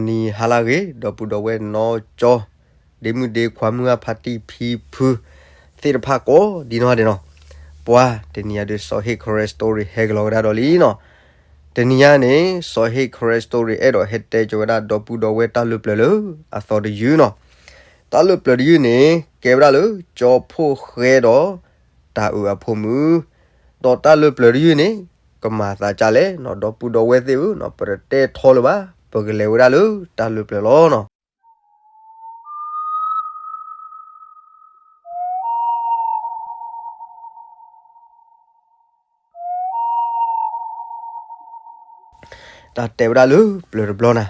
နံၤဟါလၢအဂ့ၤ ဒီပုၢ်ဒီဝဲၢ်နီၢ်ကၠီ ဒ့မုၣ်ဒ့ခွါ မုၢ်ဂၢ်ဖါတံၢ်ဖံဖု သ့ၣ်တဖၣ်ကိးဒ်နီၢ်ဒဲးနီၤ. ပှၤတနံၤညါဒုး စီၤဟ့ၣ် Karen Story ဟဲကလီၤဝဲဒၣ်ဒီးလံနီၤ. တနံၤညါန့ၣ် စီၤဟ့ၣ် Karen Story အဲၣ်ဒိးဟဲတဲကၠီၤဝဲဒၣ် ဒီပုၢ်ဒီဝဲၢ်တၢ်လၢပျၢၤလၢအသီတယုၢ်နီၤ. တၢ်လၢပျၢၤတယုၢ်န့ၣ် ကဲဝဲဒၣ်လၢ ကၠီဖှိၣ်ဃဲဒီး တၢ်အုးအဖိမုၣ်, ဒီးတၢ်လၢပျၢၤတယုၢ်န့ၣ် ကမၤသးဒ်လဲၣ်နီၤ ဒီပုၢ်ဒီဝဲၢ်သ့ၣ်ဧၢနီၤ, ပတတဲထီလၢၤဘၣ်, ပကလဲၤဝဲဒၣ်လၢတၢ်လၢပျၢၤလီၤနီၤ. တၢ်တဲဝဲဒၣ်လၢပျၢၤတဘျီနၤ,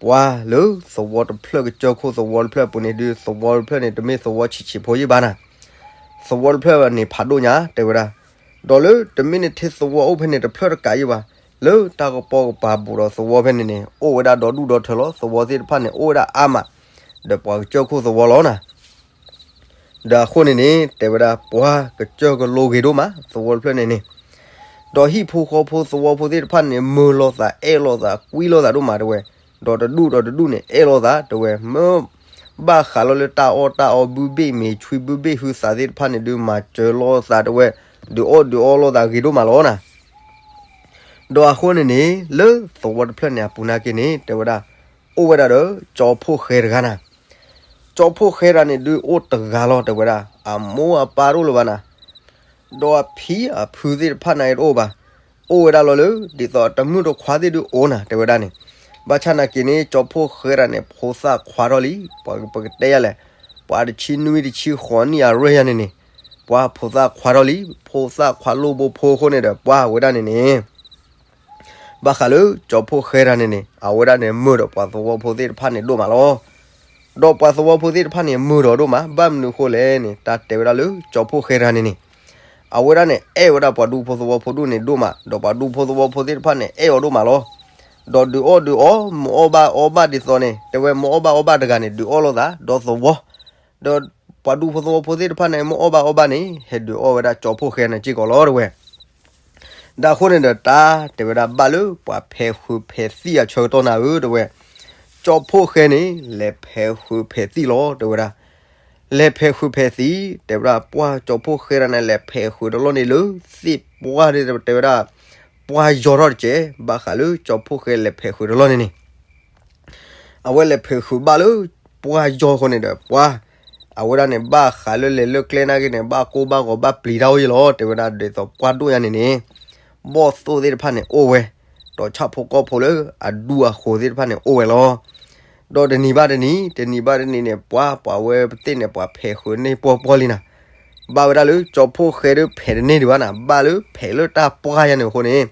ပှၤလၢသဝီတဖျၢၣ် ကစၢၢ်ခိၣ်သဝီတဖျၢၣ်အပူၤန့ၣ်ဒုး သဝီတဖျၢၣ်န့ၣ် တမ့ၢ်သဝီဆံးဆံးဖိယံၣ်ဘၣ်နၤ, သဝီတဖျၢၣ်န့ၣ်ဖးဒိၣ်ညါ တဲဝဲဒၣ်, ဒီးလၢတမ့ၢ်နထံသဝီအိၣ်ဖဲန့ၣ်တဖျၢၣ်တကးယံၣ်ဘၣ်, လၢတၢ်ကပီၤကပၤဘူးဒီးသဝီဖဲန့ၣ်န့ၣ် အိၣ်ဝဲဒၣ်ဒီဒူၣ်ဒီထၢလီၤ, သဝီသ့ၣ်တဖၣ်န့ၣ် အိၣ်ဝဲဒၣ်အါမး, ဒီးပှၤကစၢၢ်ခိၣ်သဝီလီၤနၤ. ဒီးအဃိန့ၣ်န့ၣ် တဲဝဲဒၣ် ပှၤကစၢၢ်ကလိဂ့ၤဒိၣ်မး သဝီတဖျၢၣ်န့ၣ်န့ၣ်, ဒီးဟံၣ်ဖိဃီဖိသဝီဖိသ့ၣ်တဖၣ်န့ၣ် မုာ်လိာ်သး အဲၣ်လိာ်သး ကွံလိာ်သးဒိၣ်မးတဲဝဲ, ဒီးတဒူၣ်ဒီးတဒူၣ်န့ၣ် အဲၣ်လိာ်သးတဲဝဲ, မ့ၢ်ဘၣ်ဃးလီၤလၢတၢ်အီၣ်တၢ်အီ ဘုဘ့ၣ်မ့ၤဆွံ ဘုဘ့ၣ်ဟုသးသ့ၣ်တဖၣ်န့ၣ်ဒုး မၤစၢၤလိာ်သးတဲဝဲ, ဒုးအီၣ်ဒုးအီလိာ်သးဂ့ၤဒိၣ်မးလီၤနၤ. ဒီးအဃိန့ၣ်န့ၣ် လၢသဝီတဖျၢၣ်န့ၣ်အပူၤနာ်က့န့ၣ် တဲဝဲဒၣ်, အိၣ်ဝဲဒၣ်ဒီး ကၠီဖှိၣ်ဃဲတဂၤနၤ. ကၠီဖှိၣ်ဃဲတဂၤန့ၣ်ဒုးအိၣ်တဂၤလီၤ တဲဝဲဒၣ်, အမိၢ်အပၢ်တအိၣ်လၢၤဘၣ်နၤ, ဒီးအဖံအဖုသ့ၣ်တဖၣ်န့ၣ်တအိၣ်ဘၣ်, အိၣ်ဝဲဒၣ်လီၤလၢ ဒ်သိးတမုၣ်တခွါသ့ၣ်ဒုးအိၣ်နၤ တဲဝဲဒၣ်န့ၣ်. ဘၣ်ဆၣ်နာ်က့န့ၣ် ကၠီဖှိၣ်ဃဲတဂၤန့ၣ် ဖိသၣ်ခွါထီၣ်လံ, ပှၤပကတဲယၤလဲၣ်, ပှၤတဆံနွံတဆံဃိးနံၣ်အရွဲၣ်ယၤန့ၣ်န့ၣ်, ပှၤဖိသၣ်ခွါထီၣ်လံ, ဖိသၣ်ခွါလိၣ်ဘိဖိအဃိန့ၣ်ဒီး ပှၤဝဲဒၣ်န့ၣ်န့ၣ် ဘၣ်ဃးလၢကၠီဖှိၣ်ဃဲတဂၤန့ၣ်န့ၣ် အဝဲဒၣ်န့ၣ် မုာ်ဒီးပှၤသဝီဖိသ့ၣ်တဖၣ်န့ၣ်ဒိၣ်မးလီၤ. ဒီးပှၤသဝီဖိသ့ၣ်တဖၣ်န့ၣ် မုာ်ဒီးဒိၣ်မး, ဘၣ်မနုၤအဃိလဲၣ်န့ၣ် တၢ်တဲဝဲဒၣ်လၢကၠီဖှိၣ်ဃဲတဂၤန့ၣ်န့ၣ်, အဝဲဒၣ်န့ၣ် အဲၣ်ဝဲဒၣ်ပှၤဒူဖိသဝီဖိဒိၣ်န့ၣ်ဒိၣ်မး, ဒီးပှၤဒူဖိသဝီဖိသ့ၣ်တဖၣ်န့ၣ် အဲၣ်အီၤဒိၣ်မးလီၤ. ဒီးဒုးအီၣ်ဒုးအီ မ့ၢ်အီၣ်ဘၣ်အီဘၣ်ဒ်သိးန့ၣ် တဲဝဲ မ့ၢ်အီၣ်ဘၣ်အီဘၣ်တဂၤန့ၣ် ဒုးအီၣ်လိာ်သး ဒီးသဝီ ဒီးပှၤဒူဖိသဝီဖိသ့ၣ်တဖၣ်န့ၣ် မ့ၢ်အီၣ်ဘၣ်အီဘၣ်န့ၣ် ဟဲဒုးအီၣ်ဝဲဒၣ်ကၠီဖှိၣ်ဃဲန့ၣ်စ့ၢ်ကီးလီၤ တဲဝဲ. ဒီးအဃိန့ၣ်ဒီး တၢ်တဲဝဲဒၣ် ဘၣ်လၢပှၤဖဲးဃုာ်ဖဲးသံၣ်အဆၢကတီၢ်နၤဧၢ တဲဝဲ, ကၠီဖှိၣ်ဃဲန့ၣ် လဲၤဖဲးဃုာ်ဖဲးသံၣ်လီၤ တဲဝဲဒၣ်. လဲၤဖဲးဃုာ်ဖဲးသံၣ် တဲဝဲဒၣ် ပှၤကၠီဖှိၣ်ဃဲတဂၤန့ၣ် လဲၤဖဲးဃုာ်တလီၢ်န့ၣ်လၢ သ့ၣ်ပှၢ်ဒ်တဲဝဲဒၣ် ပှၢ်ယီၤထီၣ်တက့ၢ်. ဘၣ်ဃးလၢကၠီဖှိၣ်ဃဲလဲၤဖဲးဃုာ်တလီၢ်န့ၣ်န့ၣ် အဝဲလဲၤဖဲးဃုာ်ဘၣ်လၢပှၢ်ယီၤအဃိန့ၣ်ဒီး ပှၤ အဝဲဒၣ်န့ၣ် ဘၣ်ဃးလၢလဲၤလၢကျဲနာ်က့န့ၣ် ဘၣ်ကိၢ်ဘၣ်ဂီၤဘၣ်ပျံၤတၢ်အိၣ်ယံၤလီၤ တဲဝဲဒၣ်. ဒ်သိးပှၢ်ဒိၣ်ညါန့ၣ်န့ၣ် ဘီၣ်သိၣ်သ့ၣ်တဖၣ်န့ၣ်အိၣ်ဝဲ, ဒီးဆၣ်ဖိကီၢ်ဖိလၢအဒူအဃိၤသ့ၣ်တဖၣ်န့ၣ်အိၣ်ဝဲလီၤ. ဒီးတနံၤဘၣ်တနံၤ တနံၤဘၣ်တနံၤန့ၣ် ပှၤ ပှၤဝဲပသ့ၣ်န့ၣ် ပှၤဖဲးဃုာ်န့ၢ်ပှီၢ်ပှီၢ်လံနၤ. ဘၣ်ဝဲဒၣ်လၢကၠီဖှိၣ်ဃဲဒုးဖဲးတန့ၢ်ဒံးဘၣ်နၤ, ဘၣ်လၢဖဲးလၢတၢ်ပှၢ်ယါန့ၣ်အဃိန့ၣ်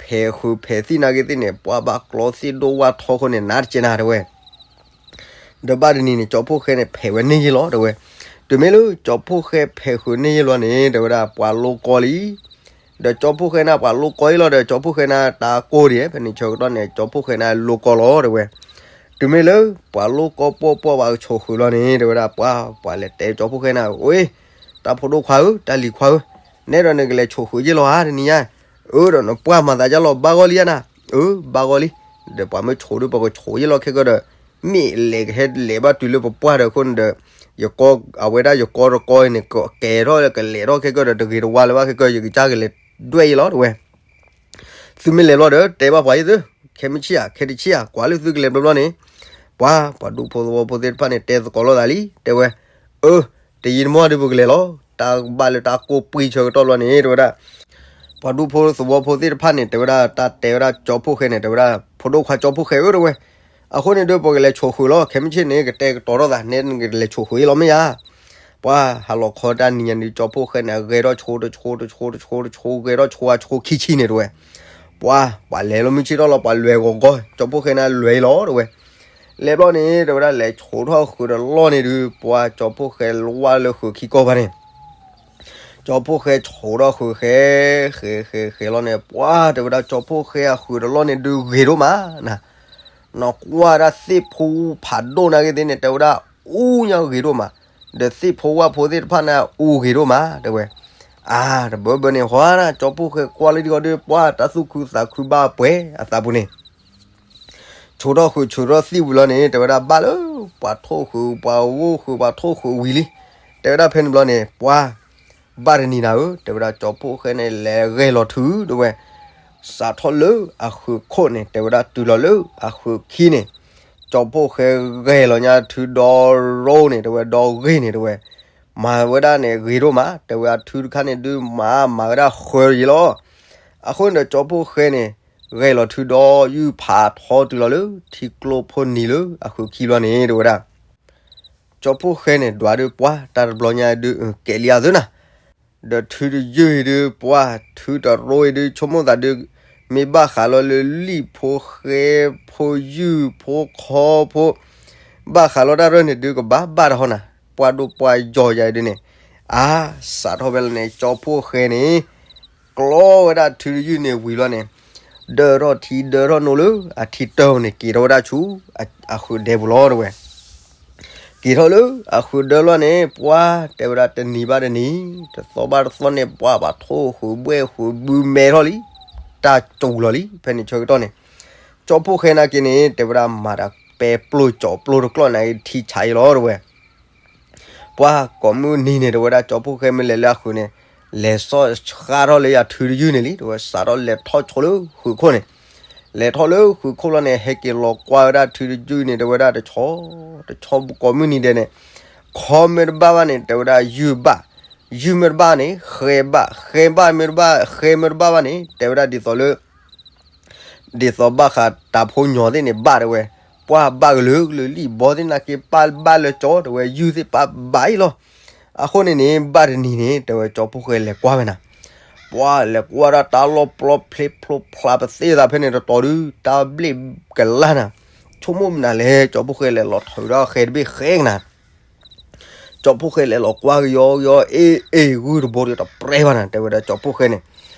ဖဲးဃုာ်ဖဲးသံၣ်နာ်က့သ့ၣ်န့ၣ် ပှၤဘၣ်ကျီသ့ၣ်ဒိၣ်ဝၣ်ထီအဃိန့ၣ် နးတကဲနၤ တဲဝဲ. ဒီးဘၣ်တနံၤန့ၣ် ကၠီဖှိၣ်ဃဲန့ၣ် ဖဲးဝဲန့ၢ်ယံၤလီၤ တဲဝဲ. တုၤမ့ၢ်လၢကၠီဖှိၣ်ဃဲဖဲးဃုာ်န့ၢ်ယံၤလီၤန့ၣ် တဲဝဲဒၣ် ပှၤလိၣ်ကီလံ. ဒီးကၠီဖှိၣ်ဃဲန့ၣ် ပှၤလိၣ်ကီအံၤလီၤဒီး ကၠီဖှိၣ်ဃဲန့ၣ် တၢ်ကိၢ်ဒံး ဖဲန့ၣ်ဆၢကတီၢ်န့ၣ် ကၠီဖှိၣ်ဃဲန့ၣ်လိၣ်ကီလီၤ တဲဝဲ. တုၤမ့ၢ်လၢ ပှၤလိၣ်ကီပှီၢ်ပှီၢ်ဘၣ်ကဆိးဃုာ်လီၤန့ၣ် တဲဝဲဒၣ် ပှၤ ပှၤလဲၤတဲကၠီဖှိၣ်ဃဲန့ၣ် အိၣ် တၢ်ဖိဒိၣ်ခွါဧၢ တၢ်လံၤခွါဧၢ, နဲဒိးန့ၣ်ကလဲၤဆိးဃုာ်ယ့ၢ်လီၤဧါ တနံၤညါ. အၢ ဒီးနပှၢ်မၤသးဒ်လဲၣ် ဘၣ်ဂီၢ်လံဧါနၤ. အၢ ဘၣ်ဂီၢ်လံ. ဒီးပှၤမ့ၢ်ဆိးဒီး ပကဆိးယ့ၢ်လီၤခဲကၢဒီး မ့ၢ်လဲၤကဟဲလဲၤဘၣ်တုၤလၢပပှၢ်ဒီးအဃိန့ၣ်ဒီး ယကီ အဝဲဒၣ်ယကီတကီအံၤန့ၣ် ကကဲထီၣ်ကလဲၤထီၣ်ခဲကၢဒီး တဂ့ၤတဝါလၢၤဘၣ်ခဲကၢ ယကစၢ်ကလဲၤဒွဲၣ်ယ့ၢ်လီၤ တဲဝဲ. သုမ့ၢ်လဲၤဘျီဒီး တဲဘၣ်ပှၤယ့ၢ်သု, ခဲမုၢ်ဆ့ၣ်ဧါ ခဲတဆ့ၣ်ဧါ ကွၢ်လၢသုကလဲၤဘျီဘျီန့ၣ်, ပှၤ ပှၤဒူဖိသဝီဖိသ့ၣ်တဖၣ်န့ၣ် တဲသကိးလိာ်သးလံ တဲဝဲ. အၢ တယံာ်တမီၢ်ဒီးပကလဲၤလီၤ. တၢ်ဘၣ်လၢတၢ်ကိၢ်ပှံၢ်ဆၢကတီၢ်ဘျီန့ၣ် တဲဝဲဒၣ် ပှၤဒူဖိသဝီဖိသ့ၣ်တဖၣ်န့ၣ် တဲဝဲဒၣ် တၢ်တဲဝဲဒၣ်ကၠီဖှိၣ်ဃဲန့ၣ် တဲဝဲဒၣ် ဖိဒိၣ်ခွါကၠီဖှိၣ်ဃဲဧၢ တဲဝဲ. အဃိန့ၣ်ဒီး ပကလဲၤဆိးဃုာ်လီၤ ခဲမုၢ်ဆ့ၣ်န့ၣ် ကတဲကတီၤထီၣ်သး နဲနကလဲၤဆိးဃုာ်ယ့ၢ်လီၤမ့ၢ်ဧါ. ပှၤ ဟါလီၤခီတၢ်နံၤညါန့ၣ် ကၠီဖှိၣ်ဃဲန့ၣ် ဂဲၤထီၣ်ဆိးတဆိးတဆိးတဆိးတဆိး ဂဲၤထီၣ်ဆိးအဆိးခံဆံန့ၣ် တဲဝဲ. ပှၤ ပှၤလဲၤလီၤမုၢ်ဆ့ၣ်ထီၣ်လီၤ ပှၤလဲၤဂီၤဂီၤ ကၠီဖှိၣ်ဃဲန့ၣ်လွဲၤလီၤ တဲဝဲ. လဲၤဘျီန့ၣ် တဲဝဲဒၣ် လဲၤဆိးထီၣ်ဃုာ်တလီၢ်န့ၣ်ဒီး ပှၤကၠီဖှိၣ်ဃဲလီၤဝဲလၢဃုာ်ခံကီၢ်ဘၣ်န့ၣ် ကၠီဖှိၣ်ဃဲဆိးထီၣ်ဃုာ်ဃဲ ဃဲဃဲဃဲလီၤန့ၣ် ပှၤ တဲဝဲဒၣ် ကၠီဖှိၣ်ဃဲအဃုာ်တလီၢ်န့ၣ်ဒုးဂ့ၤဒိၣ်မးနၤ. နကွၢ်ဒၣ်သ့ၣ်ဖိဖးဒိၣ်နာ်က့သ့ၣ်န့ၣ် တဲဝဲဒၣ် အူညါဂ့ၤဒိၣ်မး, ဒီးသ့ၣ်ဖိဝၣ်ဖိသ့ၣ်တဖၣ်န့ၣ် အူဂ့ၤဒိၣ်မး တဲဝဲ. အါ တဘၢဘၢန့ၣ် ဟီနၤ ကၠီဖှိၣ်ဃဲကွၢ်လၢဒ်ဂီၤဒီး ပှၤ တၢ်သူၣ်ခုသးခုဘၣ်ပှဲၤအသးပူၤန့ၣ် ဆိထီၣ်ဃုာ်ဆိထီၣ်သံၣ်ဝံၤလီၤန့ၣ် တဲဝဲဒၣ်ဘၣ်လၢ ပှၤထိၣ်ဃုာ် ပှၤဝိၣ်ဃုာ် ပှၤထိၣ်ဃုာ်ဝံၤလံ. တဲဝဲဒၣ်ဖဲန့ၣ်ဘျီန့ၣ် ပှၤ ဘၣ်တနံၤနၤဧၢ, တဲဝဲဒၣ်ကၠီဖှိၣ်ဃဲန့ၣ် လဲၤဂဲၤလီၤထု တဲဝဲ စးထီၣ်လၢအဃုာ်ခိၣ်န့ၣ် တဲဝဲဒၣ်တုၤလီၤလၢအဃုာ်ခံန့ၣ်, ကၠီဖှိၣ်ဃဲဂဲၤလီၤညါထုဒီရိန့ၣ် တဲဝဲဒီဂ့ၤန့ၣ် တဲဝဲ မၤဝဲဒၣ်န့ၣ်ဂ့ၤဒိၣ်မး, တဲဝဲအထုတခါန့ၣ်ဒုးမၤ မၤဝဲဒၣ်ဃၢယံၤလီၤ. အဃိန့ၣ်ဒီးကၠီဖှိၣ်ဃဲန့ၣ် ဂဲၤလီၤထုဒီယုၢ်ဖးထီတုၤလီၤလၢထံကျိဖိနံၤလၢအဃုာ်ခံဘျီန့ၣ် တဲဝဲဒၣ် ကၠီဖှိၣ်ဃဲန့ၣ် ဒွးဒုးပှၤတၢ်တဘျီညါဒုး ကဲးလံအသုနၤ, ဒီးထုတယုၢ်အံၤဒုး ပှၤထုတရိအံၤဒုး ဆိကမိၣ်သးဒုး မ့ၢ်ဘၣ်ဃးလီၤလၢလံာ်ဖိဃဲဖိယုၢ်ဖိခီဖိ ဘၣ်ဃးလီၤတၢ်ရၢၢ်န့ၣ်ဒုး ကဘၣ်ဘၣ်တဟီနၤ, ပှၤဒိၣ်ပှၤယီၤယၤအံၤဒုးန့ၣ်, အါ စးထီၣ်ဖဲလီၤန့ၣ် ကၠီဖှိၣ်ဃဲန့ၣ် ကျီဝဲဒၣ်ထုတယုၢ်န့ၣ်ဝံၤလီၤန့ၣ်, ဒၢထီၣ်ထံဒၢထီၣ်နိလၢအထံတၢၢ်န့ၣ် က့ၤထီၣ်ဝဲဒၣ်ဆူ အဃုာ်ဒဲပူၤလီၤ တဲဝဲ က့ၤထီၣ်လၢအဃုာ်ဒၢလီၤန့ၣ် ပှၤတဲဝဲဒၣ်တနံၤဘၣ်တနံၤ တသီဘၣ်တသီန့ၣ် ပှၤဘၣ်ထိၣ်ဃုာ်ဘှဲၣ်ဃုာ်ဘုမဲထီၣ်လံ, တၢ်စူၤလီၤလံ ဖဲန့ၣ်ဆၢကတီၢ်န့ၣ်, ကၠီဖှိၣ်ဃဲနာ်က့န့ၣ် တဲဝဲဒၣ်မၤတၢ်ပဲပျိၢ်ကၠီပျိၢ်တကျီၢ်န့ၣ် ထံဆးအံၤလီၤ တဲဝဲ ပှၤကိးမုၢ်နံၤန့ၣ် တဲဝဲဒၣ်ကၠီဖှိၣ်ဃဲမ့ၢ်လဲၤလၢအဃုာ်န့ၣ်, လဲၤစီဆှါထီၣ်လၢယၤထုတယုၢ်န့ၣ်လံ တဲဝဲ စးထီၣ်လဲၤထီၣ်ဆိလၢဃုာ်ခိၣ်န့ၣ်, လဲၤထီၣ်လၢဃုာ်ခိၣ်လီၤန့ၣ် ဟဲက့ၤလီၤကွၢ်ဝဲဒၣ်ထုတယုၢ်န့ၣ် တဲဝဲဒၣ်တဆီ, တဆီကိးမုၢ်နံၤဒဲးန့ၣ်, ခီမ့ၢ်တဘၣ်ဘၣ်န့ၣ် တဲဝဲဒၣ်ယုၢ်ဘၣ်, ယုၢ်မ့ၢ်တဘၣ်န့ၣ် ဃဲဘၣ်, ဃဲဘၣ်မ့ၢ်တဘၣ်, ဃဲမ့ၢ်တဘၣ်ဘၣ်န့ၣ် တဲဝဲဒၣ်ဒ်သိးလၢ ဒ်သိးဘၣ်ဃးတၢ်ဖိညီသ့ၣ်န့ၣ် ဘၣ်တဲဝဲ, ပှၤဘၣ်ကလုာ်ကလုာ်လံာ်ဘီသ့ၣ်နာ်က့ ပၢ်ဘၣ်လၢကၠီ တဲဝဲ ယုၢ်သ့ၣ်ပၢ်ဘၣ်အံၤလီၤ. အဃိန့ၣ်န့ၣ် ဘၣ်တနံၤန့ၣ် တဲဝဲကၠီဖှိၣ်ဃဲလဲၤကွၢ်ဝဲနၤ, ပှၤလဲၤကွၢ်ဒၣ်တၢ်လီၢ်ပျီဖျ့ဖျိဖျါပသ့ၣ်သးဖဲန့ၣ်တတီၤဒုး တၢ်ဘျ့ၣ်ကလၢ်နၤ, ဆိကမိၣ်မနုၤလဲၣ် ကၠီဖှိၣ်ဃဲလဲၤလီၤထုးဒီးဃဲတဘ့ၣ်ဃဲကနၤ ကၠီဖှိၣ်ဃဲလဲၤလီၤကွၢ်ကယီကယီ အ့ၣ် အ့ၣ် ဂုၢ်တဘိဒီးတပြဲဘၣ်နၤ တဲဝဲဒၣ်ကၠီဖှိၣ်ဃဲန့ၣ်,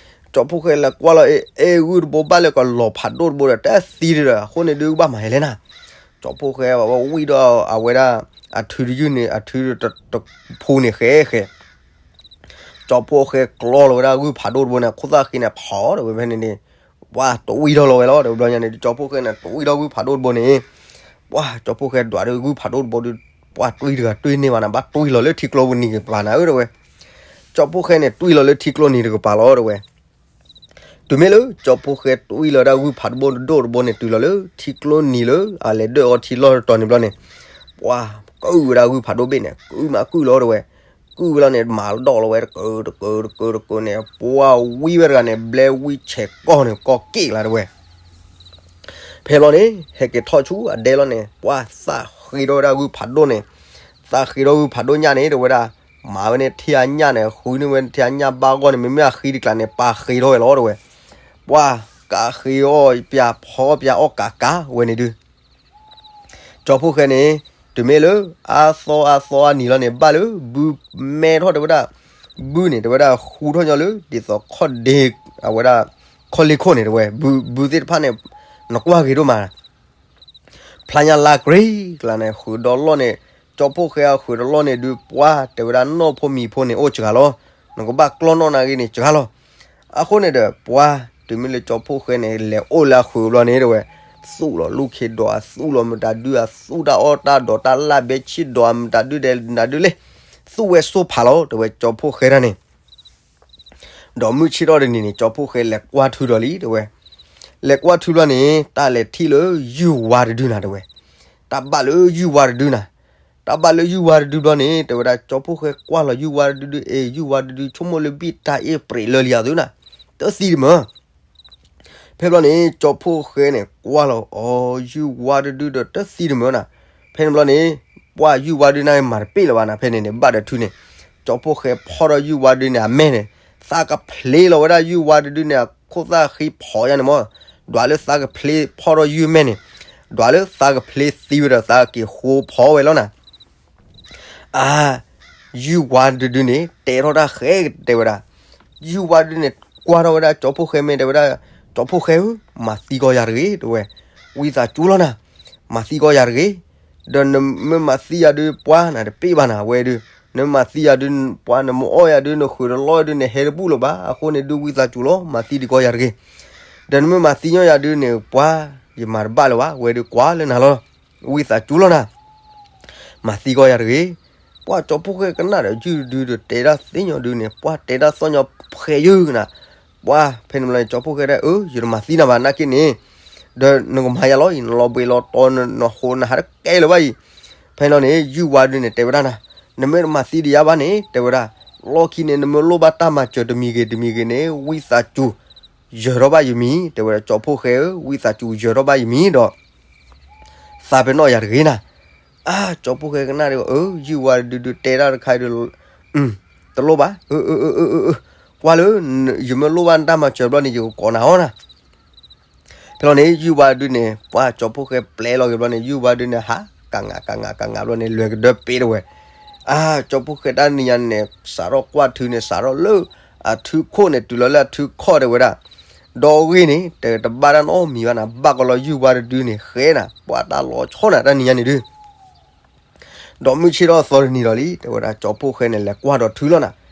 ကၠီဖှိၣ်ဃဲလဲၤကွၢ်လီၤ အ့ၣ် အ့ၣ် ဂုၢ်တဘိဘၣ်လၢကလီၤဖးဒိၣ်တဘိဒီး တသံဒီး အဃိန့ၣ်ဒုးကဘၣ်မၤဟဲလဲၣ်နၤ, ကၠီဖှိၣ်ဃဲဝံၣ်ဒီးအဝဲဒၣ် အထုတယုၢ်န့ၣ် အထုတဖူန့ၣ်ဃဲဃဲ ကၠီဖှိၣ်ဃဲကျီလီၤဝဲဒၣ်ဂုၢ်ဖးဒိၣ်တဘိန့ၣ် ခိၣ်သၣ်ဃံန့ၣ်ဖီၣ်ဒီးဝဲဖဲန့ၣ်န့ၣ်, ပှၤတဝံၣ်ထီၣ်လီၤဝဲလီၤ ဒီးဘျီညါန့ၣ် ကၠီဖှိၣ်ဃဲန့ၣ် တဝံၣ်ထီၣ်ဂုၢ်ဖးဒိၣ်တဘိန့ၣ်, ပှၤကၠီဖှိၣ်ဃဲဒွးဒီးဂုၢ်ဖးဒိၣ်တဘိဒီး, ပှၤတွံၢ်တဂၤတွံၢ်န့ၢ်ဘၣ်နၤ ဘၣ်တွံၢ်လီၤလၢထံကျိပူၤနံၤကပၤနၤဧၢ တဲဝဲ, ကၠီဖှိၣ်ဃဲန့ၣ် တွံၢ်လီၤလၢထံကျိနံၤတကပၤလီၤ တဲဝဲ, တုၤမ့ၢ်လၢကၠီဖှိၣ်ဃဲတွံၢ်လီၤဒၣ်ဂုၢ်ဖးဒိၣ်တဘိန့ၣ် တုၤလီၤလၢထံကျိနံၤလၢ အလဲၤဒၢၣ်အီထံလီၢ်တတီၤန့ၣ်ဘျီန့ၣ်, ပှၤကုၢ်ဝဲဒၣ်ဂုၢ်ဖးဒိၣ်ဘ့ၣ်န့ၣ် ကုၢ်မးကုၢ်လီၤ တဲဝဲ, ကုၢ်ဝဲလီၤန့ၣ် မၤလီၤလီၤဝဲတကၢတကၢတကၢတကၢန့ၣ် ပှၤဝံၣ်ဝဲတဂၤန့ၣ် ဘျဲဝံၣ်ဆဲးကီၢ်န့ၣ် ကီၢ်က့ၣ်လီၤ တဲဝဲ ဖဲဘျီန့ၣ် ဟဲက့ၤထီၣ်ဆူအဒဲလီၤန့ၣ် ပှၤသးဃ့ထီၣ်ဝဲဒၣ်ဂုၢ်ဖးဒိၣ်န့ၣ်, သးဃ့ထီၣ်ဂုၢ်ဖးဒိၣ်ညၣ်န့ၣ် တဲဝဲဒၣ်, မၤဝဲန့ၣ်ထံအညၣ်န့ၣ် ဃုန့ၢ်ဝဲထံအညၣ်ဘၣ်ဂီၢ်န့ၣ် မ့မ့ၢ်အဃံတကျါန့ၣ် ပာ်ဃ့ထီၣ်ဝဲလီၤ တဲဝဲ, ပှၤကးဃ့အီၣ်ပၠးဖီပၠးအီၣ်ကးကးဝဲန့ၣ်ဒုး ကၠီဖှိၣ်ဃဲန့ၣ် တုၤမ့ၢ်လၢ အါသီအါသီအနံၤလီၤန့ၣ် ဘၣ်လၢ ဘုမဲထီၣ်တဲဝဲဒၣ်, ဘုန့ၣ် တဲဝဲဒၣ် ဃူထီၣ်ညီလၢ ဒ်သိးခီၣ်ဒ့ အဝဲဒၣ် ခီၣ်လ့ၢ်ခိၣ်န့ၣ် တဲဝဲ ဘု ဘုသ့ၣ်တဖၣ်န့ၣ် နကွၢ်ဂ့ၤဒိၣ်မး ဖျါညါလါကြ့ကျါန့ၣ် ဃုာ်ဒီးလီၢ်န့ၣ်, ကၠီဖှိၣ်ဃဲအဃုာ်ဒီးလီၢ်န့ၣ်ဒုး ပှၤတဲဝဲဒၣ်နီၢ်ဖိမံၤဖိန့ၣ် အိၣ်စှၤလီၤ, နကဘၣ်ကျီၢ်နီၢ်နၤဂ့ၤန့ၣ်စှၤလီၤ. အဃိန့ၣ်ဒီး ပှၤတုၤမ့ၢ်လၢကၠီဖှိၣ်ဃဲန့ၣ် လဲၤအိၣ်လၢအဃုာ်ဘျီန့ၣ် တဲဝဲ, သူၣ်လီၤလူၢ်ခ့ဒီး အသူၣ်လီၤမတၤဒု အသူၣ်တၢ်အီၣ်တၢ်ဒီးတၢ်လၢ်ဘဲဆံၣ်ဒီး အမတၤဒုလဲၣ်, မတၤဒုလဲၣ်, သူၣ်ဝဲစိၢ်ဖးလီၤ တဲဝဲ ကၠီဖှိၣ်ဃဲတၢ်န့ၣ် ဒီးမုၢ်ဆ့ၣ်ထီၣ်တနံၤန့ၣ် ကၠီဖှိၣ်ဃဲလဲၤကွၢ်ထုဒီးလံ တဲဝဲ, လဲၤကွၢ်ထုဘျီန့ၣ် တၢ်လဲၤထံၣ်လၢယုၢ်ဝါတဒုနၤ တဲဝဲ, တၢ်ဘၣ်လၢယုၢ်ဝါတဒုနၤ, တၢ်ဘၣ်လၢယုၢ်ဝါတဒုဘျီန့ၣ် တဲဝဲဒၣ် ကၠီဖှိၣ်ဃဲကွၢ်လီၤယုၢ်ဝါတဒုဒု အ့ၣ် ယုၢ်ဝါတဒု ဆိကမိၣ်လၢဘံၣ်တၢ်အ့ၣ်ပြံးလၢလံယၤသုနၤ, တသံတမၢ ဖဲဘျီန့ၣ် ကၠီဖှိၣ်ဃဲန့ၣ် ကွၢ်လီၤအီၤ ယုၢ်ဝါတဒုဒီးတသံတမၢနၤ, ဖဲန့ၣ်ဘျီန့ၣ် ပှၤယုၢ်ဝါတဒုန့ၣ်မၤတပ့ၢ်လၢၤဘၣ်နၤ ဖဲန့ၣ်န့ၣ် ဘၣ်ဒီးထုန့ၣ်, ကၠီဖှိၣ်ဃဲဖီၣ်ထီၣ်ယုၢ်ဝါတဒုန့ၣ် အမဲာ်န့ၣ်, သးကဖျ့လီၤဝဲဒၣ်ယုၢ်ဝါတဒုန့ၣ် အခိၣ်သၣ်ဃံဖီၣ်ယါန့ၣ်မး, ဒွးလၢသးကဖျ့ဖီၣ်ထီၣ်ယုၢ်မဲာ်န့ၣ်, ဒွးလၢသးကဖျ့သံဝဲဒီးသးက့ၤဃိဖီၣ်ဝဲလီၤနၤ အါ, ယုၢ်ဝါတဒုန့ၣ် တဲထီၣ်တၢ်ဃဲ တဲဝဲဒၣ်, ယုၢ်ဝါတဒုန့ၣ် ကွၢ်ထီၣ်ဝဲဒၣ်ကၠီဖှိၣ်ဃဲမဲာ် တဲဝဲဒၣ်, ကၠီဖှိၣ်ဃဲဧၢ, မၤသံကီးယၤတဂ့ၤ တဲဝဲ, ဝံသးစူၤလီၤနၤ, မၤသံကီးယၤတဂ့ၤ, ဒီးနမ့ၢ်မၤသံယၤဒုးပှၤနၤတပ့ၢ်ဘၣ်နၤ ဝဲဒုး, နမၤသံယၤဒုးပှၤနမ့ၢ်အီၣ်ယၤဒုး နဃုာ်တလီၢ်ဒုး နဟဲတဘူၣ်လၢၤဘၣ်, အဃိန့ၣ်ဒုးဝံသးစူၤလီၤ မၤသံဒံးကီးယၤတဂ့ၤ, ဒီးနမ့ၢ်မၤသံညီယၤဒုးန့ၣ် ပှၤ ယမၤတဘၣ်လၢၤဘၣ်, ဝဲဒုးကွၢ်လၢနၤလီၤ, ဝံသးစူၤလီၤနၤ, မၤသံကွံာ်ယၤတဂ့ၤ. ပှၢ်ကၠီဖှိၣ်ဃဲကနၣ်ဒီးယုၢ်ဒုဒီးတဲဒၣ်သ့ၣ်ညီဒုန့ၣ် ပှၢ်တဲဒၣ်သ့ၣ်ညီဖှဲးယုၢ်နၤ, ပှၢ်ဖဲန့ၣ်ဘျီန့ၣ် ကၠီဖှိၣ်ဃဲဒၣ် အၢ ယတမၤသံနၤဘၣ်နာ်က့န့ၣ်, ဒီးနကမၤယၤလီၤအံၤ နလီၤဘှံးလီၤတီၤ နဟူးနဟးတကဲလၢၤဘၣ်အံၤ, ဖဲန့ၣ်န့ၣ် ယုၢ်ဝါဒုန့ၣ် တဲဝဲဒၣ်နၤ, နမ့ၢ်တမၤသံဒံးယၤဘၣ်န့ၣ် တဲဝဲဒၣ်, လီၢ်ခံန့ၣ် နမ့ၢ်လိၣ်ဘၣ်တၢ်မၤစၢၤတမံၤဂ့ၤတမံၤဂ့ၤန့ၣ် ဝံသးစူၤ ယၢၤထီၣ်ဘၣ်ယမံၤ, တဲဝဲဒၣ် ကၠီဖှိၣ်ဃဲဧၢ, ဝံသးစူၤယၢၤထီၣ်ဘၣ်ယမံၤဒီး သးပ့ၤနီၣ်ယၤတဂ့ၤနၤ. အါ ကၠီဖှိၣ်ဃဲကနၣ်ဒီး အၢ ယုၢ်ဝါဒုဒုတဲဒၣ်တခါဒီး တလိၣ်ဘၣ်, ကွၢ်လၢ ယမ့ၢ်လိၣ်ဘၣ်နတၢ်မၤစၢၤဘျီန့ၣ် ယကကိးနၤအီၤနၤ. ဖဲလီၤန့ၣ် ယုၢ်ဝါဒုန့ၣ် ပှၢ်ကၠီဖှိၣ်ဃဲပျဲလီၤက့ၤဘျီန့ၣ် ယုၢ်ဝါဒုန့ၣ် ဟးကနၣ်ကနၣ်ကနၣ်ဘျီန့ၣ် လဲၤကဒၢပ့ၤတဝဲ, အါ ကၠီဖှိၣ်ဃဲတၢ်နံၤညါန့ၣ် စးထီၣ်ကွၢ်ထုန့ၣ် စးထီၣ်လၢ အထုခိၣ်န့ၣ် တုၤလီၤလၢအထုခီၣ်တဲဝဲဒၣ်, ဒီဂ့ၢ်န့ၣ် တတဘၣ်တၢ်နီတမံၤဘၣ်နၤ, ဘၣ်ကီးလီၤယုၢ်ဝါတဒုန့ၣ် ဃဲနၤ ပှၢ်တၢ်လီၤဆီနၤတၢ်နံၤညါန့ၣ်ဒု ဒီးမုၢ်ဆ့ၣ်ထီၣ်သီတနံၤဒီးလံ တဲဝဲဒၣ် ကၠီဖှိၣ်ဃဲန့ၣ် လဲၤကွၢ်ဒီးထုလီၤနၤ.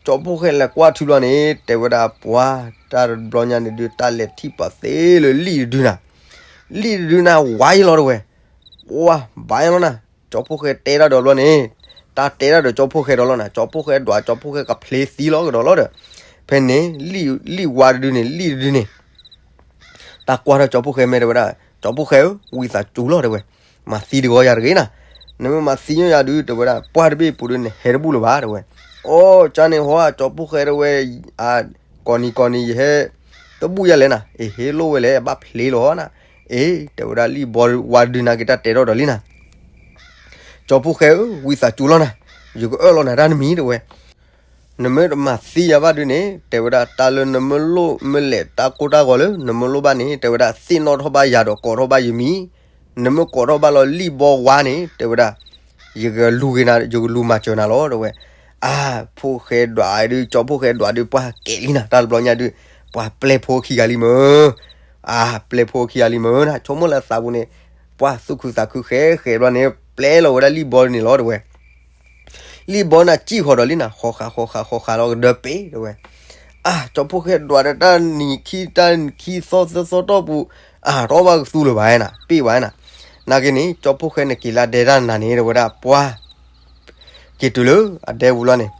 ကၠီဖှိၣ်ဃဲလဲၤကွၢ်ထုဘျီန့ၣ် တဲဝဲဒၣ် ပှၢ်တၢ်တဘျီညါန့ၣ်ဒု တၢ်လဲၤထံၣ်ပာ်သ့လၢလံၣ်တဒုနၤ, လံၣ်တဒုနၤ ဝါယလီၤတဝဲ, ပှၢ်ဘၣ်ယလီၤနၤ. ကၠီဖှိၣ်ဃဲတဲဒၣ်ဒီးဘျီန့ၣ် တၢ်တဲဒၣ်ဒီးကၠီဖှိၣ်ဃဲဒီးလီၤနၤ, ကၠီဖှိၣ်ဃဲဒွး ကၠီဖှိၣ်ဃဲကဖျ့သံလီၤကဒီးလီၤဒီး, ဖဲန့ၣ် လံၣ်ဝါတဒုန့ၣ် လံၣ်တဒုန့ၣ် တၢ်ကွၢ်ထီၣ်ကၠီဖှိၣ်ဃဲမဲာ်တဲဝဲဒၣ် ကၠီဖှိၣ်ဃဲဧၢ, ဝံသးစူၤလီၤတဲဝဲ, မၤသံတဂီၤယၤတဂ့ၤနၤ, နမ့ၢ်မၤသံညီယၤဒု တဲဝဲဒၣ် ပှၢ်တဘ့ၣ်အပူၤဒုန့ၣ် ဟဲတဘူၣ်လၢၤဘၣ်တဲဝဲ, အိ ကန့ၣ်ဟီ ကၠီဖှိၣ်ဃဲတဲဝဲ, အ ကိးနံၤကိးနံၤ ယဟဲ တဘူၣ်ယၤလဲၣ်နၤ, အ့ ဟ့လိၣ်ဝဲလဲၣ် ဘၣ်ဖျ့လီၤနၤ, အ့ တဲဝဲဒၣ် လံၣ်ဘီဝါဒုနၤက့ၤတၢ်တဲထီၣ်ဒီးလံနၤ ကၠီဖှိၣ်ဃဲဧၢ, ဝံသးစူၤလီၤနၤ, ယကအၢၣ်လီၤနၤတၢ်နမံၤတဲဝဲ, နမ့ၢ်တမၤသံယၤဘၣ်ဒုန့ၣ် တဲဝဲဒၣ် တၢ်လၢနမ့ၢ်လိၣ်မ့ၢ်လဲၤတၢ်ကိၢ်တၢ်ဂီၤလၢ နမ့ၢ်လိၣ်ဘၣ်န့ၣ် တဲဝဲဒၣ် သ့ၣ်နီၣ်ထီၣ်ဘၣ်ယၤဒီးကိးထီၣ်ဘၣ်ယမံၤ, နမ့ၢ်ကိးထီၣ်ဘၣ်လီၤလံၣ်ဘီဝါန့ၣ် တဲဝဲဒၣ် ယကလူၤက့ၤနၤ ယကလူၤမၤစၢၤနၤလီၤတဲဝဲ, အါ ဖှိၣ်ဃဲဒွးဒု ကၠီဖှိၣ်ဃဲဒွးဒု ပှၢ်ကဲးလံနၤ တၢ်တဘျီညါဒု ပှၢ်ပျဲၢ်ဖိခံဂၤလံမ့ၢ် အါ ပျဲၢ်ဖိခံဂၤလံမ့ၢ်နၤ ဆိကမိၣ်လၢအသးပူၤန့ၣ်, ပှၢ်သူၣ်ခုသးခုဃဲဃဲဘျီန့ၣ် ပျဲလီၤဝဲဒၣ်လံၣ်ဘီန့ၣ်လီၤတဲဝဲ, လံၣ်ဘီန့ၣ်စံၣ်ဃီၤဒီးလံနၤ ဃီဃးဃီဃးဃီဃးလီၤကဒၢပ့ၤတဲဝဲ, အါ ကၠီဖှိၣ်ဃဲဒွးဒီးတၢ်နံၤခံတၢ်ခံသီသၢသီတီၢ်ပူၤ, အါထီၣ်ဘၣ်ကသူလၢၤဘၣ်နၤ ပ့ၢ်ဘၣ်နၤ, နာ်က့န့ၣ် ကၠီဖှိၣ်ဃဲန့ၣ်က့ၤလၢအဒဲတၢ်နၤန့ၣ် တဲဝဲဒၣ်ပှၢ် က့ၤတုၤလၢအဒဲပူၤလီၤန့ၣ်,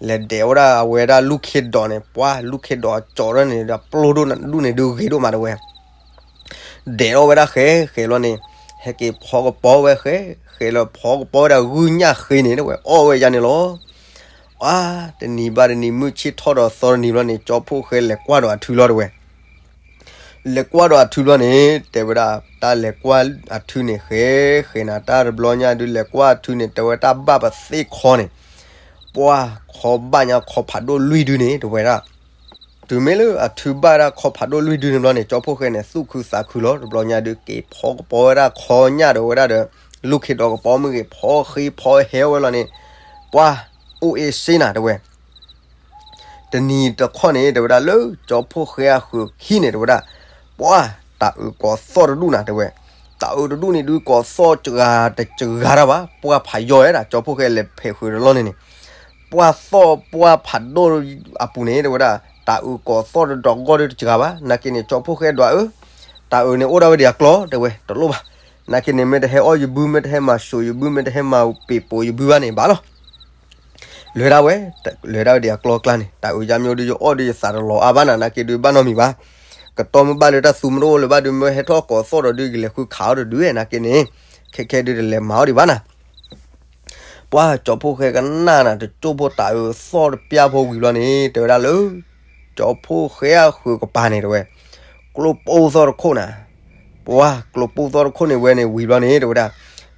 လဲၤဒဲးဝဲဒၣ်အဝဲဒၣ်လူၢ်ခ့ဒိးန့ၣ် ပှၢ်လူၢ်ခ့ဒိးအကၠီၤဒၣ်န့ၣ်ဒီး ပျိၢ်ဒိၣ်ဒူၣ်န့ၣ်ဒုးဂ့ၤဒိၣ်မးတဲဝဲ, ဒဲးထီၣ်ဝဲဒၣ်ဃဲဃဲလီၤန့ၣ်, ဟဲက့ၤဖီကပီၤဝဲဃဲဃဲလီၤ ဖီကပီၤဝဲဒၣ်ဂုၢ်ညၣ်ဃ့န့ၣ်တဲဝဲ အီၣ်ဝဲယါန့ၣ်လီၤ. အါ တနံၤဘၣ်တနံၤ မုၢ်ဆ့ၣ်ထီၣ်ဒီးသီတနံၤဘျီန့ၣ် ကၠီဖှိၣ်ဃဲလဲၤကွၢ်ဒီးအထုလီၤတဲဝဲ လဲၤကွၢ်ဒီးအထုဘျီန့ၣ် တဲဝဲဒၣ် တၢ်လဲၤကွၢ်အထုန့ၣ် ဃဲဃဲနၤ တၢ်တဘျီညါဒုး လဲၤကွၢ်အထုန့ၣ် တဲဝဲတၢ်ဘၣ်ပသ့ၣ်ခီန့ၣ်, ပှၢ်ခီဘၣ်ညါခီဖးဒိၣ်လွံၢ်ဒုန့ၣ် တဲဝဲဒၣ်, တုၤမ့ၢ်လၢအထုဘၣ်ဒၣ်ခီဖးဒိၣ်လွံၢ်ဒုန့ၣ်ဘျီန့ၣ် ကၠီဖှိၣ်ဃဲန့ၣ် သူၣ်ခုသးခုလီၤ တဘျီညါဒုး က့ၤဖီကပီၤဝဲဒၣ်ခီညၣ်ဒီးဝဲဒၣ်ဒီး လူၢ်ခ့ဒိးကပီၤမ့ၢ်ဂ့ၤ ဖီဃ့ဖီဟဲဝဲလီၤန့ၣ်, ပှၢ်အိၣ်အ့ၣ်စ့နၤတဲဝဲ တနံၤတခီန့ၣ် တဲဝဲဒၣ်လၢကၠီဖှိၣ်ဃဲအဃုာ်ခံန့ၣ် တဲဝဲဒၣ်, ပှၢ် တၤအုးကိးသီၣ်တဒူၣ်နၤ တဲဝဲ, တၤအုးတဒူၣ်န့ၣ်ဒုးကိးသီၣ်စှၤတစှၤတၢ်ဘၣ် ပှၢ်ဖးယီၢ်ဝဲဒၣ် ကၠီဖှိၣ်ဃဲလဲၤဖဲးဃုာ်တလီၢ်န့ၣ်န့ၣ်, ပှၢ်သီၣ်ပှၢ်ဖးဒိၣ်အပူၤန့ၣ် တဲဝဲဒၣ်, တၤအုးကိးသီၣ်တဒီးဂီၢ်ဒုးတစှၤဘၣ် နာ်က့န့ၣ် ကၠီဖှိၣ်ဃဲဒွးဧၢ, တၤအုးန့ၣ်အိၣ်ဒၣ်ဝဲဒံးအကျီ တဲဝဲ တလိၣ်ဘၣ်, နာ်က့န့ၣ် မ့ၢ်တဟဲအီၣ်ယဘု မ့ၢ်တဟဲမၤစိာ်ယဘု မ့ၢ်တဟဲမၤပ့ၤပိာ်ယဘုဘၣ်န့ၣ် ဘၣ်လီၤ လဲၤဒၣ်ဝဲ, လဲၤဒၣ်ဝဲဒံးအကျီအကျါန့ၣ် တၤအုးယါမ့ၢ်အိၣ်ဒုးယအီၣ်ဒုးယသးတလီၤအါဘၣ်နၤ နာ်က့ဒုးဘၣ်နီတမံၤဘၣ်, ကတီၢ်မ့ၢ်ဘၣ်လၢတၢ်သူမ့ၢ်တအိၣ်လၢၤဘၣ်ဒုး မ့ၢ်ဟဲထီၣ်ကိးသီၣ်ဒီးဒုး ကလဲၤဃုခးအီၣ်တဒုးဝဲ နာ်က့န့ၣ်, ခဲခဲဒုးတလဲၤမၤအီၣ်ဒံးဘၣ်နၤ ပှၢ်ကၠီဖှိၣ်ဃဲကနၣ်နၤ တကၠိၢ်ဖိတၤအုးသီၣ်တပျၢ်ဖိဝံၤဘျီန့ၣ် တဲဝဲဒၣ်လၢ ကၠီဖှိၣ်ဃဲအဃုာ်ကပၤန့ၣ် တဲဝဲ, ကျိပိၢ်သီၣ်တခိၣ်နၤ, ပှၢ်ကျိပိၢ်သီၣ်တခိၣ်န့ၣ်ဝဲန့ၣ်ဝံၤဘျီန့ၣ် တဲဝဲဒၣ်,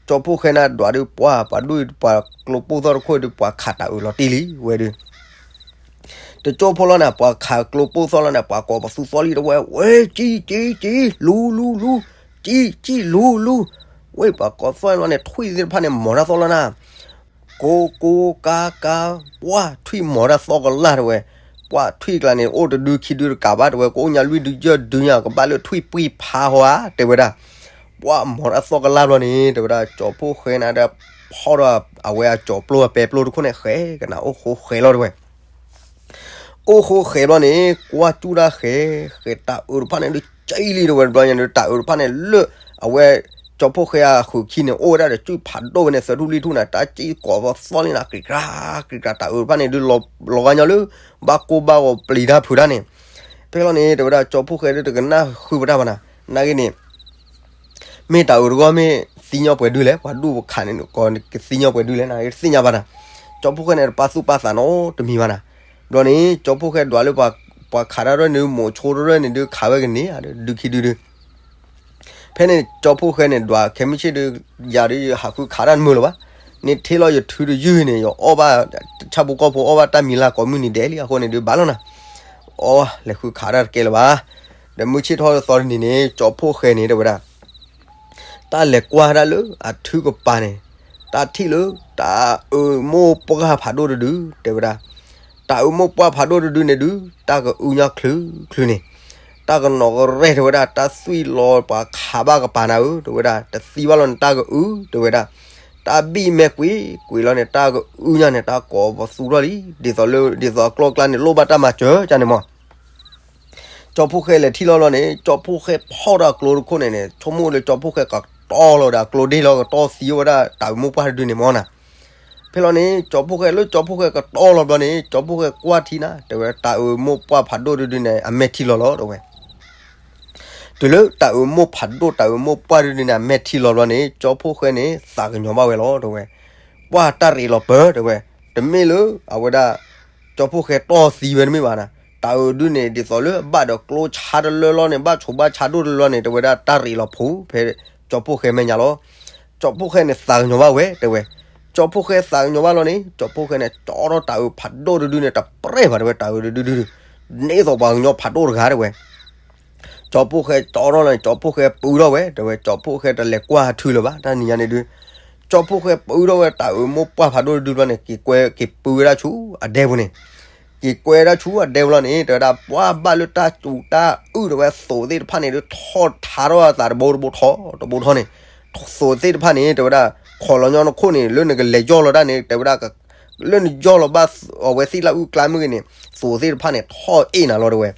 ကၠီဖှိၣ်ဃဲနၤဒွးဒုး ပှၢ်ပှၤဒူၣ်ပှၤကျိပိၢ်သီၣ်တခိၣ်ဒုး ပှၤခးတၤအုးလီၤတံၢ်လံဝဲဒုး တကၠိၢ်ဖိလီၤနၤ ပှၤခးကျိပိၢ်သီၣ်လီၤနၤ ပှၤကိးပသူသီၣ်လံတဝဲ ဝဲကံကံကံ လူလူလူ, ကံကံလူလူ, ဝဲပှၤကိးသီၣ်လီၤန့ၣ် ထွံၣ်သ့ၣ်တဖၣ်န့ၣ် မီၤတၢ်သီၣ်လီၤနၤ, ကိကိကါကါ, ပှၢ်ထွံၣ်မီၤတၢ်သီၣ်ကလၢ်တဝဲ, ပှၢ်ထွံၣ်ကျါန့ၣ် အိၣ်တဒုခံဒုတကးဘၣ်တဝဲ ကအိၣ်ညါလွံၢ်ဒုယဲၢ်ဒုညါ ကဘၣ်လၢထွံၣ်ပှံၢ်ဖးဟီဧါ တဲဝဲဒၣ်, ပှၢ်မီၤတၢ်သီၣ်ကလၢ်ဘျီန့ၣ် တဲဝဲဒၣ် ကၠီဖှိၣ်ဃဲနၤဒီး ဖီၣ်ဒီးအဝဲအကၠီၤပျိအပဲပျိတခိၣ်န့ၣ် ဃဲကနၣ်အိၣ်ဃိဃဲလီၤတဝဲ အိၣ်ဃိဃဲၤဘျီန့ၣ် ကွၢ်ကၠူၣ်တၢ်ဃဲၤ, ဃဲၤတၢ်အုးတဖၣ်န့ၣ်ဒုးကံလံ တဲဝဲ တဘျီညါဒုး တၢ်အုးတဖၣ်န့ၣ်လၢ အဝဲ ကၠီဖှိၣ်ဃဲအဃုာ်ခံန့ၣ် အိၣ်ဝဲဒၣ်ဒီးကၠူၣ်ဖးဒိၣ်ဝဲန့ၣ် သၢထူၣ်လွံၢ်ထူၣ်န့ၣ် တၢ်ကံကိးသီလံနၤ ကြံးကြံး တၢ်အုးတဖၣ်န့ၣ်ဒုး လီၤဂာ်ညီလၢ ဘၣ်ကိၢ်ဘၣ်ဂီၤပျံၤတၢ်ဖုးတၢ်န့ၣ်, ဖဲလီၤန့ၣ် တဲဝဲဒၣ် ကၠီဖှိၣ်ဃဲဒုးတကနၣ်ဃုာ်ပတၢ်ဘၣ်နၤ, နာ်က့န့ၣ် မ့ၢ်တၢ်အုးတဂီၢ်မ့ၢ်သံညီပှဲၤဒုလဲၣ်, ပှၤဒူၣ်ပှၤခးန့ၣ် ကသံညီပှဲၤဒုလဲၣ် နကသ့ၣ်ညါဘၣ်နၤ, ကၠီဖှိၣ်ဃဲန့ၣ် တပာ်သူၣ်ပာ်သးနီတမံၤဘၣ်နၤ, ဘျီန့ၣ် ကၠီဖှိၣ်ဃဲဒွးလၢ ပှၤခးတၢ်ရဲၣ်န့ၣ် မိးဆိတရဲၣ်န့ၣ်ဒုး ခးဝဲကန့ၢ်ဧါ ဒုးခံဒုဒု ဖဲန့ၣ် ကၠီဖှိၣ်ဃဲန့ၣ် ဒွးခဲမုၢ်ဆ့ၣ်ဒုး ယၤဒုး ယဟးဃုခးတၢ်တမုာ်လၢၤဘၣ်, န့ၢ်ထံၣ်လီၤယထုတယုၢ်န့ၣ် ယအီၣ်ဘၣ် ဆၣ်ဖိကီၢ်ဖိအီၣ်ဘၣ်တၢ်မံၤလၢကိးမုၢ်နံၤဒဲးလံ အဃိန့ၣ်ဒုး ဘၣ်လီၤနၤ, အီၣ် လဲၤဃုခးတၢ်တကဲလၢၤဘၣ်, ဒီးမုၢ်ဆ့ၣ်ထီၣ်သီတနံၤန့ၣ် ကၠီဖှိၣ်ဃဲန့ၣ် တဲဝဲဒၣ် တၢ်လဲၤကွၢ်ဒၣ်လၢအထုကပၤန့ၣ်, တၢ်ထံၣ်လၢ တၢ်အုးမိၢ်ပှၢ်ဖးဒိၣ်တဒု တဲဝဲဒၣ်, တၢ်အုးမိၢ်ပှၢ်ဖးဒိၣ်တဒုန့ၣ်ဒုး တၢ်ကအုညါချုချုန့ၣ်, တၢ်ကနီၤကရဲၣ် တဲဝဲဒၣ် တၢ်သွံၣ်လီၤပှၤခးဘၣ်ကပၤနၤဧၢ တဲဝဲဒၣ် တသံဘၣ်လီၤန့ၣ် တၢ်ကအု တဲဝဲဒၣ်, တၢ်ဘံၣ်မဲာ်ကွံာ်ကွံာ်လီၤန့ၣ် တၢ်ကအုညါန့ၣ် တၢ်ကိးပသူထီၣ်လံ, ဒ်သိးလၢ ဒ်သိးအကျိအကျါန့ၣ် လိၣ်ဘၣ်တၢ်မၤစၢၤကန့ၣ်မး ကၠီဖှိၣ်ဃဲလဲၤထံၣ်လီၤလီၤန့ၣ် ကၠီဖှိၣ်ဃဲဖီၣ်ဒီးအကျိတခိၣ်န့ၣ်န့ၣ် ဆိကမိၣ်လၢကၠီဖှိၣ်ဃဲကတီၢ်လီၤဒီးအကျိဒ့ၣ်လီၤ ကတီၢ်သံဝဲဒၣ်တၢ်အုးမိၢ်ပှၢ်တဒုန့ၣ်မးနၤ, ဖဲလီၤန့ၣ် ကၠီဖှိၣ်ဃဲလၢကၠီဖှိၣ်ဃဲကတီၢ်လီၤဘျီန့ၣ် ကၠီဖှိၣ်ဃဲကွၢ်ထံနၤ တဲဝဲ တၢ်အုးမိၢ်ပှၢ်ဖးဒိၣ်တဒုန့ၣ် အမဲာ်ထံလီၤလီၤ တဲဝဲ တုၤလၢတၢ်အုးမိၢ်ဖးဒိၣ် တၢ်အုးမိၢ်ပှၢ်တဒုန့ၣ် အမဲာ်ထံလီၤဘျီန့ၣ် ကၠီဖှိၣ်ဃဲန့ၣ် သးကညီၤဘၣ်ဝဲလီၤ တဲဝဲ, ပှၢ်တၢ်ရ့းလီၤပၢၤ တဲဝဲ, တမ့ၢ်လၢ အဝဲဒၣ် ကၠီဖှိၣ်ဃဲတီၢ်သံဝဲတမ့ၢ်ဘၣ်နၤ, တၢ်အုးဒုန့ၣ် ဒ်သိးလၢအဘၣ်ဒီးကျိဆါတလၢလီၤန့ၣ် ဘၣ်ဆိးဘၣ်ဆါဒိၣ်တလၢလီၤန့ၣ် တဲဝဲဒၣ်တၢ်ရ့းလီၤဖိ ဖဲကၠီဖှိၣ်ဃဲမဲာ်ညါလီၤ. ကၠီဖှိၣ်ဃဲန့ၣ် သးကညီၤဘၣ်ဝဲ တဲဝဲ, ကၠီဖှိၣ်ဃဲသးကညီၤဘၣ်လီၤန့ၣ် ကၠီဖှိၣ်ဃဲန့ၣ် ကၠီထီၣ်တၢ်အုးဖးဒိၣ်တဒုန့ၣ် တပြဲၢ်ဘၣ် တဲဝဲ တၢ်အုးတဒုဒု န့ၢ်သိးပှၤကညီဖးဒိၣ်တဂၤ တဲဝဲ ကၠီဖှိၣ်ဃဲကၠီထီၣ်လီၤန့ၣ် ကၠီဖှိၣ်ဃဲပုထီၣ်ဝဲ တဲဝဲ, ကၠီဖှိၣ်ဃဲတလဲၤကွၢ်ထုလၢၤဘၣ် တၢ်နံၤညါန့ၣ်ဒုး, ကၠီဖှိၣ်ဃဲပုထီၣ်ဝဲတၢ်အုးမိၢ်ပှၢ်ဖးဒိၣ်တဒုဘျီန့ၣ် က့ၤကွဲ က့ၤပုဝဲဒၣ်ဆူအဒဲပူၤန့ၣ်, က့ၤကွဲဒၣ်ဆူအဒဲပူၤလီၤန့ၣ် တဲဝဲဒၣ် ပှၤဘၣ်လၢတၢ်စူၤတၢ်အုၣ် တဲဝဲ သိးသ့ၣ်တဖၣ်န့ၣ်ဒုး ထီၣ်ထါထီၣ်အသးတဘိတဘိထီၣ် တဘိထီၣ်န့ၣ်, သိးသ့ၣ်တဖၣ်န့ၣ် တဲဝဲဒၣ် ခီၣ်လီၤညီနခိၣ်န့ၣ် လၢနကလဲၤယီၢ်လီၤတၢ်န့ၣ် တဲဝဲဒၣ် လၢနယီၢ်လီၤဘၣ်အဝဲသ့ၣ်လၢအုၣ်ကျါမ့ၢ်ဂ့ၤန့ၣ် သိးသ့ၣ်တဖၣ်န့ၣ် ထီၣ်အ့ၣ်နၤလီၤ တဲဝဲ.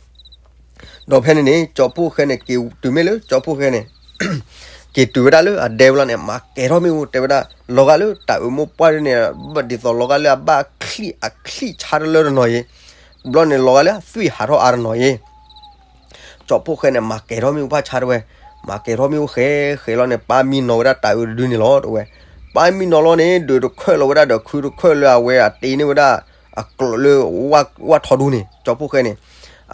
ဒီးဖဲန့ၣ်န့ၣ် ကၠီဖှိၣ်ဃဲန့ၣ် က့ၤတုၤမ့ၢ်လၢကၠီဖှိၣ်ဃဲန့ၣ် က့ၤတုၤဝဲဒၣ်လၢအဒဲပူၤလီၤန့ၣ် မၤကဲၤထီၣ်မ့ၣ်အူ တဲဝဲဒၣ် လီၤဂာ်လၢတၢ်အုးမိၢ်ပှၢ်ဒုန့ၣ် ဒ်သိးလီၤဂာ်လၢအဘၣ်ချံၣ်အချံၣ်ဆါတလၢတနီၤအံၤ, ဘျီန့ၣ်လီၤဂာ်လၢအသွံၣ်ဟးထီၣ်အါတနီၤအံၤ ကၠီဖှိၣ်ဃဲန့ၣ် မၤကဲၤထီၣ်မ့ၣ်အူဖးဆါ တဲဝဲ, မၤကဲၤထီၣ်မ့ၣ်အူဃဲဃဲလီၤန့ၣ် ပၢ်မံနီၤဝဲဒၣ်တၢ်အုးတဒုန့ၣ်လီၤ တဲဝဲ. ပၢ်မံနီၤလီၤန့ၣ် ဒုးတခၢၣ်လီၤဝဲဒၣ်ဒီးခုတခၢၣ်လၢအဝဲအတ့န့ၢ်ဝဲဒၣ် အကျိးလၢ ဝၣ်ထီဒူန့ၣ် ကၠီဖှိၣ်ဃဲန့ၣ်,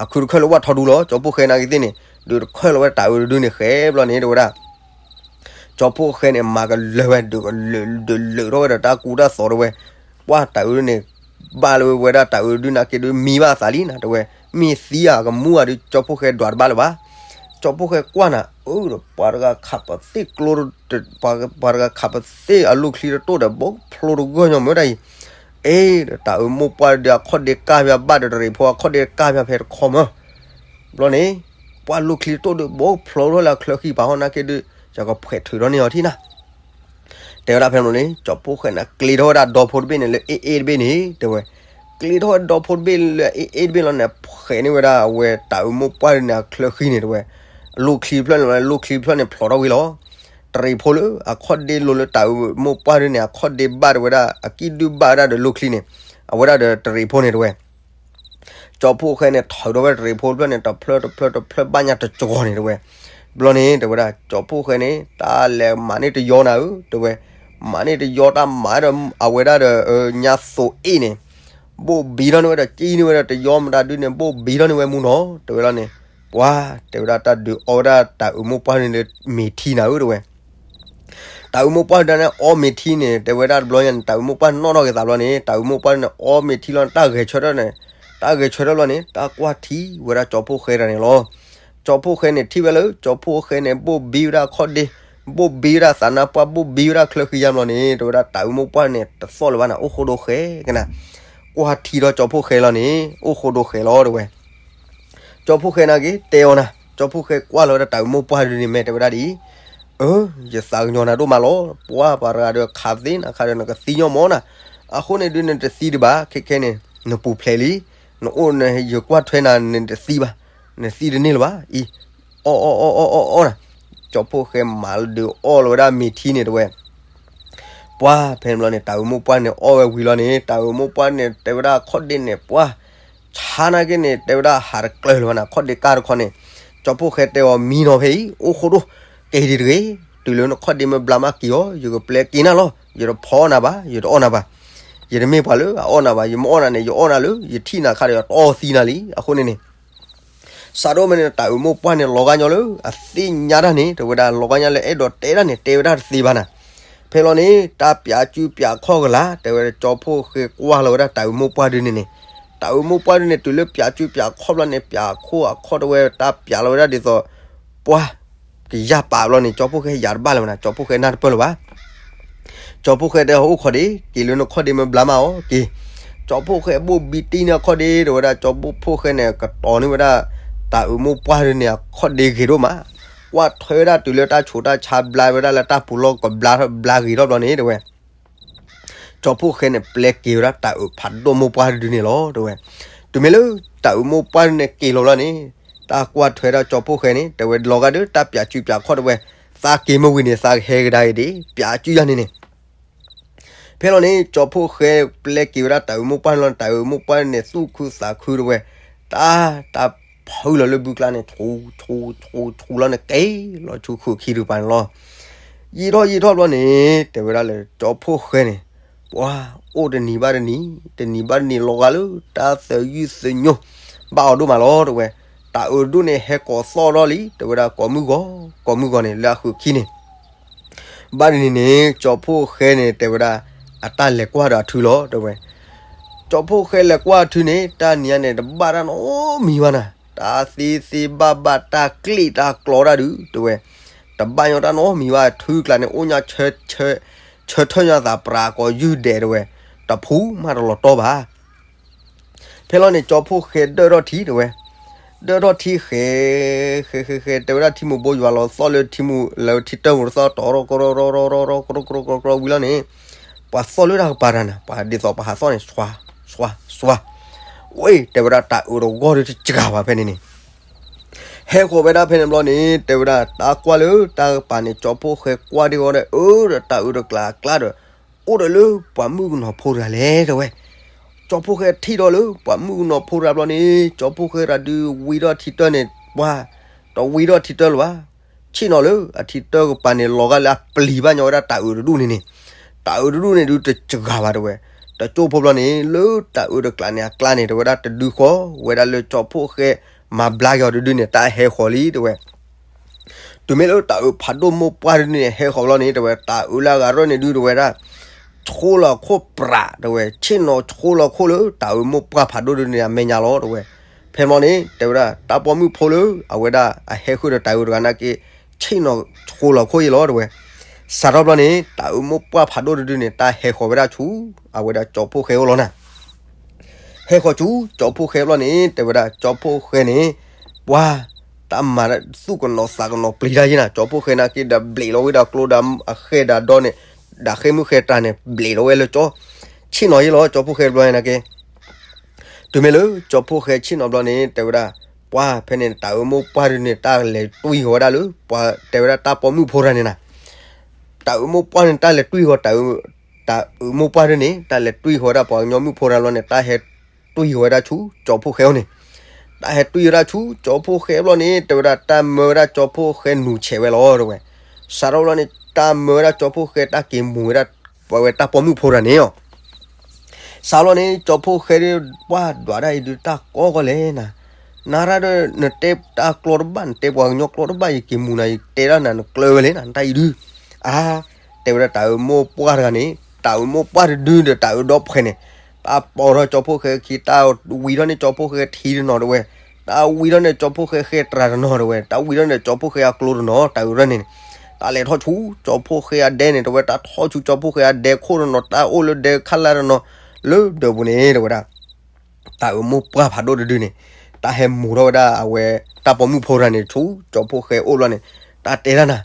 အခုတခၢၣ်လၢဝၣ်ထီဒူလီၤ ကၠီဖှိၣ်ဃဲနာ်က့သ့ၣ်န့ၣ် ဒုးတခၢၣ်လီၤဝဲဒၣ်တၢ်အုးတဒုန့ၣ်ဃဲဘျီန့ၣ် တဲဝဲဒၣ် ကၠီဖှိၣ်ဃဲန့ၣ် မၤကလၢၤဝဲ ဒုးကလၢၤထီၣ်ဝဲဒီးတၢ်ကူတၢ်သိး တဲဝဲ, ပှၢ်တၢ်အုးန့ၣ် ဘၣ်လၢဝဲဒၣ်တၢ်အုးတဒုနာ်က့ဒုး မံဘၣ်အသးလံနၤ တဲဝဲ, မ့ၢ်သံဧါကမူဧါဒုး ကၠီဖှိၣ်ဃဲဒွးတဘၣ်လၢၤဘၣ်. ကၠီဖှိၣ်ဃဲကွၢ်နၤ အၢ ဒီးပှၤတဂၤခးပသ့ၣ်ကျိ ပှၤတဂၤခးပသ့ၣ်အလိၣ်ချံတတိၢ်ဒီး ဘိဖျိတဂၢၢ်ညီမ့ၢ်ဒၣ်အံၤ, အ့ ဒီးတၢ်အုးမိၢ်ပှၢ်ဒုး အခီၣ်ဒ့ကၢ်ဖဲဘၣ်ဒီးတရံးဖိ အခီၣ်ဒ့ကၢ်ဖဲဖဲတခီမၢ်, ဘျီန့ၣ် ပှၢ်လိၣ်ချံတတိၢ်ဒီး ဘိဖျိထီၣ်လၢအချၢဃံပာ်ဟီၣ်နာ်က့ဒုး ယကဖှဲးထုးထီၣ်န့ၢ်အီၤထံၣ်နၤ တဲဝဲဒၣ်ဖဲန့ၣ်န့ၣ် ကၠီဖှိၣ်ဃဲန့ၣ် ကျ့ထီၣ်ဝဲဒၣ်ဒီဖိတဘ့ၣ်န့ၣ် လၢအ့ၣ်အ့ၣ်တဘ့ၣ်န့ၣ် တဲဝဲ, ကျ့ထီၣ်ဝဲဒီဖိတဘ့ၣ်လၢအ့ၣ်အ့ၣ်တဘ့ၣ်လီၤန့ၣ် ဖှဲးန့ၢ်ဝဲဒၣ်အဝဲတၢ်အုးမိၢ်ပှၢ်ဒုးန့ၣ် အချၢဃံန့ၣ် တဲဝဲ, အလိၣ်ချံဖျၢၣ်န့ၣ် လိၣ်ချံဖျၢၣ်န့ၣ် ဖျိးထီၣ်ဝံၤလီၤ. တရံးဖိလၢအခီၣ်ဒ့လိၤလၢတၢ်အုးမိၢ်ပှၢ်ဒုးန့ၣ် အခီၣ်ဒ့ဘၣ်တဲဝဲဒၣ် အကံၣ်ဒုၣ်ဘၣ်ဝဲဒၣ်ဒီးလိၣ်ချံန့ၣ် အဝဲဒၣ်ဒီးတရံးဖိန့ၣ် တဲဝဲ ကၠီဖှိၣ်ဃဲန့ၣ် ထုးထီၣ်ဝဲတရံးဖိတဖျၢၣ်န့ၣ် တဖျၢၣ်တဖျၢၣ်တဖျၢၣ်ဘၣ်ညါတကီၤန့ၣ် တဲဝဲ, ဘျီန့ၣ် တဲဝဲဒၣ် ကၠီဖှိၣ်ဃဲန့ၣ် တၢ်လဲၤမၤန့ၢ်တယီနၤဧၢ တဲဝဲ, မၤန့ၢ်တယီတၢ်မၤဒီး အဝဲဒၣ်ဒီး ညါသိးအ့ၣ်န့ၣ် ဘိၣ်ဘံထီၣ်န့ၢ်ဝဲဒီး ကံၣ်န့ၢ်ဝဲဒီးတယီမတၤဒုးန့ၣ် ဘိၣ်ဘံထီၣ်န့ၢ်ဝဲမူနီၤ တဲဝဲလီၤန့ၣ်, ပှၤ တဲဝဲဒၣ်တၢ်ဒုးအီဝဲဒၣ်တၢ်အုးမိၢ်ပှၢ်န့ၣ်လၢမ့ၤထံနၤဧၢ တဲဝဲ တၢ်အုးမိၢ်ပှၢ်ဒုးန့ၣ် အီမ့ၤထံန့ၣ် တဲဝဲဒၣ်တဘျီညါန့ၣ် တၢ်အုးမိၢ်ပှၢ်နီၣ်ထီၣ်က့ၤသးဘျီန့ၣ် တၢ်အုးမိၢ်ပှၢ်န့ၣ် အီမ့ၤထံလီၤန့ၣ် တၢ်ဂဲၤဆၢထၢၣ်န့ၣ်, တၢ်ဂဲၤဆၢထၢၣ်ဘျီန့ၣ် တၢ်ကွၢ်ထံဝဲဒၣ်ကၠီဖှိၣ်ဃဲတၢ်န့ၣ်လီၤ. ကၠီဖှိၣ်ဃဲန့ၣ် ထံၣ်ဝဲလၢ ကၠီဖှိၣ်ဃဲန့ၣ် ဘိၣ်ဘံဝဲဒၣ်ခီၣ်ဒ့, ဘိၣ်ဘံဝဲဒၣ်သးနါပှၢ် ဘိၣ်ဘံဝဲဒၣ်ချၢဃံယါဘျီန့ၣ် တဲဝဲဒၣ်တၢ်အုးမိၢ်ပှၢ်န့ၣ် တသီၣ်လၢၤဘၣ်နၤ အိၣ်ဃိဒိဃဲကနၤ, ကွၢ်ထံဒီးကၠီဖှိၣ်ဃဲလီၤန့ၣ် အိၣ်ဃိဒိဃဲလီၤ တဲဝဲ ကၠီဖှိၣ်ဃဲနာ်က့ တဲအီၤနၤ, ကၠီဖှိၣ်ဃဲကွၢ်လီၤဝဲဒၣ်တၢ်အုးမိၢ်ပှၢ်ဒုးန့ၣ် မ့ၢ်တဲဝဲဒၣ်ဒ်အံၤ, အၢ ယသးကညီၤနၤဒိၣ်မးလီၤ, ပှၤပှၤတဂၤဒီးခးသ့နၤခါဒီး နကသံညီမၢ်နၤ, အဃိန့ၣ်ဒုးနတသံဒံးဘၣ် ခဲခဲန့ၣ် နပူၤဖျဲးလံ, နအိၣ်နယကွၢ်ထွဲနၤ နတသံဘၣ်, နသံတန့ၢ်လၢၤဘၣ်အံၤ, အီၣ်အီၣ်အီၣ်အီၣ်အီၣ်အီၣ်နၤ, ကၠီဖှိၣ်ဃဲမၤလၢဒုးအီၣ်လီၤဝဲဒၣ်မ့ၤထံန့ၣ်တဲဝဲ, ပှၢ်ဖဲန့ၣ်ဘျီန့ၣ် တၢ်အုးမိၢ်ပှၢ်န့ၣ်အီၣ်ဝဲဝံၤလီၤန့ၣ် တၢ်အုးမိၢ်ပှၢ်န့ၣ် တဲဝဲဒၣ်ခီၣ်ဒ့န့ၣ် ပှၢ် ဆါနာ်က့န့ၣ် တဲဝဲဒၣ်ဟးတကျၢၤလၢၤဘၣ်နၤ ခီၣ်ဒ့ကၢ်တခီန့ၣ်, ကၠီဖှိၣ်ဃဲတဲအီၤ မံနီၤဖဲအံၤ အိၣ်ဃိဒိၣ်, က့ၤဒံးတဂ့ၤ, တုၤလၢနခီၣ်ဒ့မ့ၢ်ဘျါမးက့ၤအီၤ ယကပျဲက့ၤနၤလီၤ, ယတဖီအီၣ်နၤဘၣ်, ယတအီၣ်နၤဘၣ်, ယတမ့ၢ်ပှၤလၢအအီၣ်နၤဘၣ်, ယမ့ၢ်အီၣ်နၤန့ၣ် ယအီၣ်နၤလၢ ယထံၣ်နၤခါဒီး ယတီၢ်သံနၤလံ, အဃိန့ၣ်န့ၣ် စးထီၣ်မ့ၢ်န့ၣ် တၢ်အုးမိၢ်ပှၢ်န့ၣ် လီၤဂာ်ညီလၢ အသ့ၣ်ညါတၢ်န့ၣ် တဲဝဲဒၣ် လီၤဂာ်ညီလၢအဲၣ်ဒိးတဲဒၣ်န့ၣ် တဲဝဲဒၣ်တသ့ဘၣ်နၤ. ဖဲလီၤန့ၣ် တၢ်ပၠးစုပၠးခီၣ်ကလာ် တဲဝဲဒၣ် ကၠီဖှိၣ်ဃဲကွၢ်လီၤဝဲဒၣ်တၢ်အုးမိၢ်ပှၢ်ဒုန့ၣ်န့ၣ်, တၢ်အုးမိၢ်ပှၢ်ဒုန့ၣ် တုၤလၢပၠးစုပၠးခီၣ်ဘျီန့ၣ် ပၠးခိၣ်အခီၣ်တဲဝဲ တၢ်ပၠးလီၤဝဲဒၣ်ဒ်သိး ပှၢ် ကယၢ်ပာ်ဘျီန့ၣ် ကၠီဖှိၣ်ဃဲယၤတဘၣ်လၢၤဘၣ်နၤ, ကၠီဖှိၣ်ဃဲနၢ်တပၢၢ်လၢၤဘၣ်. ကၠီဖှိၣ်ဃဲတဲ အိၣ်ခိးဒံး က့ၤလၢနခီၣ်ဒ့မ့ၢ်ဘျါမးအီၤက့ၤ. ကၠီဖှိၣ်ဃဲဘိၣ်ဘံတံၢ်န့ၢ်အခီၣ်ဒ့ တဲဝဲဒၣ် ကၠီဖှိၣ်ဃဲန့ၣ် ကတီၤန့ၢ်ဝဲဒၣ် တၢ်အုးမိၢ်ပှၢ်ဒုန့ၣ် အခီၣ်ဒ့ဂ့ၤဒိၣ်မး, ကွၢ်ထွဲဝဲဒၣ်တုၤလၢတၢ်ဆူးတၢ်ဆါဘျါဝဲဒၣ်လၢတၢ်ပူၤလီၢ်ကဘျါဘျါဂ့ၤထီၣ်ဘျီန့ၣ် တဲဝဲ ကၠီဖှိၣ်ဃဲန့ၣ် ပျဲက့ၤဝဲဒၣ်တၢ်အုးဖးဒိၣ်မိၢ်ပှၢ်ဒုန့ၣ်လီၤ တဲဝဲ. တုၤမ့ၢ်လၢတၢ်အုးမိၢ်ပှၢ်ဒုန့ၣ်က့ၤလီၤဘျီန့ၣ် တၢ်ကွၢ်ထွဲဒၣ်ကၠီဖှိၣ်ဃဲန့ၣ် တဲဝဲ လီၤဂာ်ဒီးတၢ်ပၠးစုပၠးခီၣ်တဲဝဲ, သးက့ၤမ့ၢ်ဝံၤန့ၣ် သးကဟဲကဒါအံၤဒံး ပၠးစုယၤန့ၣ်န့ၣ် ဖဲလီၤန့ၣ် ကၠီဖှိၣ်ဃဲပျဲက့ၤဝဲဒၣ်တၢ်အုးမိၢ်ပှၢ်န့ၣ်လီၤန့ၣ် တၢ်အုးမိၢ်ပှၢ်န့ၣ် သူၣ်ခုသးခုတဲဝဲ, တၢ် တၢ်ဖုလီၤလၢဘုကျါန့ၣ် ဆူ ဆူ ဆူ ဆူလီၤန့ၣ် က့ၤလီၤဆူဃုာ်ခံတကပၤန့ၣ်လီၤ. ယံာ်ထီၣ်ယံာ်ထီၣ်ဘျီန့ၣ် တဲဝဲဒၣ်လၢကၠီဖှိၣ်ဃဲန့ၣ် ပှၤအိၣ်တနံၤဘၣ်တနံၤ တနံၤဘၣ်တနံၤ လီၤဂာ်လၢတၢ်သယုၢ်သညိ ဘၣ်အီၤဒိၣ်မးလီၤ တဲဝဲ. တၢ်အုးဒိၣ်န့ၣ် ဟဲကိးသီၣ်ထီၣ်လံ တဲဝဲဒၣ်ကိးမုၢ်ဂီၤ ကိးမုၢ်ဂီၤန့ၣ် လၢအဃုာ်ခံန့ၣ် ဘၣ်တနံၤန့ၣ် ကၠီဖှိၣ်ဃဲန့ၣ် တဲဝဲဒၣ် အတၢ်လဲၤကွၢ်ဒီးအထုလီၤ တဲဝဲ. ကၠီဖှိၣ်ဃဲလဲၤကွၢ်အထုန့ၣ် တၢ်နံၤညါန့ၣ် တဘၣ်တၢ်နီတမံၤဘၣ်နၤ, တၢ်သ့သ့ဘၣ်ဘၣ် တၢ်ကျ့ၣ်တၢ်ကျီတၢ်ဒုး တဲဝဲ. တဘၣ်ညီတၢ်နီတမံၤဘၣ် ထုကျါန့ၣ် အိၣ်ညါ ဆၢထၢၣ်ညါသးပြးကိးယုၢ်ဒဲး တဲဝဲ, တဖုမးတလီၤတီဘၣ်. ဖဲလီၤန့ၣ် ကၠီဖှိၣ်ဃဲဒၢၣ်ထီၣ်ထံ တဲဝဲ, ဒၢၣ်ထီၣ်ထံဃဲ ဃဲဃဲဃဲ တဲဝဲဒၣ်ထံမူးဘိယွၤလီၤသီၣ်လၢထံမူး လၢထံတၢ်မူးတသီၣ် တီၤရီကရီကရီကရီကရီကရီကရီဝံၤလီၤန့ၣ်, ပှၤသီၣ်လၢတၢ်ကပၤတၢ်န့ၣ် ပှၤဒ်သိးပှၤဟးသီၣ်န့ၣ် စွါ စွါ စွါ, ဝဲ တဲဝဲဒၣ်တၢ်အုးတဂီၢ်ဒီးတစှၤဘၣ်ဖဲန့ၣ်န့ၣ် ဟဲဃီၤဝဲဒၣ်ဖဲန့ၣ်ဘျီန့ၣ် တဲဝဲဒၣ် တၢ်ကွၢ်လၢတၢ်ကပၤန့ၣ် ကၠီဖှိၣ်ဃဲကွၢ်ဒံးဂီၤဒီး အၢ ဒီးတၢ်အုးတကျးအကျါဒီး အိၣ်ဒီးလၢပှၤမုၣ်ကနီၤဖိတဂၤလဲၣ် တဲဝဲ. ကၠီဖှိၣ်ဃဲထံၣ်ဒီးလၢပှၤမုၣ်ကနီၤဖိတဂၤဘျီန့ၣ် ကၠီဖှိၣ်ဃဲတၢ်ဒုးဝံထီၣ်ထံတၢၢ်န့ၣ် ပှၤ တဝံထီၣ်ထံတၢၢ်လၢၤဘၣ်. ဆ့ၣ်နီၤလၢအထံတၢၢ်ကပၤန့ၣ် လီၤဂာ်လၢအပျံၤဘၣ်ညီဝဲဒၣ်တၢ်အုးတဒူၣ်န့ၣ်န့ၣ်, တၢ်အုးတဒူၣ်န့ၣ်ဒုးတစှၤဘၣ် တဲဝဲ. တကၠိၢ်ဖိဘျီန့ၣ် လၢတၢ်အုးတကျးန့ၣ်အကျါန့ၣ် တဲဝဲဒၣ်တဒုဃီၤဝဲဒၣ်လၢကၠီဖှိၣ်ဃဲမၤဘျါက့ၤအီၤတဒုန့ၣ် တၢ်ဟဲဃီၤလံ တဲဝဲ. တုၤမ့ၢ်လၢတၢ်အုးဖးဒိၣ်မိၢ်ပှၢ်တဒုန့ၣ် ဟဲဃီၤဘျီန့ၣ် တဲဝဲ တၢ်အုးလၢအဂၤရၢၢ်န့ၣ်ဒုး တဲဝဲဒၣ် ဆှိလီၤခိၣ်ပြး တဲဝဲ, ဆ့ၣ်နီၤဆှိလီၤခိၣ်လၢတၢ်အုးမိၢ်ပှၢ်ဖးဒိၣ်တဒုန့ၣ် အမဲာ်ညါလီၤ တဲဝဲ. ဖဲမီန့ၣ် တဲဝဲဒၣ် တၢ်ပိာ်မုၣ်ဖိလၢအဝဲဒၣ်အဟဲဃုာ်ဒီးတၢ်အုးတဂၤနာ်က့ ဆ့ၣ်နီၤဆှိလီၤခိၣ်ယဲလီၤ တဲဝဲ. စးထီၣ်ဘျီန့ၣ် တၢ်အုးမိၢ်ပှၢ်ဖးဒိၣ်တဒုန့ၣ် တၢ်ဟဲဃီၤဝဲဒၣ်ဆူ အဝဲဒၣ်ကၠီဖှိၣ်ဃဲအိၣ်လီၤနၤ ဟဲဃီၤဆူကၠီဖှိၣ်ဃဲဘျီန့ၣ် တဲဝဲဒၣ် ကၠီဖှိၣ်ဃဲန့ၣ် ပှၤ တၢ်မၤသူၣ်ကနီၤသးကနီၤပျံၤတၢ်ယဲနၤ, ကၠီဖှိၣ်ဃဲနာ်က့ဒီးဘျံးလီၤဝဲဒၣ်ကျိဒီးအဃဲၢ်ဒီးဒီန့ၣ်, ဒီးဃ့ၢ်မုၢ်ဃဲၢ်တၢ်န့ၣ် ဘျံးလီၤဝဲလၢကၠီ, ဆ့ၣ်နီၤယဲလီၤ ကၠီဖှိၣ်ဃဲဘျီန့ၣ်နာ်က့ တုၤမ့ၢ်လၢကၠီဖှိၣ်ဃဲဆ့ၣ်နီၤဘျီန့ၣ် တဲဝဲဒၣ် ပှၤဖဲန့ၣ် တၢ်အုးမိၢ်ပှၢ်တဒုန့ၣ် တၢ်လဲၤတွံၢ်ဃီၤဝဲဒၣ်လၢ ပှၤတဲဝဲဒၣ်တၢ်ပိာ်မုၣ်ဖိတဂၤန့ၣ်နၤ, တၢ်အုးမိၢ်ပှၢ်န့ၣ် တၢ်လဲၤတွံၢ်ဃီၤ တၢ်အုးမိၢ်ပှၢ်တဒုန့ၣ် တၢ်လဲၤတွံၢ်ဃီၤဝဲဒၣ်ပှၤကညီမုၣ်ဖိတဂၤဘျီန့ၣ် တၢ်ဟဲတွံၢ်ဃီၤဝဲဒၣ်ဆူကၠီဖှိၣ်ဃဲအိၣ်န့ၣ်, တၢ်ဟဲတွံၢ်ဝဲဒၣ်ဆူကၠီဖှိၣ်ဃဲဘျီန့ၣ် တဲဝဲဒၣ် တၢ်မၢဝဲဒၣ်ကၠီဖှိၣ်ဃဲနူၤဆဲးဝဲလီၤ တဲဝဲ. စးထီၣ်ဘျီန့ၣ် တၢ်မၢဝဲဒၣ်ကၠီဖှိၣ်ဃဲ တၢ်က့ၤမူၤဝဲဒၣ် ပဝဲတၢ်ပိာ်မုၣ်ဖိတဂၤန့ၣ်လီၤ. စးထီၣ်ဘျီန့ၣ် ကၠီဖှိၣ်ဃဲဒုး ပှၤဒွးဒၣ်အံၤဒုး တၢ်ကီကီလဲၣ်နၤ, နၤရၣ်ဒီး နတဲတၢ်ကျိတဘၣ် နတဲပှၤကညီကျိတဘၣ် ယက့ၤမူၤနၤ ယတဲဒၣ်နၤ နကျၢၤဝဲလဲၣ်နၤ နတၢ်အံၤဒုး, အါ တဲဝဲဒၣ်တၢ်အုးမိၢ်ပှၢ်တဂၤန့ၣ် တၢ်အုးမိၢ်ပှၢ်တဒုဒီးတၢ်အုးဒီဖှဲးန့ၣ် တၢ်ပိာ်ထီၣ်ကၠီဖှိၣ်ဃဲခံ တၢ်ဝံထီၣ်န့ၢ်ကၠီဖှိၣ်ဃဲထံတနီၤ တဲဝဲ, တၢ်ဝံထီၣ်န့ၢ်ကၠီဖှိၣ်ဃဲဃဲၢ်တြၤတနီၤ တဲဝဲ, တၢ်ဝံထီၣ်န့ၢ်ကၠီဖှိၣ်ဃဲအကျိတနီၤ တၢ်အုးရၢၢ်န့ၣ်န့ၣ်, တၢ်လဲၤထီၣ်ဆူကၠီဖှိၣ်ဃဲအဒဲန့ၣ် တဲဝဲ တၢ်ထီၣ်ဆူကၠီဖှိၣ်ဃဲအဒဲခိၣ်တနီၤ တၢ်အိၣ်လၢဒဲခါလၢတနီၤ လၢဒၢးပူၤန့ၣ် တဲဝဲဒၣ် တၢ်အုးမိၢ်ပှၢ်ဖးဒိၣ်တဒုန့ၣ် တၢ်ဟဲမူၤထီၣ်ဝဲဒၣ်အဝဲ တၢ်ပိာ်မုၣ်ဖိတဂၤန့ၣ် ဆူကၠီဖှိၣ်ဃဲအိၣ်ဘျီန့ၣ် တၢ်တဲဒၣ်နၤ,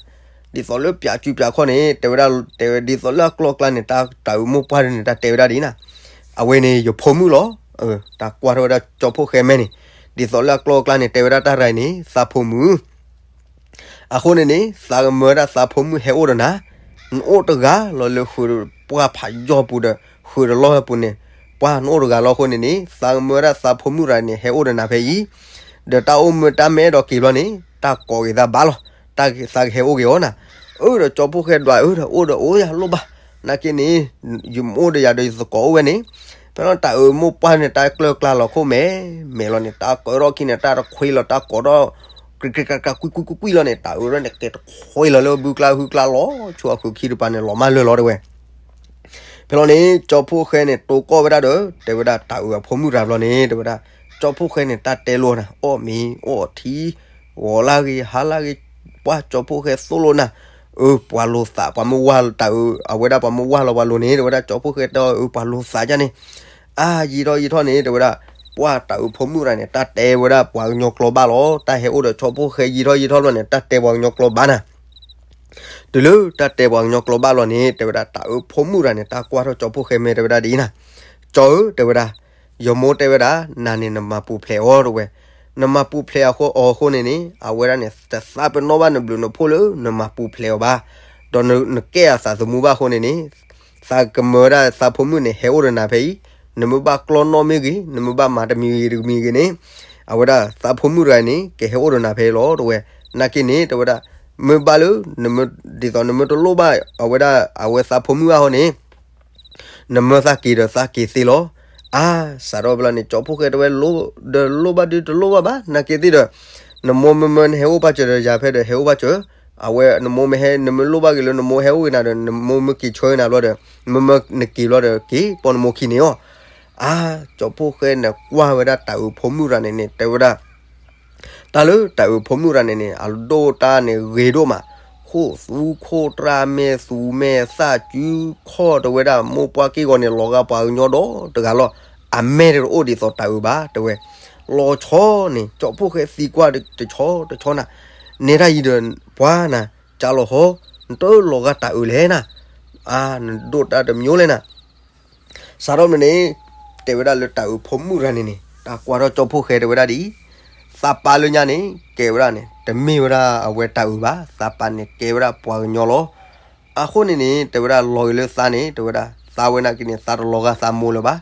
ဒ်သိးလၢပၠးစုပၠးခီၣ်န့ၣ် တဲဝဲဒၣ် တဲဝဲဒ်သိးလၢအကျိအကျါန့ၣ် တၢ် တၢ်အုးမိၢ်ပှၢ်တဒုန့ၣ် တၢ်တဲဝဲဒၣ်ဒ်နၤ, အဝဲန့ၣ် ယဖိမုၣ်လီၤ, တၢ်ကွၢ်ထီၣ်ဝဲဒၣ်ကၠီဖှိၣ်ဃဲမဲာ်န့ၣ်, ဒ်သိးလၢအကျိၤအကျဲန့ၣ် တဲဝဲဒၣ်တၢ်ရဲၣ်န့ၣ် သးဖိမုၣ် အဃိန့ၣ်န့ၣ် သးကမၢဝဲဒၣ်သးဖိမုၣ်ဟဲအိၣ်ဒီးနၤ, နအိၣ်တဂၤလီၤလၢဃုာ်ပှၢ်ဖးယီၢ်ပူၤဒီး ဃုာ်တလီၢ်ပူၤန့ၣ်, ပှၢ်နအိၣ်တဂၤလီၤအဃိန့ၣ်န့ၣ် သးကမၢဝဲဒၣ်သးဖိမုၣ်ရၤန့ၣ် ဟဲအိၣ်ဒီးနၤဖဲအံၤ, ဒီးတၢ်အိၣ်မၢတၢ်မဲဒီးက့ၤဘျီန့ၣ် တၢ်ကိးက့ၤသးဘၣ်လီၤ, တၢ်သးကဟဲအိၣ်က့ၤအီၤနၤ, အၢဒီးကၠီဖှိၣ်ဃဲဒွးအၢဒီးအိၣ်ဒီးအိၣ်ယၤလိၣ်ဘၣ်, နာ်က့န့ၣ် ယမ့ၢ်အိၣ်ဒီးယၤဒီးယသကိးအိၣ်ဝဲန့ၣ်, ဖဲလီၤတၢ်အၢမိၢ်ပှၢ်န့ၣ် တၢ်ကျၢၢ်ကျါလီၤခိၣ်မဲာ်, မဲာ်လီၤန့ၣ် တၢ်ကၢထီၣ်ခံန့ၣ် တၢ်တခွ့လီၤ တၢ်ကိးထီၣ် ကြံကြံကြံကြံ ကွံကွံကွံကွံလီၤန့ၣ် တၢ်အၢရၢန့ၣ် ကဲတခွ့လီၤလၢဘုကျါဟုကျါလီၤ, ဆိအဃုာ်ခံတပၤန့ၣ် လီၤမၢ်လၢာ်လီၤတဲဝဲ ဖဲလီၤန့ၣ် ကၠီဖှိၣ်ဃဲန့ၣ် တိကိၢ်ဝဲဒၣ်ဒီး တဲဝဲဒၣ်တၢ်အၢအဖိမုၣ်ရၤဘျီန့ၣ် တဲဝဲဒၣ်, ကၠီဖှိၣ်ဃဲန့ၣ် တၢ်တဲလိာ်နၤ အီၣ်မ့ၤအီထံ, ဂီၤလၢဂ့ၤ ဟါလၢဂ့ၤ, ပှၢ်ကၠီဖှိၣ်ဃဲသိၣ်လိာ်နၤ, အၢ ပှၤလိာ်သး ပှၤမ့ၢ်ဝၢ်တၢ်အၢ အဝဲဒၣ်ပှၤမ့ၢ်ဝၢ်လီၤပှၤလိာ်န့ၣ် တဲဝဲဒၣ်ကၠီဖှိၣ်ဃဲတဲအီၤ အၢ ပှၤလိာ်သးဒ်န့ၣ်, အါ ယံာ်ထီၣ်ယံာ်ထီၣ်န့ၣ် တဲဝဲဒၣ်, ပှၢ်တၢ်အၢဖိမုၣ်ရၤန့ၣ် တၢ်တဲဝဲဒၣ်ပှၤကညီကျိာ်ဘၣ်လီၤ, တၢ်ဟဲအိၣ်ဒီးကၠီဖှိၣ်ဃဲယံာ်ထီၣ်ယံာ်ထီၣ်ဘျီန့ၣ် တၢ်တဲပှၤကညီကျိာ်ဘၣ်နၤ တုၤလၢတၢ်တဲပှၤကညီကျိာ်ဘၣ်လီၤန့ၣ် တဲဝဲဒၣ်တၢ်အၢဖိမုၣ်ရၤန့ၣ် တၢ်ကွၢ်ထီၣ်ကၠီဖှိၣ်ဃဲမဲာ်တဲဝဲဒၣ်ဒ်အံၤနၤ, ကၠီဧၢ တဲဝဲဒၣ်, ယမိၢ်တဲဝဲဒၣ် နၤန့ၣ်နမၤပူၤဖျဲးအီၤတဲဝဲ, နမၤပူၤဖျဲးအီၤအဃိန့ၣ်န့ၣ် အဝဲဒၣ်န့ၣ် တသးပ့ၤနီၣ်ဘၣ်နဘျုးနဖှိၣ်လၢနမၤပူၤဖျဲးအီၤဘၣ်, ဒီးနကဲအသးသမူဘၣ်အဃိန့ၣ်န့ၣ် သးကမၢဝဲဒၣ်သးဖိမုၣ်န့ၣ် ဟဲအိၣ်ဒီးနၤဖဲအံၤ, နမ့ၢ်ဘၣ်ကျီနီၣ်မ့ၢ်ဂ့ၤ နမ့ၢ်ဘၣ်မၤတမံၤဂ့ၤတမံၤဂ့ၤန့ၣ်, အဝဲဒၣ်သးဖိမုၣ်တဂၤန့ၣ် ကဟဲအိၣ်ဒီးနၤဖဲအံၤလီၤတဲဝဲ, နာ်က့န့ၣ် တဲဝဲဒၣ်, မ့ၢ်ဘၣ်လၢ ဒ်သိးနမ့ၢ်တလိၣ်ဘၣ် အဝဲဒၣ် အဝဲသးဖိမုၣ်ဘၣ်အဃိန့ၣ် နမၢသးက့ၤဒီးသးက့ၤသ့လီၤ. အါ စးထီၣ်ဖဲလီၤန့ၣ် ကၠီဖှိၣ်ဃဲတဲဝဲ ဒီးလိၣ်ဘၣ်ဒုးတလိၣ်ဘၣ်ဘၣ် နာ်က့သ့ၣ်ဒီး, နမိၢ်မ့မ့ၢ်နဟဲအိၣ်ပာ်စၢၤဒီးယၤဖဲဒီး ဟဲအိၣ်ပာ်စၢၤ, အဝဲနမိၢ်မ့ၢ်ဟဲ နမ့ၢ်လိၣ်ဘၣ်ဂ့ၤလၢနမိၢ်ဟဲအိၣ်ဂ့ၤနၤဒီး နမိၢ်မ့ၢ်က့ၤဆၢဂ့ၤနၤဘျီဒီး, မ့မ့ၢ်နက့ၤဘျီဒီး က့ၤပိာ်နမိၢ်ခံန့ၣ်အီၤ. အါ ကၠီဖှိၣ်ဃဲန့ၣ်ကွၢ်ဝဲဒၣ်တၢ်အၢဖိမုၣ်ရၤန့ၣ်န့ၣ် တဲဝဲဒၣ် တၢ်လၢတၢ်အၢဖိမုၣ်ရၤန့ၣ်န့ၣ် အဒိၣ်တၢ်န့ၣ်ဂ့ၤဒိၣ်မး, ခိၣ်သူခိၣ်တြၢ် မဲာ်သူမဲာ်သၣ် စုခီၣ် တဲဝဲဒၣ် မိၢ်ပှၢ်က့ၢ်ဂီၤန့ၣ် လီၤဂာ်ပှၤကညီဒီတဂၤလီၤ. အမဲာ်တအိၣ်ဒ်သိးတၢ်အၢဘၣ် တဲဝဲ, လီၤဆီန့ၣ် ကၠီဖှိၣ်ဃဲသံကွၢ်တဆီတဆီနၤ, နဲဒၣ်အံၤဒီး ပှၤနၤ ကၢ်လီၤဟီ, နတလီၤဂာ်တၢ်အၢလဲၣ်နၤ, အါ နဒိၣ်တၢ်တမံၤလဲၣ်နၤ စးထီၣ်မ့ၢ်န့ၣ် တဲဝဲဒၣ်လၢတၢ်အၢဖိမုၣ်ရၤန့ၣ်န့ၣ် တၢ်ကွၢ်ထီၣ်ကၠီဖှိၣ်ဃဲတဲဝဲဒၣ်ဒ်အံၤ, သးပၢ်လၢညါန့ၣ် ကဲဝဲဒၣ်န့ၣ် တမ့ၢ်ဝဲဒၣ်အဝဲတၢ်အၢဘၣ်, သးပၢ်န့ၣ်ကဲဝဲဒၣ်ပှၤကညီလီၤ. အဃိန့ၣ်န့ၣ် တဲဝဲဒၣ်လီၤဂ့ၤလၢသးန့ၣ် တဲဝဲဒၣ် သးဝဲနာ်က့န့ၣ် သးတလီၤဂာ်သးမိၢ်လၢၤဘၣ်,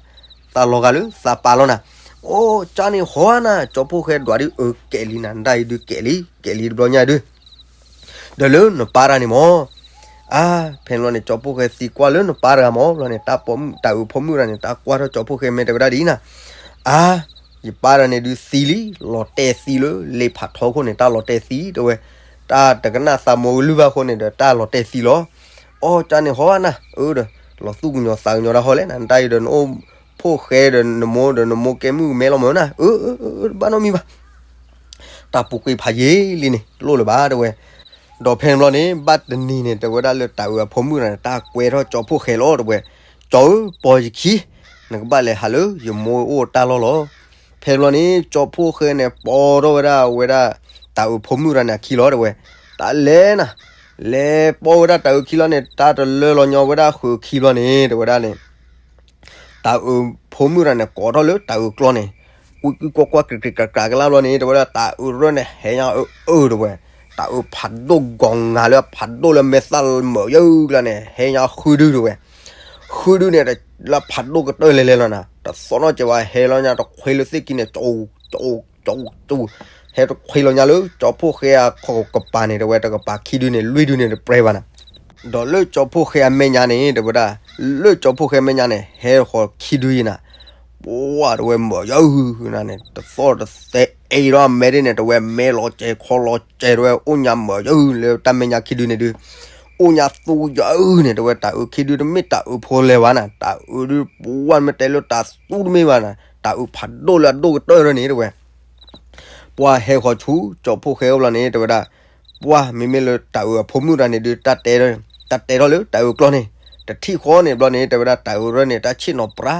သးလီၤဂာ်လၢသးပၢ်လီၤနၤ. အိ ကၢ်န့ၣ်ဟီနၤ ကၠီဖှိၣ်ဃဲဒွးဒ်အၢကဲးလံနၤ နဒၣ်အံၤဒုးကဲးလံ ကဲးလံတဘျီညါဒုး ဒီးလၢနပၢ်တဂၤန့ၣ်မၢ်, အါ ဖဲန့ၣ်ဘျီန့ၣ် ကၠီဖှိၣ်ဃဲသံကွၢ်လၢနပၢ်တဂၤမၢ် ဘျီန့ၣ် တၢ်ပိာ်မုၣ် တၢ်အၢဖိမုၣ်တဂၤန့ၣ် တၢ်ကွၢ်ထီၣ်ကၠီဖှိၣ်ဃဲမဲာ်တဲဝဲဒၣ်ဒ်အံၤနၤ, အါ ယပၢ်တဂၤန့ၣ်ဒုးသံလံ လီၤတဲာ်သံလၢလ့ဖးထီခိၣ်န့ၣ် တၢ်လီၤတဲာ်သံတဲဝဲ, တၢ်တကနၣ်သးမိၢ်ကလုၢ်ဘၣ်အဃိန့ၣ်ဒီး တၢ်လီၤတဲာ်သံလီၤ. အိ ကၢ်န့ၣ်ဟီနၤ အၢဒီး လီၤသူၣ်ကညီၤသးကညီၤတၢ်ဟီလဲၣ်နၤ နတၢ်အံၤဒီးနအိၣ်ဖှိၣ်ဃဲဒီးနမိၢ်ဒီးနမိၢ်ကဲမုၣ်ကမဲလီၤမၢ်နၤ အၢ အၢ အၢ တဘၣ်နီတမံၤဘၣ် တၢ်ပူၤကွံာ်ဖးယံာ်လံန့ၣ် လိၣ်လၢၤဘၣ်တဲဝဲ, ဒီးဖဲန့ၣ်ဘျီန့ၣ် ဘၣ်တနံၤန့ၣ် တဲဝဲဒၣ်လၢတၢ်အၢအဖိမုၣ်တဂၤန့ၣ် တၢ်ကွဲထီၣ်ကၠီဖှိၣ်ဃဲလီၤတဲဝဲ, ကၠီဧၢ ပိာ်ယခံ, နကဘၣ်လဲၤဟးလၢယမိၢ်အိၣ်တၢ်လီၢ်လီၤ. ဖဲန့ၣ်ဘျီန့ၣ် ကၠီဖှိၣ်ဃဲန့ၣ် ပိာ်ထီၣ်ဝဲဒၣ်ဝဲဒၣ် တၢ်အၢဖိမုၣ်တဂၤန့ၣ်အခံလီၤတဲဝဲ, တၢ်လဲၤနၤ လဲၤပိာ်ဝဲဒၣ်တၢ်အၢခံလီၤန့ၣ် တၢ်တလၢလီၤညီဝဲဒၣ်ဃုာ်ခံဘျီန့ၣ် တဲဝဲဒၣ်န့ၣ် တၢ်အၢဖိမုၣ်တဂၤန့ၣ် ကိးထီၣ်လၢတၢ်အၢကျီန့ၣ်, ကွံကွံကွၢ်ကွၢ် ကြံးကြံးကြံးကြံးကလၢဘျီန့ၣ် တဲဝဲဒၣ် တၢ်အၢရၢန့ၣ် ဟဲညါအၢအၢတဲဝဲ, တၢ်အၢဖးဒိၣ်ဂီၤငါလၢဖးဒိၣ်လၢမဲာ်သၣ်မုာ်ယုၢ်ကျါန့ၣ် ဟဲညါဃုဒုတဲဝဲ, ဃုဒုန့ၣ် လၢဖးဒိၣ်ကတၢၢ်လဲၤလဲၤလီၤနၤ တသီၣ်နီၣ်ကဲးဝဲ ဟဲလီၤညါတခွ့လၢသ့ၣ်ခံန့ၣ် ကၠိ ကၠိ ကၠိ ကၠိ ဟဲတခွ့လီၤညါလၢ ကၠီဖှိၣ်ဃဲအခိၣ်ကပၤန့ၣ် တဲဝဲ တကပၤခံဒုန့ၣ် လွံၢ်ဒုန့ၣ်တပြဲဘၣ်နၤ ဒီးလၢကၠီဖှိၣ်ဃဲအမဲာ်ညါန့ၣ် တဲဝဲဒၣ်, လၢကၠီဖှိၣ်ဃဲအမဲာ်ညါန့ၣ် ဟဲဃီၤခံဒုအံၤနၤ, ပှၢ်တဲဝဲမုာ်ယုၢ်နၤန့ၣ် တသီၣ်တသဲအ့ဒီးအမဲဒ်န့ၣ် တဲဝဲ မဲလီၤစဲၤခီလီၤစဲၤတဲဝဲ အိၣ်ညါမုာ်ယုၢ်လၢတၢ်မဲာ်ညါခံဒုန့ၣ်ဒုး, အိၣ်ညါသူယုၢ်န့ၣ် တဲဝဲ တၢ်အၢခံဒုတမ့ၢ်တၢ်အၢဖိလဲၤဘၣ်နၤ တၢ်အၢဒုး ပှၢ်မ့ၢ်တဲလၢတၢ်သူတမ့ၢ်ဘၣ်နၤ တၢ်အၢဖးဒိၣ်လၢအဒိၣ်ကတၢၢ်န့ၣ် တဲဝဲ ပှၢ်ဟဲဃီၤဆူ ကၠီဖှိၣ်ဃဲအိၣ်ဘျီန့ၣ် တဲဝဲဒၣ်, ပှၢ်မ့မ့ၢ်လၢတၢ်အၢအဖိမုၣ်တဂၤန့ၣ်ဒုး တၢ်တဲ တၢ်တဲထီၣ်လၢတၢ်အၢကျီန့ၣ်, တထံၣ်ဃီန့ၣ်ဘျီန့ၣ် တဲဝဲဒၣ် တၢ်အၢရၢန့ၣ် တၢ်ဆ့ၣ်နီၤပြး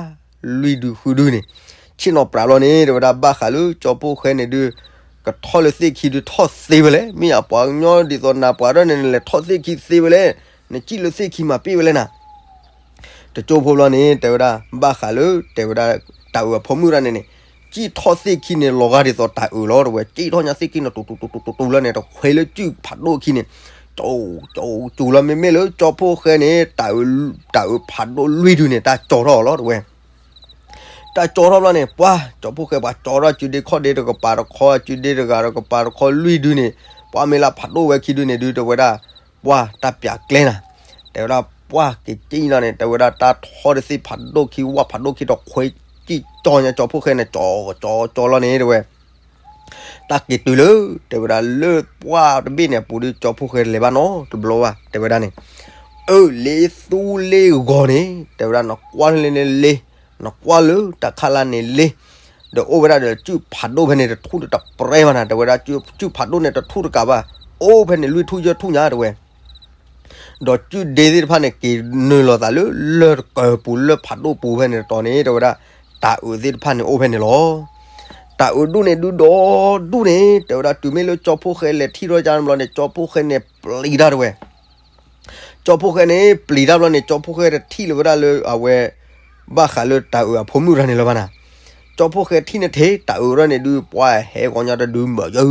လွံၢ်ဒုဃုဒုန့ၣ်, ဆ့ၣ်နီၤပြးဘျီန့ၣ် တဲဝဲဒၣ် ဘၣ်ဃးလၢကၠီဖှိၣ်ဃဲန့ၣ်ဒုး ကထီၣ်လၢသ့ၣ်ခံဒုးထီၣ်သ့ဝဲလဲၣ်, မ့ၢ်ယပှၤကညီဒ်သိးနၤပှၤဒၣ်န့ၣ် လဲၤထီၣ်သ့ၣ်ခံသ့ဝဲလဲၣ်, နစံၣ်လၢသ့ၣ်ခံမၤပ့ၢ်ဝဲလဲၣ်နၤ တကၠိဖိဘျီန့ၣ် တဲဝဲဒၣ် ဘၣ်ဃးလၢ တဲဝဲဒၣ် တၢ်အုးအဖိမုၣ်တဂၤန့ၣ်န့ၣ် စံၣ်ထီၣ်သ့ၣ်ခံန့ၣ် လီၤဂာ်ဒ်သိးတၢ်အုးလီၤ တဲဝဲ. စံၣ်ထီၣ်ညါသ့ၣ်ခံန့ၣ် တူတူတူတူတူလီၤန့ၣ် တခွဲးလၢစုၣ်ဖးဒိၣ်ခံန့ၣ် ကၠီကၠီကၠီလီၤ. မ့မ့ၢ်လၢကၠီဖိၣ်ဃဲန့ၣ် တၢ်အုးဖးဒိၣ်လွံၢ်ဒုန့ၣ် တၢ်ကၠီထီၣ်အီၤလီၤ တဲဝဲ. တၢ်ကၠီထီၣ်ဘျီန့ၣ် ပှၤကၠီဖိၣ်ဃဲ ပှၤကၠီထီၣ်စုဒ့ခီၣ်ဒ့တကပၤတခီ စုဒ့တဂၤတကပၤတခီလွံၢ်ဒုန့ၣ် ပှၤမ့ၢ်လၢဖးဒိၣ်ဝဲခံဒုန့ၣ်ဒု တဲဝဲဒၣ် ပှၤတၢ်ပျးကျဲနၤ တဲဝဲဒၣ်. ပှၤက့ၤကံၣ်လီၤန့ၣ် တဲဝဲဒၣ် တၢ်ထီၣ်တသ့ၣ်ဖးဒိၣ်ခံ ဝၣ်ဖးဒိၣ်ခံ တခွဲးစံၣ်ကၠီညါကၠီဖိၣ်ဃဲန့ၣ် ကၠီကၠီကၠီလီၤန့ၣ် တဲဝဲ. တၢ်က့ၤတုၤလၢ တဲဝဲဒၣ် လၢပှၢ်တဘ့ၣ်န့ၣ်အပူၤဒီး ကၠီဖိၣ်ဃဲတလဲၤဘၣ်နီတဘျီဘၣ် တဲဝဲဒၣ်န့ၣ်. အၢ လ့သူလ့ဂီၤန့ၣ် တဲဝဲဒၣ် နကွၢ်လၢန့ၣ်လ့ နကွၢ်လၢတၢ်ခးလၢ်န့ၣ်လ့ ဒီးအိၣ်ဝဲဒၣ်ဒီးစုၣ်ဖးဒိၣ်ဖဲန့ၣ် တထူၣ်တပြဲမးနၤ တဲဝဲဒၣ်. စုၣ်ဖးဒိၣ်န့ၣ် တထူၣ်တကးဘၣ် အိၣ်ဖဲန့ၣ် လွံၢ်ထူၣ်ယဲၢ်ထူၣ်ညါ တဲဝဲ. ဒီးစုၣ်ဒ့သ့ၣ်တဖၣ်န့ၣ် က့ၤနုာ်လီၤသးလၢ လၢၢ်တကၢၤပူၤ လၢၢ်ဖးဒိၣ်ပူၤဖဲန့ၣ်တတီၤန့ၣ် တဲဝဲဒၣ်. တၢ်အုးသ့ၣ်တဖၣ်န့ၣ်အိၣ်ဖဲန့ၣ်လီၤ. တၢ်အုးဒူၣ်န့ၣ်ဒုးဒီးဒူၣ်န့ၣ် တဲဝဲဒၣ် တုၤမ့ၢ်လၢကၠီဖိၣ်ဃဲလဲၤထံၣ်ထီၣ်ကၢန့ၣ်ဘျီန့ၣ် ကၠီဖိၣ်ဃဲန့ၣ်ပျံၤတၢ် တဲဝဲ. ကၠီဖိၣ်ဃဲန့ၣ် ပျံၤတၢ်ဘျီန့ၣ် ကၠီဖိၣ်ဃဲတထံၣ်လၢၤဝဲဒၣ်လၢအဝဲ ဘၣ်ဃးလၢတၢ်အုးအဖိမုၣ်တဂၤန့ၣ်လၢၤဘၣ်နၤ. ကၠီဖိၣ်ဃဲထံၣ်န့ၣ်ထဲ တၢ်အုးတဂၤန့ၣ်ဒုး ပှၤဟဲဂီၤညါတဒုမးယု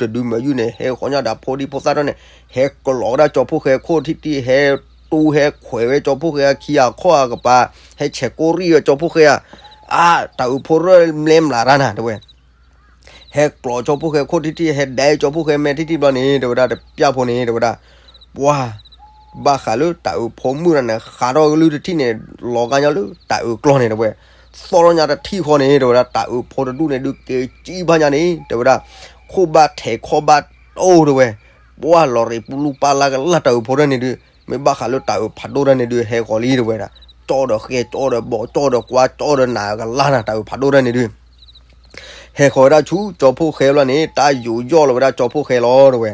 တဒုမးယုန့ၣ် ဟဲဂီၤညါဒီးဖိဒံဖိသၣ်တဖၣ်န့ၣ် ဟဲကျီးဝဲဒၣ်ကၠီဖိၣ်ဃဲအခိၣ်ထံထံ ဟဲတူၢ်ဟဲခွဲးဝဲကၠီဖိၣ်ဃဲအခံအခီၣ်အကပၤ ဟဲဆဲးကိးရံၣ်ဝဲကၠီဖိၣ်ဃဲဧါ. အါ တၢ်အုးဖိရၢၣ်မျဲမျးတၢ်နၤ တဲဝဲ. ဟဲကျီးကၠီဖိၣ်ဃဲခိၣ်ထံထံ ဟဲဒဲကၠီဖိၣ်ဃဲမဲာ်ထံထံဘျီန့ၣ် တဲဝဲဒၣ် တပျၢ်ဖိန့ၣ် တဲဝဲဒၣ် ပှၤ ဘၣ်ဃးလၢတၢ်အုးဖိမုၣ်တဂၤန့ၣ် ဃးထီၣ်ကလုၢ်တထံၣ်န့ၣ် လီၤဂာ်ညီလၢတၢ်အုးကျီန့ၣ် တဲဝဲ. သီၣ်ထီၣ်ညါတထံၣ်ဃီန့ၣ် တဲဝဲဒၣ် တၢ်အုးဖိတဒူၣ်န့ၣ်ဒုး က့ၤကံၣ်ဘၣ်ညါန့ၣ် တဲဝဲဒၣ် ခိၣ်ဘၣ်ထဲးခီၣ်ဘၣ်တိၢ် တဲဝဲ. ပှၤလီၤရံးပူလူပာ်လၢကလၢ်တၢ်အုးဖိတဂၤန့ၣ်ဒုး မ့ၢ်ဘၣ်ဃးလၢတၢ်အုးဖးဒိၣ်တဂၤန့ၣ်ဒုး ဟဲဃီၤလံ တဲဝဲဒၣ်. ကၠီဒီးဃဲ ကၠီဒီးဘီ ကၠီဒီးကွါ ကၠီဒီးနးကလါနၤ တၢ်အုးဖးဒိၣ်တဂၤန့ၣ်ဒုး ဟဲဃီၤဝဲဒၣ်ဆူကၠီဖိၣ်ဃဲဘျီန့ၣ် တၢ်ယူးယီၣ်လီၤဝဲဒၣ်ကၠီဖိၣ်ဃဲလီၤ တဲဝဲ.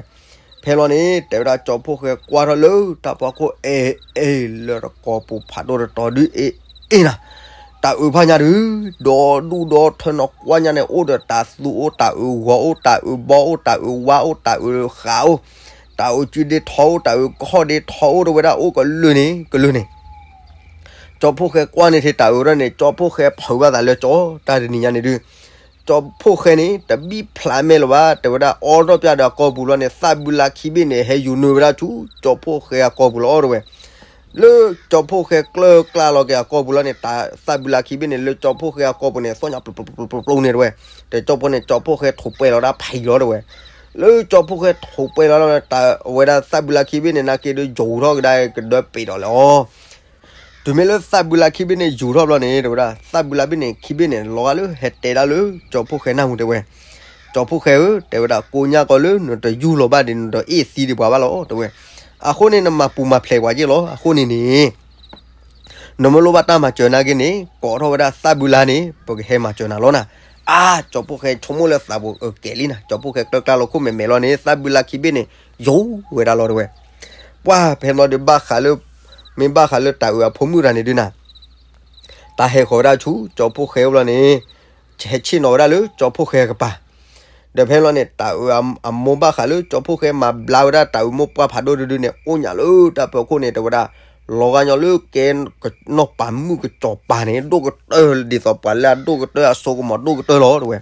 ဖဲလီၤန့ၣ် တဲဝဲဒၣ်ကၠီဖိၣ်ဃဲကွၢ်ထီၣ်လၢတၢ်ဖီခိၣ်အဲ အဲ လၢတကိးပူၤဖးဒိၣ်တတီၤဒုး အ့ အ့နၤ တၢ်အုးဖးညါဒုး ဒီဒူၣ်ဒီထၢနီၤကွၢ်ညါန့ၣ် အိၣ်ဒီးတၢ်သူအိၣ်တၢ်အုးဂီၤအိၣ်တၢ်အုးဘီ အိၣ်တၢ်အုးဝါအိၣ်တၢ်အုးဃးအိၣ် တၢ်အုးစုဒ့ထီအိၣ် တၢ်အုးခီၣ်ဒ့ထီအိၣ် တဲဝဲဒၣ် အိၣ်ကလုာ်န့ၣ် ကလုာ်န့ၣ် ကၠီဖိၣ်ဃဲကွၢ်န့ၢ်ထဲတၢ်အုးတဂၤန့ၣ် ကၠီဖိၣ်ဃဲဖုးဘၣ်သးလၢကၠီ တၢ်တနံၤညါန့ၣ်ဒုး ကၠီဖိၣ်ဃဲန့ၣ် တဘံၣ်ဖျးမဲာ်လၢၤဘၣ် တဲဝဲဒၣ် အိးထီၣ်ပၠးဒီးအကိာ်ပူၤလီၤန့ၣ် သၣ်ဘုလါခံဘ့ၣ်န့ၣ် ဟဲယူၤနုာ်ဝဲဒၣ်ဆူ ကၠီဖိၣ်ဃဲအကိာ်ပူၤလီၤ တဲဝဲ. လၢကၠီဖိၣ်ဃဲကျၢၢ်ကျါလီၤက့ၤအကိာ်ပူၤလီၤန့ၣ် တၢ်သၣ်ဘုလါခံဘ့ၣ်န့ၣ် လၢကၠီဖိၣ်ဃဲအကိာ်ပူၤန့ၣ် သီၣ်ညါပျိပျိပျိပျိန့ၣ် တဲဝဲ. တကၠီဖိၣ်န့ၣ် ကၠီဖိၣ်ဃဲထိးပဲာ်လီၤဒၣ်ဖးယံၤလီၤ တဲဝဲ. လၢကၠီဖိၣ်ဃဲထိးပဲာ်လီၤဒၣ် တၢ်အဝဲဒၣ်သၣ်ဘုလါခံဘ့ၣ်န့ၣ် နာ်က့ဒုးယူၤထီၣ်ကဒါကဒၢပ့ၤဒီးလဲၤအီၤ တုၤမ့ၢ်လၢသၣ်ဘုလါခံဘ့ၣ်န့ၣ် ယူၤထီၣ်ဘျီန့ၣ် တဲဝဲဒၣ် သၣ်ဘုလါဘ့ၣ်န့ၣ် ခံဘ့ၣ်န့ၣ် လီၤဂာ်လၢ ဟဲတဲဒၣ်လၢ ကၠီဖိၣ်ဃဲနၢ်ဟူ တဲဝဲ. ကၠီဖိၣ်ဃဲဧၢ တဲဝဲဒၣ် ကိးညါကီးလၢ နတယူၢ်လီၤဘၣ်ဒံး နတအ့ၣ်သံဒံးပှၤဘၣ်လီၤ တဲဝဲ. အဃိန့ၣ် နမၤပူၤမၤဖျဲးပှၤက့ၢ်လီၤ. အဃိန့ၣ်န့ၣ် နမ့ၢ်လိၣ်ဘၣ်တၢ်မၤစၢၤနာ်က့န့ၣ် ကိးထီၣ်ဝဲဒၣ်သၣ်ဘုလါန့ၣ် ပကဟဲမၤစၢၤနၤလီၤနၤ. အါ ကၠီဖိၣ်ဃဲဆိကမိၣ်လၢသးပူၤအကဲၤလံနၤ ကၠီဖိၣ်ဃဲကျၢၢ်ကျါလီၤခိၣ်မဲာ်မဲာ်လီၤန့ၣ် သၣ်ဘုလါခံဘ့ၣ်န့ၣ် ယူၤဝဲဒၣ်လီၤ တဲဝဲ. ပှၤဖဲလီၤဒုးဘၣ်ဃးလၢ မ့ၢ်ဘၣ်ဃးလၢတၢ်အုးအဖိမုၣ်တဂၤန့ၣ်ဒုးနၤ တၢ်ဟဲဃီၤဝဲဒၣ်ဆူ ကၠီဖိၣ်ဃဲဘျီန့ၣ် ဟဲဆ့ၣ်နီၤဝဲဒၣ်လၢကၠီဖိၣ်ဃဲအကပၤ ဒီးဖဲလီၤန့ၣ် တၢ်အုးအမိၢ်ဘၣ်ဃးလၢကၠီဖိၣ်ဃဲမၤဘျါဝဲဒၣ်တၢ်အုးမိၢ်ပှၢ်ဖးဒိၣ်တဒုန့ၣ် အိၣ်ညါလၢတၢ်ဖီခိၣ်န့ၣ် တဲဝဲဒၣ် လီၤဂာ်ညီလၢကဲနီၢ်ပၤမုၣ်ကစီၤပၤန့ၣ် ဒိၣ်ကတၢၢ်ဒ်သိးပှၤလၢအဒိၣ်ကတၢၢ်အစိကမီၤဒိၣ်ကတၢၢ်လီၤ တဲဝဲ.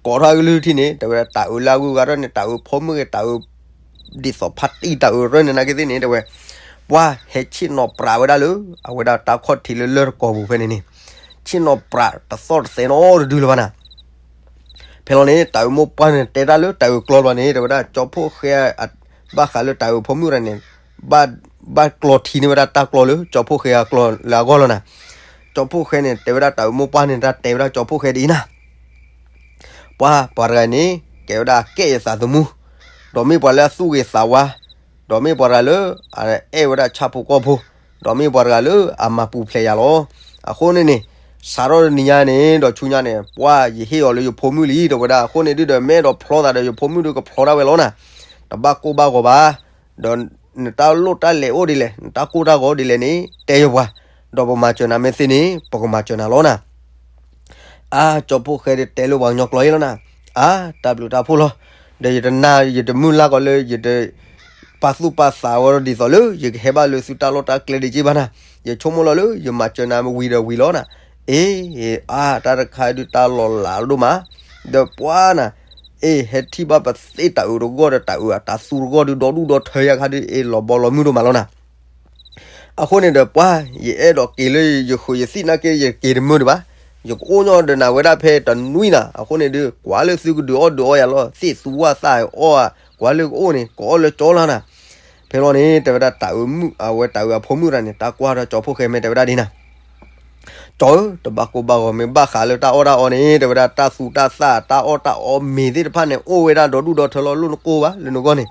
ကိးထီၣ်ကလုၢ်ထံၣ်န့ၣ် တဲဝဲဒၣ် တၢ်အုးလၢအဂုၤအဂၤထီၣ်န့ၣ် တၢ်အုးဖိမုၣ်ဂ့ၤ တၢ်အုး ဒ်သိးဖါတံၢ်တၢ်အုးရၢၢ်န့ၣ်နာ်က့သ့ၣ်န့ၣ် တဲဝဲ ပှၤဟဲဆ့ၣ်နီၤပြးဝဲဒၣ်လၢ အဝဲဒၣ်တၢ်ခီၣ်ထံးလၢလၢၢ်တကိးပူၤဖဲန့ၣ်န့ၣ် ဆ့ၣ်နီၤပြးတသီၣ်တသဲနီတဒုလၢၤဘၣ်နၤ. ဖဲလီၤန့ၣ် တၢ်အုးမိၢ်ပှၢ်န့ၣ် တဲတၢ်လၢတၢ်အုးကျီဘျီန့ၣ် တဲဝဲဒၣ် ကၠီဖိၣ်ဃဲ ဘၣ်ဃးလၢတၢ်အုးဖိမုၣ်တဂၤန့ၣ် ဘၣ်ကျီထံန့ၢ်ဝဲဒၣ်တၢ်ကျီလၢ ကၠီဖိၣ်ဃဲအကျီလၢအဂီၢ်လီၤနၤ. ကၠီဖိၣ်ဃဲန့ၣ် တဲဝဲဒၣ်တၢ်အုးမိၢ်ပှၢ်န့ၣ် တၢ်တဲဝဲဒၣ်ကၠီဖိၣ်ဃဲဒ်အံၤနၤ ပှၤ ပှၤတဂၤန့ၣ် ကဲဝဲဒၣ်ကဲယသးသမူ, ဒီးမ့ၢ်ပှၤလၢအသူၣ်ဂ့ၤသးဝါ, ဒီးမ့ၢ်ပှၤတဂၤလၢ အအဲၣ်ဝဲဒၣ်ဆၣ်ဖိကီၢ်ဖိ, ဒီးမ့ၢ်ပှၤတဂၤလၢအမၤပူၤဖျဲးယၤလီၤ. အဃိန့ၣ်န့ၣ် စးထီၣ်တနံၤညါန့ၣ် ဒီးဆူညါန့ၣ် ပှၤယဟ့ၣ်အီၤလၢယဖိမုၣ်လံ တဲဝဲဒၣ်. အဃိန့ၣ်ဒုဒီး မ့ၢ်အဲၣ်ဒိးဖျီသးဒီးယဖိမုၣ်ဒုးကဖျီဒၣ်ဝဲလီၤနၤ. တဘၣ်ကိၢ်ဘၣ်ဂီၤဘၣ်. ဒီးနတၢ်လိၣ်တၢ်လဲၤအိၣ်ဒ်လဲၣ်, နတၢ်ကိၢ်တၢ်ဂီၤအိၣ်ဒ်လဲၣ်န့ၣ် တဲယပှၤ, ဒီးပမၤစၢၤနၤမ့ၢ်သ့န့ၣ် ပကမၤစၢၤနၤလီၤနၤ. အါ ကၠီဖိၣ်ဃဲဒီးတဲလၢပှၤကညီကျိာ်အံၤလီၤနၤ. အါ တၢ်ဘျုးတၢ်ဖှိၣ်လီၤ. ဒီးယတနာ်ယတမုၢ်လၢ်ကီးလၢယတပာ်သူၣ်ပာ်သးဝဲဒ်သိးလၢ ယကဟဲဘၣ်လၢသုတၢ်လီၢ်တၢ်ကျဲဒံးက့ဘၣ်နၤ. ယဆိကမိၣ်လီၤလၢယမၤစၢၤနၤဝံၤဒီးဝံၤလီၤနၤ. အ့ အါ တၢ်တခါဒုးတၢ်လီၤလးဒိၣ်မး, ဒီးပှၤနၤ, အ့ ဟဲထံၣ်ဘၣ်ပသ့ၣ်တၤအုးတဂီၢ်ဒီးတၤအုးအတၤသူတဂီၢ်ဒုး ဒီဒူၣ်ဒီထၢယါခါဒုး အ့ လီၤဘီလီၤမုၢ်ဒိၣ်မးလီၤနၤ. အဃိန့ၣ်ဒီးပှၤ ယအဲၣ်ဒိးက့ၤလၢယဃုာ်ယသ့ၣ်နာ်က့ ယက့ၤတမုာ်ဒံးဘၣ်, ယကအိၣ်ညီဒီးနၤဝဲဒၣ်ဖဲတနွံနၤ, အဃိန့ၣ်ဒုး ကွၢ်လၢသုကဒုးအီၣ်ဒုးအီယၤလီၤ, သ့ၣ်သူဝၣ်သၣ်အီၣ်, ကွၢ်လၢကအိၣ်န့ၣ် ကအီၣ်လၢကၠီလီၤနၤ. ဖဲလီၤန့ၣ် တဲဝဲဒၣ်တၤအုးမုၣ် အဝဲတၤအုးအဖိမုၣ်တဂၤန့ၣ် တၢ်ကွၢ်ထီၣ်ကၠီဖိၣ်ဃဲမ့ၢ်တဲဝဲဒၣ်ဒ်နၤ ကၠီဧၢ, တဘၣ်ကိၢ်ဘၣ်ဂီၤမ့ၢ်ဘၣ်ဃးလၢတၢ်အီၣ်တၢ်အီန့ၣ် တဲဝဲဒၣ်တၢ်သူတၢ်သၣ်တၢ်အီၣ်တၢ်အီမ့ၤသ့ၣ်တဖၣ်န့ၣ် အိၣ်ဝဲဒၣ်ဒီဒူၣ်ဒီထၢလီၤလိၣ်နကိၢ်ဘၣ်လၢနဂီၢ်န့ၣ်,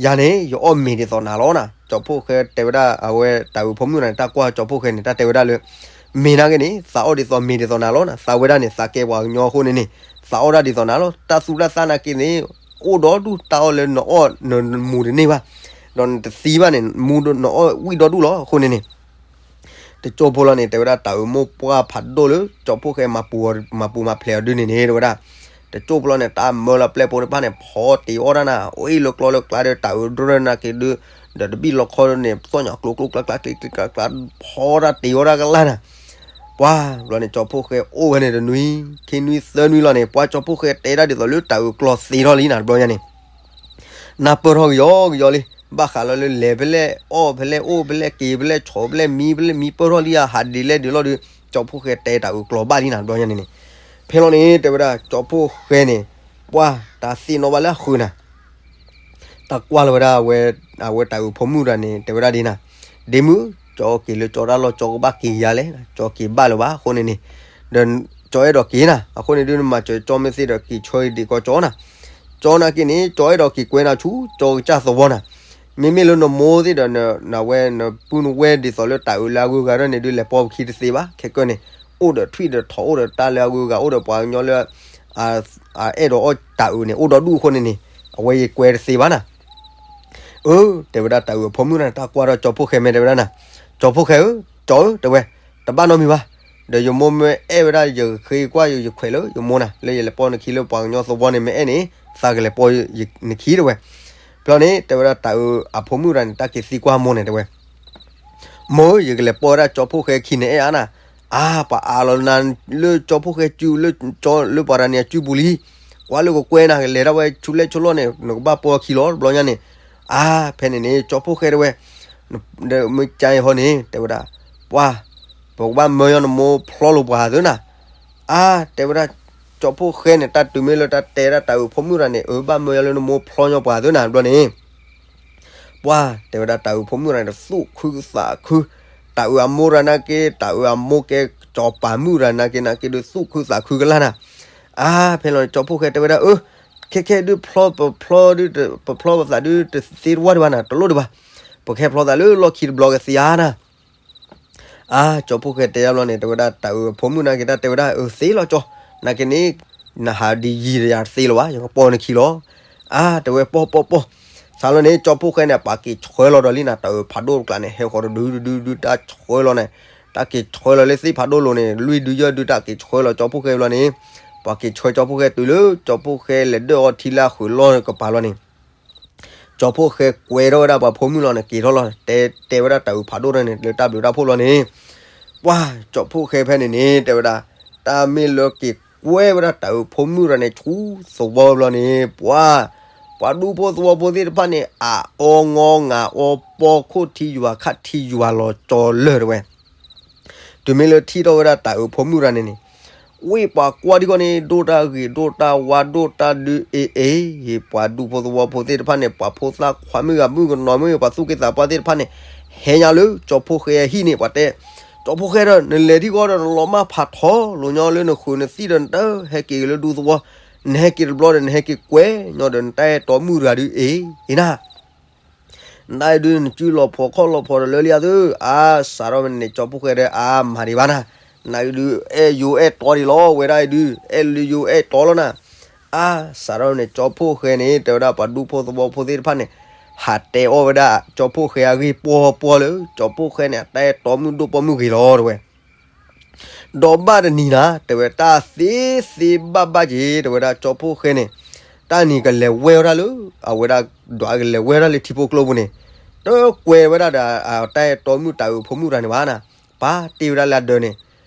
ယၤန့ၣ် ယအီၣ်မ့ၤဒ်သိးနၤလီၤနၤ. ကၠီဖိၣ်ဃဲတဲဝဲဒၣ် အဝဲတၤအုးဖိမုၣ်တဂၤန့ၣ် တၢ်ကွၢ်ကၠီဖိၣ်ဃဲန့ၣ် တၢ်တဲဝဲဒၣ်လၢ မ့ၤနာ်က့န့ၣ် သးအီၣ်ဒ်သိးမ့ၤဒ်သိးနၤလီၤနၤ, သးဝဲဒၣ်န့ၣ် သးကဲပှၤကညီအဃိန့ၣ်န့ၣ် သးအီၣ်ဒၣ်ဒ်သိးနၤလီၤ, တၢ်သူတၢ်သၣ်နာ်က့န့ၣ် အိၣ်ဒီဒူၣ် တၢ်အီၣ်လၢနအီၣ်နမူၤတန့ၢ်ဘၣ်, ဒီးနတသံဘၣ်န့ၣ် မူၤနအီၣ်ဝံၣ်ဒီဒူၣ်လီၤအဃိန့ၣ်န့ၣ် တကၠိဖိလီၤန့ၣ် တဲဝဲဒၣ်တၤအုးမိၢ်ပှၢ်ဖးဒိၣ်လၢ ကၠီဖိၣ်ဃဲမၤပူၤမၤဖျဲးအီၤဒုန့ၣ်န့ၣ် တဲဝဲဒၣ် တကၠိဖိလီၤန့ၣ် တၢ်မၢလီၤပျဲၢ်ဖိတဖၣ်န့ၣ် ဖီတ့ၤအီၣ်တၢ်နၤ, အိၣ်အ့ၣ်လၢကျီလၢကျါဒီးတၤအုးဒြၢၢ်နာ်က့ဒုး, ဒီးတဘံၣ်လီခီန့ၣ် သီၣ်ညါကျိၤကျိၤကျါကျါကျ့ကျ့ကျါကျါ ဖီတၢ်တ့ၤအီၣ်တၢ်ကလၢ်နၤ. ပှၤဘျီန့ၣ် ကၠီဖိၣ်ဃဲအိၣ်ဝဲန့ၣ်တနွံ, ခံနွံသၢနွံလီၤန့ၣ် ပှၤကၠီဖိၣ်ဃဲတဲဒၣ်ဒ်သိးလၢတၤအုးကျီသ့ထီၣ်လံနၤ တဘျီညါန့ၣ် နၢ်ပၢၢ်ထီၣ်ကယီကယီလံ, ဘၣ်ဃးလီၤလၢလဲၤဖဲလဲၣ်အီၣ်ဖဲလဲၣ်အိၣ်ဖဲလဲၣ်က့ၤဖဲလဲၣ်ဆီၣ်ဖဲလဲၣ်မံဖဲလဲၣ်မံပၢၢ်ထီၣ်လံဧါ ဟးဒ်လဲၣ်ဒ်လဲၣ်ဒီး ကၠီဖိၣ်ဃဲတဲတၤအုးကျီဘၣ်လံနၤ တဘျီညါန့ၣ်န့ၣ်. ဖဲလီၤန့ၣ် တဲဝဲဒၣ် ကၠီဖိၣ်ဃဲန့ၣ် ပှၤတၢ်သ့ၣ်နီၣ်ဘၣ်လၢအဃုာ်နၤ တၢ်ကွၢ်လီၤဝဲဒၣ် အဝဲတၤအုးဖိမုၣ်တဂၤန့ၣ် တဲဝဲဒၣ်ဒ်နၤ, ဒ့မုၣ်, ကၠီက့ၤလၢကၠီတၢ်လီၢ် ကၠီကဘၣ်က့ၤယၤလဲၣ်, ကၠီက့ၤဘၣ်လၢၤဘၣ်အဃိန့ၣ်န့ၣ်, ဒီးကၠီအဲၣ်ဒိးက့ၤနၤ အဃိန့ၣ်ဒုး နမၤစၢၤကၠီမ့ၢ်သ့ဒီး က့ၤဆှၢဒံးကီးကၠီနၤ. ကၠီနာ်က့န့ၣ် ကၠီအဲၣ်ဒိးက့ၤကွဲနၤဆူ ကၠီကစၢ်သဝီနၤ. မ့မ့ၢ်လၢနမိၢ်သ့ၣ်ဒီး နဝဲနပုၢ်နဝဲၢ်ဒ်သိးလၢတၤအုးလၢအဂုၤအဂၤဒၣ်န့ၣ်ဒုး လဲၤပိာ်ပခံတသ့ဘၣ်, ခဲကၢန့ၣ် အိၣ်ဒီးထွံၣ်ဒီးထိး အိၣ်ဒီးတၢ်လၢအဂုၤအဂၤ အိၣ်ဒီးပှၤကညီလၢ အအဲၣ်ဒိးအီၣ်တၤအုးန့ၣ် အိၣ်ဒီဒူၣ်အဃိန့ၣ်န့ၣ် အဝဲယကွဲတသ့ဘၣ်နၤ. အၢ တဲဝဲဒၣ်တၤအုးအဖိမုၣ်နၤ တၢ်ကွၢ်ထီၣ်ကၠီဖိၣ်ဃဲမ့ၢ်တဲဝဲဒၣ်နၤ, ကၠီဖိၣ်ဃဲဧၢ, ကၠီဧၢ တဲဝဲ, တဘၣ်နီတမံၤဘၣ်, ဒီးယမိၢ်မ့ၢ်အဲၣ်ဝဲဒၣ် ယဃ့ကွၢ်ယခွဲးလၢယမိၢ်နၤ လၢယလဲၤပိာ်နခံလၢပှၤကညီသဝီန့ၣ် မ့ၢ်အဲၣ်န့ၣ် သးကလဲၤပိာ်နခံတဲဝဲ. ဖဲလီၤန့ၣ် တဲဝဲဒၣ်တၤအုးအဖိမုၣ်တဂၤန့ၣ် တၢ်က့ၤသံကွၢ်မိၢ်န့ၣ်တဲဝဲ မိၢ်ဧၢ, ယကလဲၤပိာ်ဝဲဒၣ်ကၠီဖိၣ်ဃဲခံန့ၣ်အဲၣ်အါနၤ. အါ, ပှၤအးလီၤနၤလၢကၠီဖိၣ်ဃဲစု လၢပှၤတဂၤန့ၣ်အစုပူၤလံ. ကွၢ်လၢကကွဲနၤ ကလဲၤဒၣ်ဝဲဆူလဲၣ်ဆူလီၢ်န့ၣ် နကဘၣ်ပိာ်ခံလီၤ တဘျီညါန့ၣ်. အါ, ဖဲန့ၣ်န့ၣ် ကၠီဖိၣ်ဃဲတဲဝဲ, ဒီးမ့ၢ်ကါအံၤဟီန့ၣ် တဲဝဲဒၣ်, ပှၤ, ပကဘၣ်မၢညီနမိၢ်ဖျီလိာ်ပှၤသၢနၤ. အါ, တဲဝဲဒၣ် ကၠီဖိၣ်ဃဲန့ၣ် တၢ်တုၤမ့ၢ်လၢတၢ်တဲဒၣ်တၤအုးဖိမုၣ်တဂၤန့ၣ် အၢ ဘၣ်မၢညီလၢနမိၢ်ဖျီညီပှၤသၢနၤ တဘျီန့ၣ် ပှၤ, တဲဝဲဒၣ်တၤအုးဖိမုၣ်တဂၤန့ၣ် သူၣ်ခုသးခု, တၤအုးအမိၢ်တဂၤနာ်က့ တၤအုးအမိၢ်ကဲစီၤပၤမုၣ်တဂၤနာ်က့နာ်က့ဒုး သူၣ်ခုသးခုကလၢ်နၤ. အါ, ဖဲလီၤန့ၣ် ကၠီဖိၣ်ဃဲတဲဝဲဒၣ် အၢ, ခဲခဲဒုးဖျီ ပဖျီဒုး ပဖျီပသးဒုးတသ့တဝၢ်ဒံးဘၣ်နၤ တလိၣ်ဒံးဘၣ်, ပကဟဲဖျီသးလၢလီၢ်ခံတဘျီကသ့ဧါနၤ. အါ, ကၠီဖိၣ်ဃဲတဲယါဘျီန့ၣ် တဲဝဲဒၣ်တၤအုးအဖိမုၣ်နာ်က့ တၢ်တဲဝဲဒၣ် အၢ သ့လီၤကၠီ, နာ်က့န့ၣ် နဟးဒ်ယံၤဒီးယၤတသ့လၢၤဘၣ် ယကပိာ်နခံလီၤ. အါ, တဲဝဲပိာ်ပိာ်ပိာ်, စးလီၤန့ၣ် ကၠီဖိၣ်ဃဲန့ၣ် ပှၤက့ၤဆှၢလီၤဒီးလံနၤ တၤအုးဖးဒိၣ်တကျါန့ၣ် ဟဲဃီၤတဒုဒုဒုဒု တၢ်ဆှၢလီၤန့ၣ်, တၢ်က့ၤဆှၢလီၤလၢသ့ၣ်ဖးဒိၣ်လိၤန့ၣ် လွံၢ်ဒုယဲၢ်ဒု တၢ်က့ၤဆှၢလီၤကၠီဖိၣ်ဃဲဘျီန့ၣ်, ပှၤက့ၤဆှၢကၠီဖိၣ်ဃဲတုၤလၢ ကၠီဖိၣ်ဃဲလဲၤဒၢၣ်အီထံလၢအဃုာ်လီၢ်ကပၤလီၤန့ၣ် ကၠီဖိၣ်ဃဲကွဲထီၣ်ဝဲဒၣ်ပှၤဖိမုၣ်လီၤန့ၣ် က့ၤထီၣ်လီၤ တဲတဲဝဲဒၣ်တၤအုးဖးဒိၣ်တဂၤန့ၣ် လၢတၢ်ဘျုးတၢ်ဖှိၣ်လီၤန့ၣ်, ပှၤ, ကၠီဖိၣ်ဃဲဖဲန့ၣ်န့ၣ် တဲဝဲဒၣ်, တၢ်မ့ၢ်လၢက့ၤကွဲဝဲဒၣ်တၤအုးဖိမုၣ်တဂၤန့ၣ် ဆူသဝီဘျီန့ၣ် ပှၤ, ပှၤဒူဖိသဝီဖိသ့ၣ်တဖၣ်န့ၣ် အအီငီငၤအီ ပိာ်ခိၣ်ထံယွၤခးထံယွၤလီၤကၠီလၢာ်တဲဝဲ တုၤမ့ၢ်လၢထံၣ်ထီၣ်ဝဲဒၣ်တၤအုးဖိမုၣ်တဂၤန့ၣ်န့ၣ်, ဝ့ၢ်ပှၤကွၢ်ထံကီၢ်န့ၣ် ဒိၣ်တၢ်ဂ့ၤဒိၣ်တၢ်ဝါဒိၣ်တၢ်ဒုးအ့ၣ်အ့ၣ်, ပှၤဒူဖိသဝီဖိသ့ၣ်တဖၣ်န့ၣ် ပှၤဖိသၣ်ခွါမုၣ်ဂၤမုၣ်ကနီၤမုၣ် ပှၤသူၣ်က့သးပှၢ်သ့ၣ်တဖၣ်န့ၣ်, ဟဲညါလၢကၠီဖိၣ်ဃဲအဟံၣ်န့ၣ် ပှၤတဲ, ကၠီဖိၣ်ဃဲဒီး နလဲၤထံကီၢ်ဒီးနလီၤမၢ်ဖးထီလိာ်ညီလၢနဃုာ်နသံၣ်ဒီးနတဟဲက့ၤလၢဒူသဝီ, နဟဲက့ၤတဘျီဒီး နဟဲက့ၤကွဲညီဒီးနတၢ်အဲၣ်တီမုၣ်တဂၤဒုးအ့ၣ်အ့ၣ်နၤ နတၢ်အံၤဒုး နစုလီၤဖိးခီၣ်လီၤဖိးဒီးလၢလံအသု, အါ စးထီၣ်ဖဲန့ၣ်န့ၣ် ကၠီဖိၣ်ဃဲဒီး အါ မၤဒံးဘၣ်နၤ, နတၢ်အံၤဒုး အဲၣ်ယိၤအဲၣ်တီဒံးလီၤ ဝဲဒၣ်အံၤဒုး အဲၣ်လၢယိၤအဲၣ်တီလီၤနၤ, အါ စးထီၣ်ဖဲန့ၣ် ကၠီဖိၣ်ဃဲန့ၣ် တဲဝဲဒၣ်ပှၤဒူဖိသဝီဖိသ့ၣ်တဖၣ်န့ၣ်, ဟးတဲအီၣ်ဝဲဒၣ် ကၠီဖိၣ်ဃဲအဂ့ၢ်ပှီၢ်ပှီၢ်လၢ ကၠီဖိၣ်ဃဲန့ၣ် အတၢ်အဲၣ်တီမုၣ်ဒိၣ်ပိာ်မုၣ်ဂ့ၤလီၤတဲဝဲ ဒီးဘၣ်တနံၤနၤ တဲဝဲတၢ်သ့သ့ဘၣ်ဘၣ်က့ၤ တဲဝဲဒၣ်ကၠီဖိၣ်ဃဲန့ၣ်, တၢ်န့ၣ်ကလဲၤဝဲဝဲဒၣ်လၢ အဝဲဒၣ်ဒွးကလဲၤဝဲဒၣ်လၢထံဖိကျိပူၤန့ၣ်, တကွဲးဝဲဒၣ်ဒီးတၢ်အဲၣ်တီမုၣ်တၤအုးဖိမုၣ်တဂၤန့ၣ်ဘၣ်နၤ, ပာ်တ့ၢ်ဝဲဒၣ်လၢအဒၢးန့ၣ်,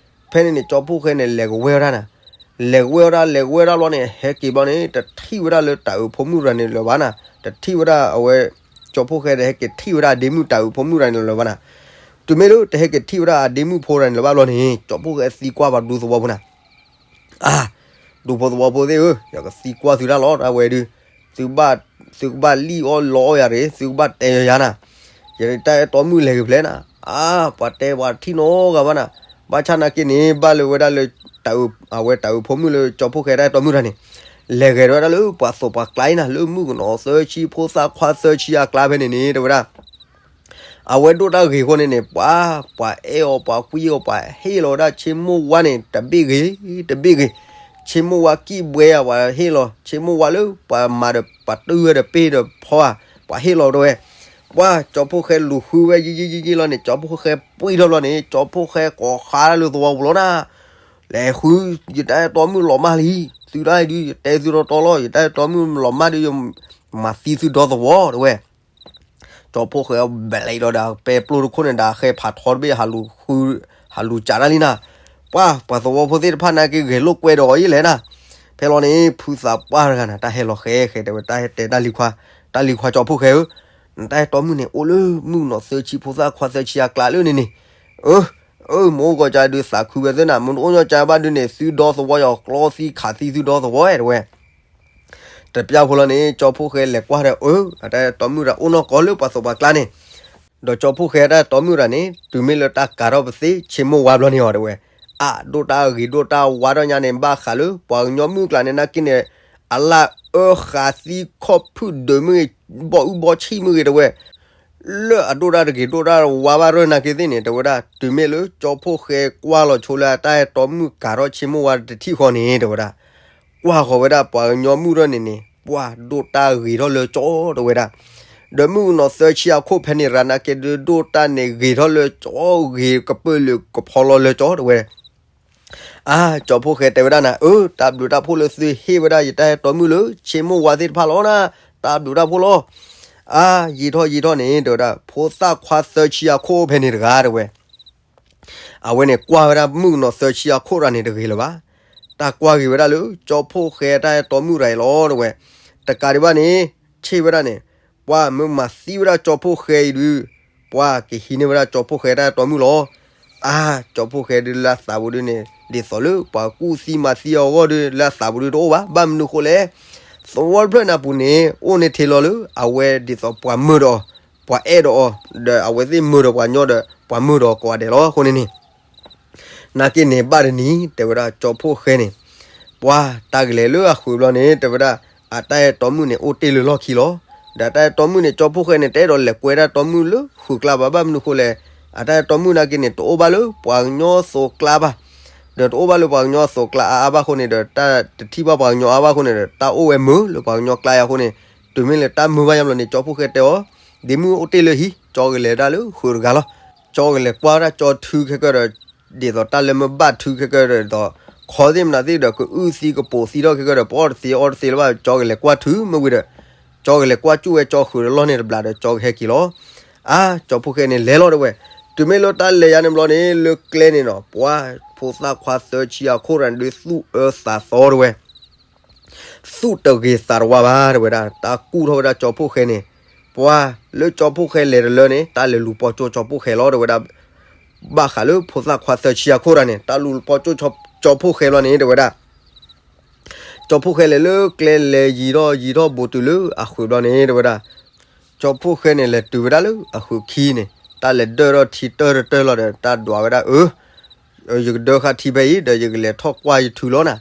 ဖ ဖဲန့ၣ်န့ၣ် ကၠီဖှိၣ်ဃဲန့ၣ် လဲၤကဝဲၢ်ဝဲဒၣ်နၤ, လဲၤကဝဲၢ်ဝဲဒၣ် လဲၤကဝဲၢ်ဝဲဒၣ်ဘျီန့ၣ် ဟဲက့ၤဘျီန့ၣ် တထံၣ်ဝဲဒၣ်လၢတၢ်အုးဖိမုၣ်တဂၤန့ၣ်လၢၤဘၣ်နၤ, တထံၣ်ဝဲဒၣ်အဝဲ ကၠီဖှိၣ်ဃဲဒီး ဟဲက့ၤထံၣ်ဝဲဒၣ်အဒ့မုၣ်တၢ်အုးဖိမုၣ်တဂၤန့ၣ်လၢၤဘၣ်နၤ. တုၤမ့ၢ်လၢတဟဲက့ၤထံၣ်ဝဲဒၣ်အဒ့မုၣ်ဖိတဂၤန့ၣ်လၢၤဘၣ်ဘျီန့ၣ် ကၠီဖှိၣ်ဃဲသံကွၢ်ပှၤဒူသဝီဖိနၤ, အါ, ဒူဖိသဝီဖိသ့ၣ်ဧၢ, ယကသံကွၢ်သုတၢ်လီၤ တၢ်ဝဲဒုး, သုကဘၣ်လံၣ်အီၣ်လီအီၣ်ယၤတဂ့ၤ, သုကဘၣ်တဲယၤနၤ, ယတၢ်အဲၣ်တီမုၣ်လဲၤဂ့ၤဖျဲနၤ, အါ, ပှၤတဲပှၤထံၣ်နီတဂၤဘၣ်နၤ, ဘၣ်ဆၣ်နာ်က့န့ၣ် ဘၣ်လၢဝဲဒၣ်လၢ အဝဲတၢ်အုးဖိမုၣ်လၢကၠီဖှိၣ်ဃဲတၢ်အဲၣ်တီမုၣ်တဂၤန့ၣ်, လဲၤဂဲၤဝဲဒၣ်လၢပှၤသိးပှၤကျါအံၤနၤ, လၢမုၣ်ကနီၤသၢဆံ ဖိသၣ်ခွါသၢဆံအကျါဖဲန့ၣ်န့ၣ် တဲဝဲဒၣ် အဝဲဒိၣ်တၢ်ဂ့ၤအဃိန့ၣ်န့ၣ် ပှၤ, ပှၤအဲၣ်အီၤ ပှၤကွံအီၤ ပှၤဟ့ၣ်လီၤဝဲဒၣ်ဆ့မိၢ်ဝါန့ၣ် တဘ့ၣ်ဂ့ၤ, တဘ့ၣ်ဂ့ၤ, ဆ့မိၢ်ဝါကံၣ်ဘှဲဧါ ပှၤဟ့ၣ်လီၤ, ဆ့မိၢ်ဝါလၢပှၤမၤဒီးပှၤတုၢ်ဝဲဒီးပ့ၢ်ဒီးဖီဧါ, ပှၤဟ့ၣ်လီၤတဲဝဲ, ပှၤကၠီဖှိၣ်ဃဲလူၤဃုဝဲယံာ်ယံာ်ယံာ်ယံာ်လီၤန့ၣ် ကၠီဖှိၣ်ဃဲပှံၢ်ထီၣ်ဘျီန့ၣ် ကၠီဖှိၣ်ဃဲကိးဃါတၢ်လၢသဝီပူၤလီၤနၤ, လဲၤဃု, ယတၢ်အဲၣ်တီမုၣ်လီၤမၢ်လံ, သုတၢ်အံၤဒုး ယတဲသုတီတီလီၤ, ယတၢ်အဲၣ်တီမုၣ်လီၤမၢ်ဒုး ယမၤသံသုဒီသဝီတဲဝဲ ကၠီဖှိၣ်ဃဲဘျဲးဒီးဒီးပဲပျိတခိၣ်န့ၣ် ဒီးဃဲဖးထီတဘ့ၣ် ဟးလူၤစးတၢ်လံနၤ, ပှၤ, ပှၤသဝီဖိသ့ၣ်တဖၣ်နာ်က့ဂဲၤလိာ်ကွဲဒီးအီၤယံာ်လဲၣ်နၤ, ဖဲလီၤန့ၣ် ဖုသးပှၢ်တဂၤနၤ တၢ်ဟဲလီၤဃဲဃဲတဲဝဲ တၢ်ဟဲတဲတၢ်လံၤခွါ, တၢ်လံၤခွါကၠီဖှိၣ်ဃဲဧၢ, နတၢ်အဲၣ်တီမုၣ်န့ၣ် အိၣ်လၢမုၣ်ကနီၤသၢဆံ ဖိသၣ်ခွါသၢဆံအကျါလၢန့ၣ်န့ၣ်, အၢ, အၢ, မ့ၢ်အိၣ်ကီးကဒီးသးခုဝဲသ့ၣ်နၤ, မ့ၢ်တအိၣ်ညီကဘၣ်ဒုးန့ၣ် သုဒီသဝီယီၤကျီသံခးသံသုဒီသဝီတဲဝဲ တပျၢ်ဖိလီၤန့ၣ် ကၠီဖှိၣ်ဃဲလဲၤကွၢ်ဒီး အၢ, အတၢ်အဲၣ်တီမုၣ်တဂၤအိၣ်နီၢ်ကီၢ်လၢပှၤသိးပှၤကျါန့ၣ်, ဒီးကၠီဖှိၣ်ဃဲတၢ်အဲၣ်တီမုၣ်တဂၤန့ၣ် တုၤမ့ၢ်လၢတၢ်ကၤထီၣ်ပသ့ၣ်ဆ့မိၢ်ဝါဘျီန့ၣ်အီၤတဲဝဲ, အါ, ဒိၣ်တၢ်ဂ့ၤဒိၣ်တၢ်ဝါထီၣ်ညါန့ၣ် ဘၣ်ဃးလၢပှၤကညီမုၣ်ကျါန့ၣ် နာ်က့န့ၣ် အလၢအၢဃးသံခီၣ်ဖုၣ်ဒုးမ့ၢ်ဂ့ၤ, ဘီအုၣ်ဘီဆံၣ်မ့ၢ်ဂ့ၤတဲဝဲ လၢအဒိၣ်တၢ်တဂ့ၤဒိၣ်တၢ်ဝါဘၣ်ရၢၢ်နာ်က့သ့ၣ်န့ၣ် တဲဝဲဒၣ် တုၤမ့ၢ်လၢကၠီဖှိၣ်ဃဲကွၢ်လီၤဆိလၢအတၢ်အဲၣ်တီမုၣ်ကၤထီၣ်ဆ့မိၢ်ဝါတထံၣ်ဃီန့ၣ် တဲဝဲဒၣ်, ကွၢ်ဃီၤဝဲဒၣ်ပှၤကညီမုၣ်ထီၣ်န့ၣ်န့ၣ် ပှၤဒိၣ်တၢ်ဂ့ၤထီၣ်လၢကၠီတဲဝဲဒၣ်, ဒီးမုၣ်ကနီၤသၢဆံအခိၣ်ဖဲန့ၣ်ရၤနာ်က့ဒုးဒိၣ်တၢ်န့ၣ်ဂ့ၤထီၣ်လၢကၠီ ဂ့ၤကပၢၢ်လၢကဖီလီၤလၢကၠီတဲဝဲ အါ, ကၠီဖှိၣ်ဃဲတဲဝဲဒၣ်နၤ, အၢ, တၢ်ဘျုးတၢ်ဖှိၣ်လၢသုဟ့ၣ်ဝဲဒၣ်ယတၢ်အဲၣ်တီမုၣ်လၢဆ့မိၢ်ဝါသ့ၣ်တဖၣ်လီၤနၤ, တၢ်ဘျုးတၢ်ဖှိၣ်လီၤ. အါ, ယံာ်ထီၣ်ယံာ်ထီၣ်န့ၣ် တဲဝဲဒၣ် ဖိသၣ်ခွါသၢဆံအခိၣ်ဖဲန့ၣ်တဂၤတဲဝဲ အဝဲန့ၣ်ကွၢ်ဝဲဒၣ်မုၣ်ကနီၤသၢဆံအခိၣ်တဂၤန့ၣ်တဂ့ၤလၢၤဘၣ်. တၢ်ကွၢ်ဂ့ၤဝဲဒၣ်လၢ ကၠီဖှိၣ်ဃဲတၢ်အဲၣ်တီမုၣ်တဂၤအံၤလီၤတဲဝဲ. တကးဒံးဘၣ်န့ၣ် ဆ့ၣ်ဝဲဒၣ်န့ၣ် ပှၤမ့ၢ်မၤသံဝဲဒၣ်ကၠီဖှိၣ်ဃဲအံၤဒုး ပှၤကဟံးန့ၢ်ဝဲဒၣ်ကၠီဖှိၣ်ဃဲတၢ်အဲၣ်တီမုၣ်လီၤ. အါ, ကၠီဖှိၣ်ဃဲဒုးလၢအသးပူၤဒုးန့ၣ် ဒ်သိးလၢပှၤကူၣ်သံမၤသံအဂီၢ်ဒုး လၢအသးပူၤဒုးတအိၣ်ဘၣ်. ဘၣ်မနုၤဃိလဲၣ်, သဝီတဖျၢၣ်န့ၣ်အပူၤန့ၣ် အိၣ်န့ၢ်ထဲလီၤလၢ အဝဲဒ်သိးပှၤမၢဒီးအီၤ, ပှၤအဲၣ်ဒီးအီၤ, ဒီးအဝဲသ့ၣ်မၢဒီးပှၤကညီဒီး ပှၤမၢဒီးအီၤကိးဂၤဒဲးလီၤ. အဃိန့ၣ်န့ၣ် နာ်က့န့ၣ်ဘၣ်တနံၤ တဲဝဲဒၣ်ကၠီဖှိၣ်ဃဲန့ၣ် ပှၤတၢ်ကလဲၤလၢအဃုာ်ဘျီန့ၣ် တဲဝဲဒၣ် အတၢ်အဲၣ်တီမုၣ်န့ၣ် အိၣ်တ့ၢ်လၢလီၢ်ခံလီၤ. ဒီးတၢ်အဲၣ်တီမုၣ်န့ၣ် ကၠီဖှိၣ်ဃဲန့ၣ် တအဲၣ်ဒိးလဲၤကွဲတၢ်တီမုၣ်လၢဃုာ်ကျါဘၣ်. ဘၣ်မနုၤဃိလဲၣ်, အတၢ်အဲၣ်တီမုၣ်နာ်က့န့ၣ် တအိၣ်ဘၣ်လၢပှၤကညီသိးကျါဘၣ်. ဒီးတအိၣ်ဘၣ်လၢပှၤကညီသိးကျါအါအါဘၣ်အဃိန့ၣ်ဒီး တၢ်တထံၣ်ဘၣ်ပှၤကညီအါဘၣ်အဃိန့ၣ်ဒီး တၢ်အိၣ်ဝဲမုာ်လၢပှၤကညီကျါယါအဃိန့ၣ်, တုၤမ့ၢ်လၢတၢ်မုာ်ဘၣ်ယါဘျီန့ၣ် ကၠီဖှိၣ်ဃဲတဲအီၤ, ဒ့မုၣ်အိၣ်တ့ၢ်လၢဟံၣ်, ကၠီကလဲၤဒၣ်လၢဃုာ်တဂၤလီၤ. ကၠီကလဲၤကွၢ်ဝဲဒၣ်ကၠီထုခဲကၢဒီး ဒ်သိးတၢ်လၢမ့ၢ်ဘၣ်ထုခဲကၢဒီး ဒ်သိး ခီသ့ၣ်မနုၤသ့ၣ်ဒီး ကအုၣ်သံကပိာ်သံထီၣ်ခဲကၢဒီး ပအီၣ်တသ့အီတသ့လၢၤဘၣ်. ကၠီကလဲၤကွၢ်ထုမ့ၢ်ဝံၤဒီး ကၠီကလဲၤကွၢ်ကၠူၣ်ဝဲကၠီဃုာ်ဒီးလီၢ်န့ၣ်တဘျီဒီး ကၠီကဟဲက့ၤလီၤ. အါ, ကၠီဖှိၣ်ဃဲန့ၣ်လဲၤလီၤတဲဝဲ. တုၤမ့ၢ်လၢတၢ်လဲၤယါန့ၣ်ဘျီန့ၣ် လၢကျဲန့ၣ်နီၤ ပှၤဖိသၣ်ခွါသၢဆံအခိၣ်တဂၤန့ၣ်ဒုးသူၣ်အၢသးသီတဲဝဲ သူၣ်တဂ့ၤသးတဝါဘၣ်တဲဝဲဒၣ်. တၢ်ကူၣ်ထီၣ်ဝဲဒၣ်ကၠီဖှိၣ်ဃဲန့ၣ်, ပှၤလၢကၠီဖှိၣ်ဃဲလဲၤတလၢန့ၣ် တၢ်လဲၤလူၤပိာ်ကၠိကၠီဖှိၣ်ဃဲလီၤတဲဝဲဒၣ်. ဘၣ်ဃးလၢဖိသၣ်ခွါသၢဆံအခိၣ်တဂၤန့ၣ် တၢ်လူၤပိာ်ကၠိကၠီဖှိၣ်ဃဲဘျီန့ၣ်တဲဝဲဒၣ် ကၠီဖှိၣ်ဃဲလဲၤလၢကျဲလဲၤယံၤထီၣ်ယံၤထီၣ်ဘူးတုၤလၢအဃုာ်ဘျီန့ၣ်တဲဝဲဒၣ်. ကၠီဖှိၣ်ဃဲန့ၣ်လဲၤတုၤဝဲဒၣ်လၢအဃုာ်ခံန့ၣ် တၢ်လဲၤဒၢၣ်ထီၣ်ထံတၢၢ်တတၢၢ်လီၤဒီး တၢ်ဒွးဝဲဒၣ်အၢ ယကဒၢဃာ်ထံဖဲအံၤ ဒီးယကလဲၤထီၣ်ကွၢ်ယထုလီၤနၤ.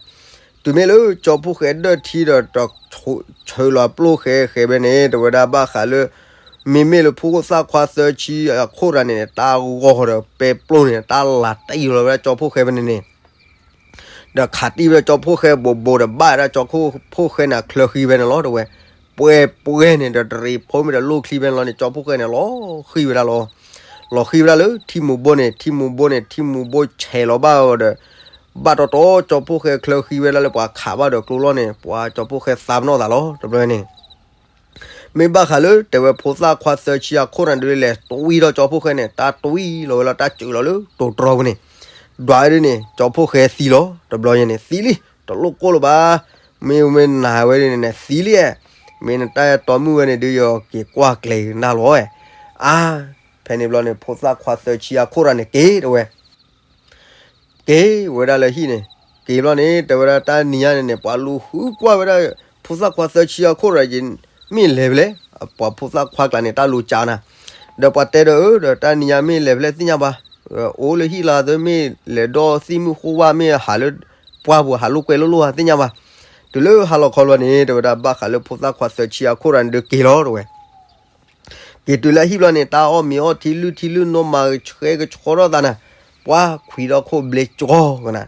တုၤမ့ၢ်လၢကၠီဖှိၣ်ဃဲဒၢၣ်ထံဒီး ဆၢလီၤပျိၢ်ဃဲဃဲဖဲန့ၣ် တဲဝဲဒၣ်ဘၣ်ဃးလၢ မ့မ့ၢ်လၢဖိသၣ်ခွါသၢဆံအခိၣ်တဂၤန့ၣ် တၢ်ဂီၤဒီးပဲပျိၢ်န့ၣ် တၢ်လၤတံၢ်လီၤဝဲဒၣ်ကၠီဖှိၣ်ဃဲဖဲန့ၣ်န့ၣ် ဒီးခးတံၢ်ဝဲဒၣ်ကၠီဖှိၣ်ဃဲဘိးဘိးဒီး ဘၣ်ဝဲဒၣ်ကၠီဖှိၣ်ဃဲန့ၣ် အချၢဃံဖဲန့ၣ်လီၤတဲဝဲ. ပှဲၤပှဲၤန့ၣ်ဒီး တရံးဖိမ့ၢ်ဒီးလိၣ်ချံဖဲန့ၣ်လီၤန့ၣ် ကၠီဖှိၣ်ဃဲန့ၣ် လီၤဃံၤဝဲဒၣ်လီၤ. လီၤဃံၤဝဲဒၣ်လၢထံမူၤဘိန့ၣ် ထံမူၤဘိန့ၣ် ထံမူၤဘိဆဲးလီၤဘၣ်ဒီး ဘၣ်တီတီကၠီဖှိၣ်ဃဲချၢဃံဝဲဒၣ်လၢပှၤခးဘၣ်ဒီးကျိလီၤန့ၣ် ပှၤကၠီဖှိၣ်ဃဲသးပနီၣ်သးလီၤ တဘျီန့ၣ် မ့ၢ်ဘၣ်ဃးလၢတဲဝဲဖိသၣ်ခွါသၢဆံအခိၣ်န့ၣ်ဒုးလဲၤတွံၢ်ထီၣ်ကၠီဖှိၣ်ဃဲန့ၣ် တၢ်တွံၢ်လီၤဝဲလီၤ တၢ်စၢၤလီၤလၢတိၤတြီပူၤန့ၣ် ဒွးဝဲဒ်န့ၣ် ကၠီဖှိၣ်ဃဲသံလီၤ. တဘျီညါန့ၣ် သံလံ, တလိၣ်ကိၢ်လၢၤဘၣ်. မ့ၢ်မ့ၢ်နၤဝဲဒ်န့ၣ်န့ၣ် သံလံဧါ. မ့ၢ်နတၢ်အဲၣ်တီမုၣ်ဝဲန့ၣ်ဒုး ယက့ၤကွၢ်ကျဲၤနၢ်လီၤဧါ. အါ, ဖဲန့ၣ်ဘျီန့ၣ် ဖိသၣ်ခွါသၢဆံအခိၣ်တဂၤန့ၣ် က့ၤတဝဲ က့ၤဝဲဒၣ်လၢဟံၣ်န့ၣ်, က့ၤဘျီန့ၣ် တဲဝဲဒၣ်တၢ်နံၤညါန့ၣ်န့ၣ် ပှၤလူၤဃုကွၢ်ဝဲဒၣ် ဖိသၣ်ခွါသၢဆံအခိၣ်တဂၤ မ့ၢ်လဲၤဖဲလဲၣ်, ပှၤဖိသၣ်ခွါကျါန့ၣ် တၢ်လူၤကၢနၤ, ဒီးပှၤတဲဒီးအၢ ဒီးတၢ်နံၤညါမ့ၢ်လဲၤဖဲလဲၣ်သ့ၣ်ညါဘၣ်, အိၣ်လၢဟံၣ်လီၤ သုမ့ၢ်လဲၤဒီးသံၣ်မုၢ်ဃိဝါ မ့ၢ်ဟးလၢပှၢ်ပူၤ ဟးလိာ်ကွဲလိာ်လိာ်သ့ၣ်ညါဘၣ်. တုၤလၢဟါလီၤခီဘျီန့ၣ် တဲဝဲဒၣ်ဘၣ်ဃးလၢဖိသၣ်ခွါသၢဆံအခိၣ်တဂၤန့ၣ်ဒုးက့ၤလီၤတဝဲ က့ၤတုၤလၢအဟံၣ်ဘျီန့ၣ် တၢ်အီၣ်မ့ၤအီထံ လုၢ်ထံလုၢ်နိ မၤဆှဲကဆှီထီၣ်သးနၤ, ပှၤခွံဒီခိၣ်ဘျ့ကၠီကနၤ,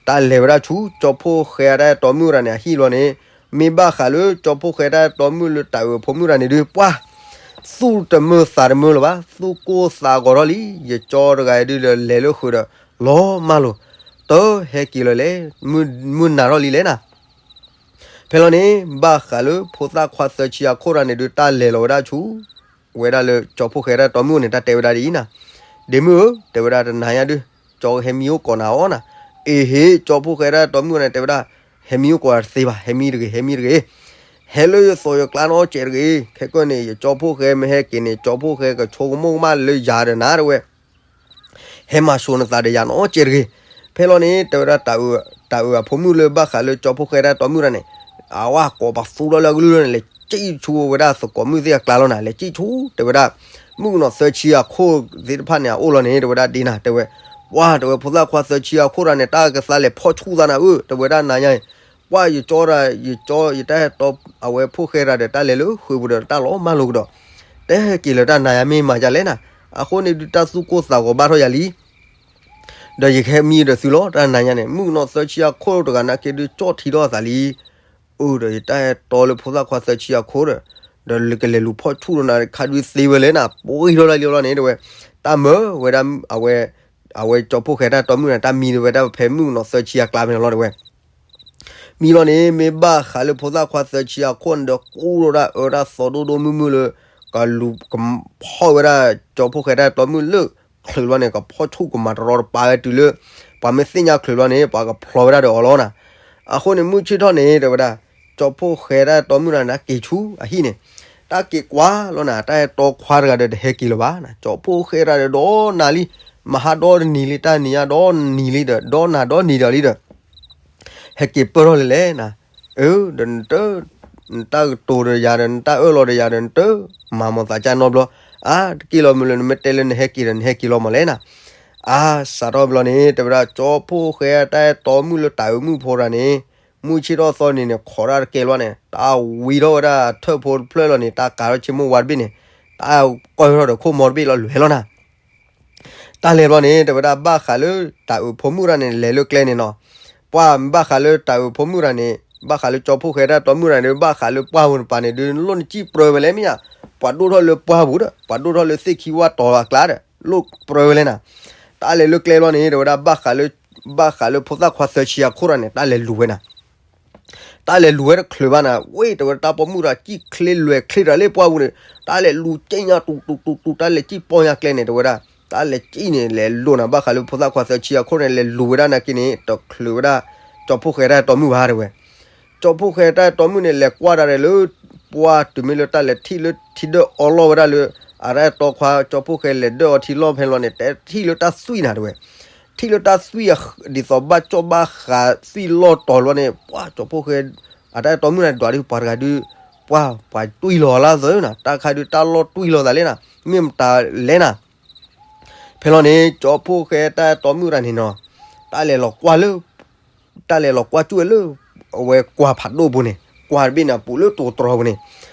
တၢ်လဲၤဝဲဒၣ်ဆူ ကၠီဖှိၣ်ဃဲအတၢ်အဲၣ်တီမုၣ်တဂၤန့ၣ် အဟံၣ်ဘျီန့ၣ်, မ့ၢ်ဘၣ်ဃးလၢကၠီဖှိၣ်ဃဲတၢ်အဲၣ်တီမုၣ်လၢတၢ်အုးအဖိမုၣ်တဂၤန့ၣ်ဒုး ပှၤ သူၣ်တမုာ်သးတမုာ်လၢၤဘၣ်, သူၣ်ကိၢ်သးဂီၤထီၣ်လံ, ယကၠီတဂၤအံၤဒုးဒီးလဲၤလၢဃုာ်ဒီး လီၤမၢ်လိာ်, တဟဲက့ၤလၢၤလဲၣ်, မုၢ်နၤထီၣ်လံလဲၣ်နၤ ဖဲလီၤန့ၣ် ဘၣ်ဃးလၢဖိသၣ်ခွါသၢဆံအခိၣ်တဂၤန့ၣ်ဒုး တၢ်လဲၤလီၤဝဲဒၣ်ဆူ ဝဲဒၣ်လၢကၠီဖှိၣ်ဃဲတၢ်အဲၣ်တီမုၣ်န့ၣ် တၢ်တဲဝဲဒၣ်ဒ်အံၤနၤ, ဒ့မုၣ်ဧၢ, တဲဝဲဒၣ်တနၤညါဒုး ကၠီဟဲမံအိၣ်ကိးနၤအီၤနၤ, အ့ဟ့ၣ် ကၠီဖှိၣ်ဃဲတၢ်အဲၣ်တီမုၣ်န့ၣ် တဲဝဲဒၣ် ဟဲမံအိၣ်ကိးတသ့ဘၣ်, ဟဲမံတဂ့ၤ, ဟဲမံတဂ့ၤ, ဟဲလၢယသိးယကျါနီတစဲးတဂ့ၤ, ခဲကနံၣ်အံၤ ယကၠီဖှိၣ်ဃဲမ့ၢ်ဟဲက့ၤန့ၣ် ကၠီဖှိၣ်ဃဲကဆိကမိၣ်ကမၣ်လၢယၤဒီးနၤတဝဲ ဟဲမၤစိၤနသးဒီးယၤနီတစဲးတဂ့ၤ. ဖဲလီၤန့ၣ် တဲဝဲဒၣ် တၢ်အုးအဖိမုၣ်လၢဘၣ်ဃးလၢကၠီဖှိၣ်ဃဲတၢ်အဲၣ်တီမုၣ်တဂၤန့ၣ်, အဝဲကိးပသူထီၣ်လၢအကလုၢ်လီၤန့ၣ် လဲၤစံၣ်ဆူဝဲဒၣ်သကိးမုၣ်သ့ၣ်အကျါလီၤနၤ, လဲၤစံၣ်ဆူ တဲဝဲဒၣ် မုၣ်ကနီၤသၢဆံအခိၣ်သ့ၣ်တဖၣ်န့ၣ် အအိၣ်လီၤန့ၣ် တဲဝဲဒၣ်ဒ်နၤ, တဲဝဲ ပှၤ တဲဝဲ ဖိသၣ်ခွါသၢဆံအခိၣ်တဂၤန့ၣ် တၢ်ကသါလဲၤဖီၣ်ဆူၣ်သးနၤဧၢ, တဲဝဲဒၣ်နၤညါအံၤ ပှၤယကၠီဒၣ် ယကၠီယတၢ်အဲၣ်တီ အဝဲဖိၣ်ဃဲတဂၤဒီး တၢ်လဲၤလၢဃုာ်ပူၤဒီးတၢ်လီၤမၢ်လိာ်ကဒီး, တဟဲက့ၤလၢၤတၢ်နၤညါမ့ၢ်မၤဒ်လဲၣ်နၤ, အဃိန့ၣ်ဒုးတၢ်သူၣ်ကိၢ်သးဂီၤဘၣ်ထီၣ်ယၤလံ ဒီးယကဟဲမံဒီးသုလီၤ တၢ်နၤညါန့ၣ်, မုၣ်ကနီၤသၢဆံအခိၣ်တဂၤနာ်က့ဒုး ကၠီၣ်ထံထီၣ်အသးလံ. အၢ ဒီးယတၢ်အဲၣ်တီလၢဖိသၣ်ခွါသၢဆံအခိၣ်ဒီး, ဒီးကလဲၤလူၤဖီၣ်ဆူၣ်ဒီးနၤခါဒုးသ့ဝဲလဲၣ်နၤ, ပှ့ၤထီၣ်လၢလံလီၤန့ၣ် တဲဝဲ, တၢ်မၢဝဲဒၣ် အဝဲကၠီဖှိၣ်ဃဲတၢ်အဲၣ်တီမုၣ်န့ၣ် တၢ်မံဒီးဝဲဒၣ်ဖဲမုၣ်ကနီၤသၢဆံအကျါဖဲန့ၣ်လီၤ တဲဝဲ မံလီၤန့ၣ် မ့ၢ်ဘၣ်ဃးလၢဖိသၣ်ခွါသၢဆံအခိၣ်န့ၣ်ဒီး ကူၣ်ထီၣ်ဒၣ်အၢတၢ်သီဒိၣ်ဒိၣ်မုၢ်မုၢ်လၢ ကလူၤကဖီၣ်ဝဲဒၣ်ကၠီဖှိၣ်ဃဲတၢ်အဲၣ်တီမုၣ်လၢချုးလီၤန့ၣ် ကဖီၣ်ဆူၣ်ကမၤတရီတပါဝဲတုၤလၢ ပှၤမ့ၢ်သ့ၣ်ညါချုးလီၤန့ၣ် ပှၤကဖျီဝဲဒၣ်ဒီးအီၤလီၤနၤ. အဃိန့ၣ် မုၢ်ဆ့ၣ်ထီၣ်န့ၣ် တဲဝဲဒၣ် ကၠီဖှိၣ်ဃဲတၢ်အဲၣ်တီမုၣ်တဂၤန့ၣ် တၢ်က့ၤဆူအဟံၣ်န့ၣ်, တၢ်က့ၤကွၢ်လီၤနၤ တၢ်အဲၣ်တီခွါတဂၤဒီးတဟဲက့ၤလၢၤဘၣ်နၤ, ကၠီဖှိၣ်ဃဲတဂၤဒီးဒီးနၤလံ, မဟါဒီတနံၤလံ တၢ်နံၤညါဒီနံၤလံဒီး ဒီနၤဒီနံၤဒီးလံဒီး ဟဲက့ၤပၢၢ်ထီၣ်လံလဲၣ်နၤ. အၢ ဒီးနတ နတၢ်ကတိၤဒီးယၤဒီး နတၢ်အၢၣ်လီၤဒီးယၤဒီး နတမၤမၤသးကၢ်နီတဘျီ, အါ တက့ၢ်လီၤမုၢ်လၢနမ့ၢ်တဲလၢနဟဲက့ၤဒီး နဟဲက့ၤလီၤမးလဲၣ်နၤ. အါ စးထီၣ်ဘျီန့ၣ် တဲဝဲဒၣ် ကၠီဖှိၣ်ဃဲတၢ်အဲၣ်တီမုၣ်လၢတၢ်အုးမုၣ်ဖိတဂၤန့ၣ် မုၢ်ဆ့ၣ်ထီၣ်သီန့ၣ်န့ၣ် ခိးတၢ်တကဲလီၤန့ၣ် တၢ်ဝံထီၣ်ဝဲဒၣ်ထၢၣ်ဖိတဖျၢၣ်လီၤန့ၣ် တၢ်ကးထီၣ်ဆ့မိၣ်ဝါတဘ့ၣ်န့ၣ် တၢ်ကၢထီၣ်ဒီးခိၣ်မီတဘ့ၣ်လီၤ လဲၤလီၤနၤ. တၢ်လဲၤဘျီန့ၣ် တဲဝဲဒၣ်ဘၣ်ဃးလၢတၢ်အုးဖိမုၣ်တဂၤန့ၣ် လဲၤလၢကျဲန့ၣ်နီၤ, ပှၤဘၣ်ဃးလၢတၢ်အုးဖိမုၣ်တဂၤန့ၣ် ဘၣ်ဃးလၢကၠီဖှိၣ်ဃဲတၢ်အဲၣ်တီမုၣ်တဂၤန့ၣ် ဘၣ်ဃးလၢပှၢ်ပူၤတပၤန့ၣ် ဒုးလိၣ်နစံၣ်ပြၢဝဲလဲၣ်မ့ၢ်ဧါ, ပှၤဒိၣ်ထီၣ်လၢပှၢ်ပူၤဒီး ပှၤဒိၣ်ထီၣ်လၢသ့ၣ်ခံဝၣ်တီၤအကျါဒီး လိၣ်ပြၢဝဲလဲၣ်နၤ. တၢ်လဲၤလၢကျဲဘျီန့ၣ် တဲဝဲဒၣ်ဘၣ်ဃးလၢ ဘၣ်ဃးလၢဖိသၣ်ခွါသၢဆံအခိၣ်တဂၤန့ၣ် တၢ်လဲၤလူၤဝဲနၤ တၢ်လဲၤလူၤဝဲတချုးဘၣ်နၤ, ဝ့ၢ် တဲဝဲဒၣ်တၢ်ပိာ်မုၣ်တဂၤ စံၣ်ချ့လွဲၤချ့တဂၤလၢပှၢ်ပူၤန့ၣ် တၢ်လဲၤလူၤကၠ့ၣ်ညါတူၤတူၤတူၤတူၤ တၢ်လဲၤစံၣ်ပီၢ်ညါကျဲန့ၣ် တဲဝဲဒၣ်, တၢ်လဲၤစံၣ်န့ၣ် လဲၤလိၤနၤ ဘၣ်ဃးလၢဖိသၣ်ခွါသၢဆံအခိၣ်န့ၣ် လဲၤလူၤဝဲဒၣ်နာ်က့န့ၣ် တချုးဝဲဒၣ် ကၠီဖှိၣ်ဃဲတၢ်အဲၣ်တီမုၣ်ဘၣ်တဲဝဲ. ကၠီဖှိၣ်ဃဲတၢ်အဲၣ်တီမုၣ်န့ၣ် လဲၤကွၢ်တၢ်ဒီးလၢ ပှၢ်တုၤမ့ၢ်လၢတၢ်လဲၤထံၣ်လၢထံဒၢၣ်အီလီၢ်ဝဲဒၣ်လၢ အတၢ်အဲၣ်တီခွါကၠီဖှိၣ်ဃဲလဲၤဒၢၣ်အီထံလီၢ်ဖဲန့ၣ်လီၤန့ၣ် တထံၣ်လၢတၢ်သွံၣ်နၤတဲဝဲ ထံၣ်လၢတၢ်သွံၣ် ဒ်သိးဘၣ်ကၠီၣ်ဘၣ်ဃးသွံၣ်လီၢ်တီၤလီၤန့ၣ် ပှၤကၠီဖှိၣ်ဃဲ အတၢ်အဲၣ်တီမုၣ်န့ၣ် ဒွးဒုးပှၤတဂၤဒုး ပှၤ ပှၤတွံၢ်လီၤလၢသၢနၤ တၢ်ခါဒုးတၢ်လီၢ်တွံၢ်လီၤသးလဲၣ်နၤ မ့ၢ်မတၤလဲၣ်နၤ ဖဲလီၤန့ၣ် ကၠီဖှိၣ်ဃဲတၢ်အဲၣ်တီမုၣ်တဂၤန့ၣ်နီၤ တၢ်လဲၤလီၤကွၢ်လၢ တၢ်လဲၤလီၤကွၢ်စူၣ်ဝဲလၢ အဝဲကွၢ်ဖးဒိၣ်ပူၤန့ၣ် ကွၢ်တဘ့ၣ်န့ၣ် အပူၤလၢတိၤတြီၤပူၤန့ၣ်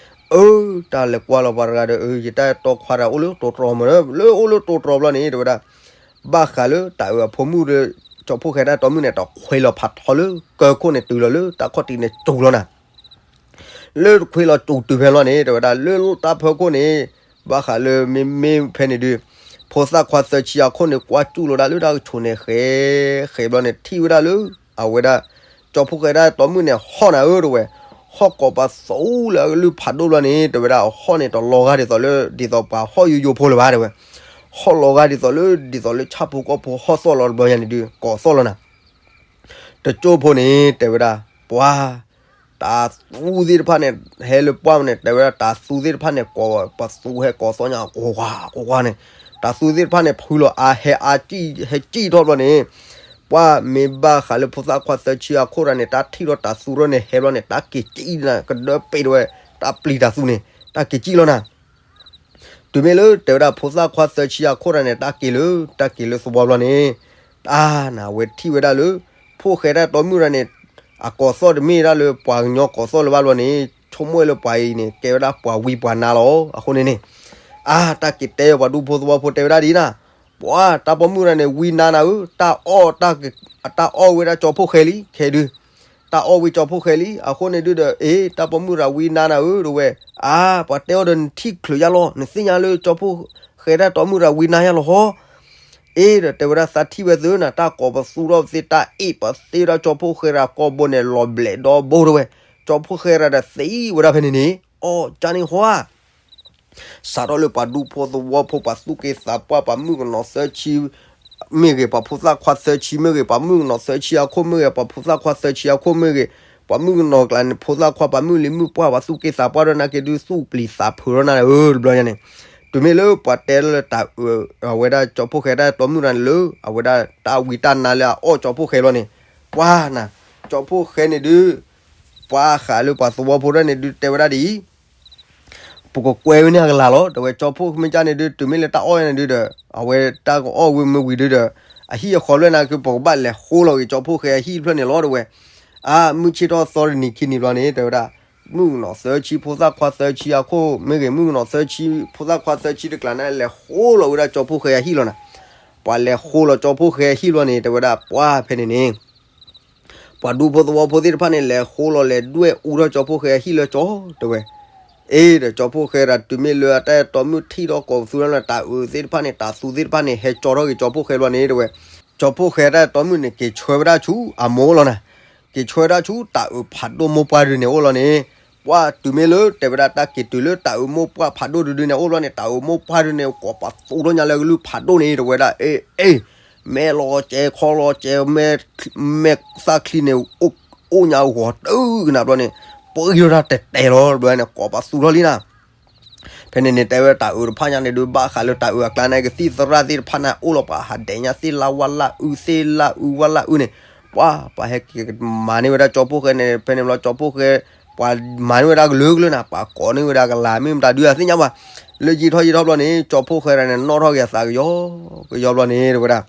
အၢ တၢ်လဲၤကွၢ်လီၤပှၤတဂၤဒီး အၢ ယတၢ်အဲၣ်တီခွါတဂၤအိၣ်လၢတိၤတြီၤမး လၢအိၣ်လၢတိၤတြီၤဘျီန့ၣ် တဲဝဲဒၣ် ဘၣ်ဃးလၢတၢ်အုးအဖိမုၣ်ဒီး ကၠီဖှိၣ်ဃဲတၢ်အဲၣ်တီမုၣ်န့ၣ် တခွဲးလီၤဖးထီလၢကၢခိၣ်န့ၣ်တုၤလီၤလၢတၢ်ခီၣ်တံၢ်န့ၣ်စူၤလီၤနၤ လၢတခွဲးလီၤစူၤတုၤဖဲလီၤန့ၣ် တဲဝဲဒၣ် လၢတၢ်ဖီခိၣ်န့ၣ် ဘၣ်ဃးလၢမ့မ့ၢ်ဖဲန့ၣ်ဒုး ဖိသၣ်ခွါသၢဆံအခိၣ်န့ၣ် ကွၢ်စူၣ်လီၤဒၣ်လၢတၢ်ကဆိးန့ၣ် ဃဲ ဃဲဘျီန့ၣ် ထံၣ်ဝဲဒၣ်လၢ အဝဲဒၣ် ကၠီဖှိၣ်ဃဲတၢ်အဲၣ်တီမုၣ်န့ၣ် ဟီၣ်နၤဧၢ တဲဝဲ ဟီၣ်ကိးပသူလၢအကလုၢ်ဖးဒိၣ်ဘျီန့ၣ် တဲဝဲဒၣ် အဟီၣ်န့ၣ်တလီၤဂာ်ဒ်သိးလၢ ဒ်သိးပှၤဟီၣ်ယိယိဖိလၢၤဘၣ် တဲဝဲ ဟီၣ်လီၤဂာ်ဒ်သိးလၢ ဒ်သိးလၢဆၣ်ဖိကီၢ်ဖိဟီၣ်သီၣ်လီၤတဘျီညါန့ၣ်ဒုး ကိးသီၣ်လီၤနၤ. တကၠိၢ်ဖိန့ၣ် တဲဝဲဒၣ် ပှၤ တၤသူသ့ၣ်တဖၣ်န့ၣ် ဟဲလၢပှၢ်န့ၣ် တဲဝဲဒၣ် တၤသူသ့ၣ်တဖၣ်န့ၣ် ကိးပသူဟဲကိးသီၣ်ညါ ကိးကွၢ်ကိးကွၢ်န့ၣ် တၤသူသ့ၣ်တဖၣ်န့ၣ် ဖုလီၤအါ ဟဲအါကံၣ် ဟဲကံၣ်ထီၣ်ဘျီန့ၣ် ပှၤမ့ၢ်ဘၣ်ဃးလၢဖိသၣ်ခွါသၢဆံအခိၣ်တၢ်န့ၣ် တၢ်ထံၣ်ထီၣ်တၤသူထီၣ်န့ၣ် ဟဲဘျီန့ၣ် တၢ်က့ၤကံၣ်နၤ ကဒၢပ့ၤတဝဲ တၢ်ပျံၤတၤသူန့ၣ် တၢ်က့ၤကံၣ်လီၤနၤ. တုၤမ့ၢ်လၢတဲဝဲဒၣ်ဖိသၣ်ခွါသၢဆံအခိၣ်တၢ်န့ၣ် တၢ်က့ၤလၢ တၢ်က့ၤလၢသဝီဘျီန့ၣ် တၢ်နၤ အဝဲထံၣ်ဝဲဒၣ်လၢ ဖိၣ်ဃဲတၢ်တီမုၣ်တၢ်န့ၣ် အကိးသီၣ်တမ့ၢ်ဒၣ်လၢပှၤကညီကိးသီၣ်လၢၤဘၣ်ဘျီန့ၣ် ဆိကမိၣ်လၢပှၤအံၤန့ၣ် ကဲဝဲဒၣ်ပှၤဝံပှၤနါလီၤ. အဃိန့ၣ်န့ၣ် အါ တၢ်က့ၤတဲပှၤဒူဖိသဝီဖိတဲဝဲဒၣ်ဒ်နၤ ပှၤတၢ်ပိာ်မုၣ်တၢ်န့ၣ် ဝံနါနၤဧၢ တၢ်အီၣ် တၢ်အီၣ်ဝဲဒၣ်ကၠီဖိၣ်ဃဲလံ ခဲဒုး တၢ်အီၣ်ဝံကၠီဖိၣ်ဃဲလံ အဃိန့ၣ်ဒုးဒီး အ့ တၢ်ပိာ်မုၣ်တၢ်ဝံနါနၤဧၢ တဝဲ အါ ပှၤတဲအီၤဒီးနထံၣ်ချုးယါလီၤ နသ့ၣ်ညါလၢကၠီဖိၣ်ဃဲတၢ်တီမုၣ်တၢ်ဝံနါယါလီၤဟီ အ့ ဒီးတဲဝဲဒၣ်သးထံၣ်ဝဲသုနၤ တၢ်ကိးပသူထီၣ်ပသ့ တၢ်အ့ၣ်ပသ့ဒီးကၠီဖိၣ်ဃဲတၢ်ကိာ်ဘိန့ၣ် လီၤဘျဲးဒီဘိတဝဲ ကၠီဖိၣ်ဃဲတၢ်ဒီးသံဝဲဒၣ်ဖဲန့ၣ်န့ၣ် အီၣ်ကၢ်န့ၣ်ဟီဧါ စးထီၣ်လၢပှၤဒူဖိသဝီဖိ ပှၤသူၣ်က့သးပှၢ် ပှၤမုၣ်ကနီၤသၢဆံ မ့ၢ်ဂ့ၤ ပှၤဖိသၣ်ခွါသၢဆံမ့ၢ်ဂ့ၤ ပှၤမုၣ်ကနီၤသၢဆံအခိၣ်မ့ၢ်ဂ့ၤ ပှၤဖိသၣ်ခွါသၢဆံအခိၣ်မ့ၢ်ဂ့ၤ ပှၤမုၣ်ကနီၤကျါန့ၣ် ဖိသၣ်ခွါ ပှၤမုၣ်လံၤမုၣ်ပှၢ် ပှၤသူၣ်က့သးပှၢ်ဒီးနာ်က့ဒုး သူၣ်ပျံၤသးဖုးထီၣ်နၤဧၢ တဘျီညါန့ၣ် တုၤမ့ၢ်လၢပှၤတဲလၢတၢ်အၢ အဝဲဒၣ်ကၠီဖိၣ်ဃဲတၢ်တီမုၣ်တၢ်န့ၣ်လၢ အဝဲဒၣ်တၢ်ဝံတၢ်နါလၢအအီၣ်ကၠီဖိၣ်ဃဲလီၤန့ၣ် ပှၤနၤ ကၠီဖိၣ်ဃဲန့ၣ်ဒုး ပှၤဃးလၢပှၤသဝီဖိဒၣ်န့ၣ်ဒုးတဲဝဲဒၣ်ဒ်အံၤ ပကကွဲဝဲန့ၢ်အကလၤလီၤ တဝဲကၠီဖိၣ်မ့ၢ်ကၢ်န့ၣ်ဒုး တုၤမ့ၢ်လၢတၢ်အီၣ်န့ၣ်ဒုးဒီး အဝဲတၢ်ကအီၣ်ဝံမ့ၢ်ဝံၤဒုးဒီး အဟံၣ်အဃီလၢနၤက့ ပကဘၣ်လဲၤဃိလီၤက့ၤကၠီဖိၣ်ဃဲအဟံၣ်တဖျၢၣ်န့ၣ်လီၤ တဝဲ အါ မုၢ်ဆ့ၣ်ထီၣ်သီတနံၤခံနံၤဘျီန့ၣ် တဲဝဲဒၣ် မုၣ်ကနီၤသၢဆံ ဖိသၣ်ခွါသၢဆံအခိၣ်မ့ၢ်ဂ့ၤ မုၣ်ကနီၤသၢဆံ ဖိသၣ်ခွါသၢဆံတကျါန့ၣ် လဲၤဃိလီၤဝဲဒၣ်ကၠီဖိၣ်ဃဲအဟံၣ်လီၤနၤ ပှၤလဲၤဃိလီၤကၠီဖိၣ်ဃဲအဟံၣ်လီၤန့ၣ် တဲဝဲဒၣ်ပှၤဖဲန့ၣ်န့ၣ် ပှၤဒူဖိသဝီဖိသ့ၣ်တဖၣ်န့ၣ် လဲၤဃိလီၤလဲၤဒွဲၣ်အူထီၣ်ကၠီဖိၣ်ဃဲအဟံၣ်လၢကၠီ တဝဲ အ့ ဒီးကၠီဖိၣ်ဃဲဒီးတုၤမ့ၢ်လၢအတၢ်တီမုၣ်ထံၣ်ထီၣ်ကိးပသူလၢတၢ်အၢသ့ၣ်တဖၣ်န့ၣ် တၤသူသ့ၣ်တဖၣ်န့ၣ် ဟဲကၠီထီၣ်က့ၤကၠီဖိၣ်ဃဲဘျီန့ၣ် တဝဲ ကၠီဖိၣ်ဃဲတၢ်တီမုၣ်န့ၣ် က့ၤဆှၢဝဲဒၣ်ဆူအမိၢ်လီၤနၤ က့ၤဆှၢဝဲဒၣ်ဆူတၢ်အၢဖးဒိၣ်မိၢ်ပှၢ်ဒုန့ၣ်အိၣ်လီၤန့ၣ် ပှၤတုၤမ့ၢ်လၢတဲဝဲဒၣ်တၢ်က့ၤတုၤလၢတၢ်အၢမိၢ်ပှၢ်ဖးဒိၣ်ဒုဒုန့ၣ်အိၣ်လီၤန့ၣ် တၢ်အၢမိၢ်ပှၢ်ဒုန့ၣ် ကိးပသူထီၣ်ညါလၢကလုၢ်ဖးဒိၣ်န့ၣ် တဝဲဒၣ် အ့ အ့ မဲာ်လီၤကဲခီလီၤကဲ မဲာ်သၣ်ချံန့ၣ် အိၣ်ညါဂီၤတုၤကနၣ်ဘျီန့ၣ် ပှၤအံၤဒီးတၢ်တဲာ်တဲာ်လီၤ တဘျီန့ၣ် ကိးပသူထီၣ်လံနၤ ဖဲန့ၣ်န့ၣ် တဲဝဲတၢ်အၢတဖၣ်ညါန့ၣ်ဒုး ဘၣ်ဃးလၢတၢ်အၢအကျါန့ၣ် ကသံၣ်သရၣ်သ့ၣ်တဖၣ်န့ၣ် အိၣ်လီၤပှၤဟးဒဲးညါသ့ၣ်လါဝါလၢအု သ့ၣ်လၢအုဝါလၢအုန့ၣ် ပှၤ ပှၤဟဲက့ၤမၤန့ၢ်ဝဲဒၣ်ကၠီဖိၣ်ဃဲန့ၣ် ဖဲန့ၣ်ဘျီကၠီဖိၣ်ဃဲ ပှၤမၤန့ၢ်ဝဲဒၣ်ကလုာ်ကလုာ်နၤ ပှၤကိးန့ၢ်ဝဲဒၣ်ကလၤ မ့ၢ်မတၤဒုးအသ့ၣ်ညါဘၣ် လၢယံာ်ထီၣ်ယံာ်ထီၣ်ဘျီန့ၣ် ကၠီဖိၣ်ဃဲတၢ်န့ၣ် နီၣ်ထီၣ်က့ၤအသးကယီကယီဘျီန့ၣ် တဝဲဒၣ်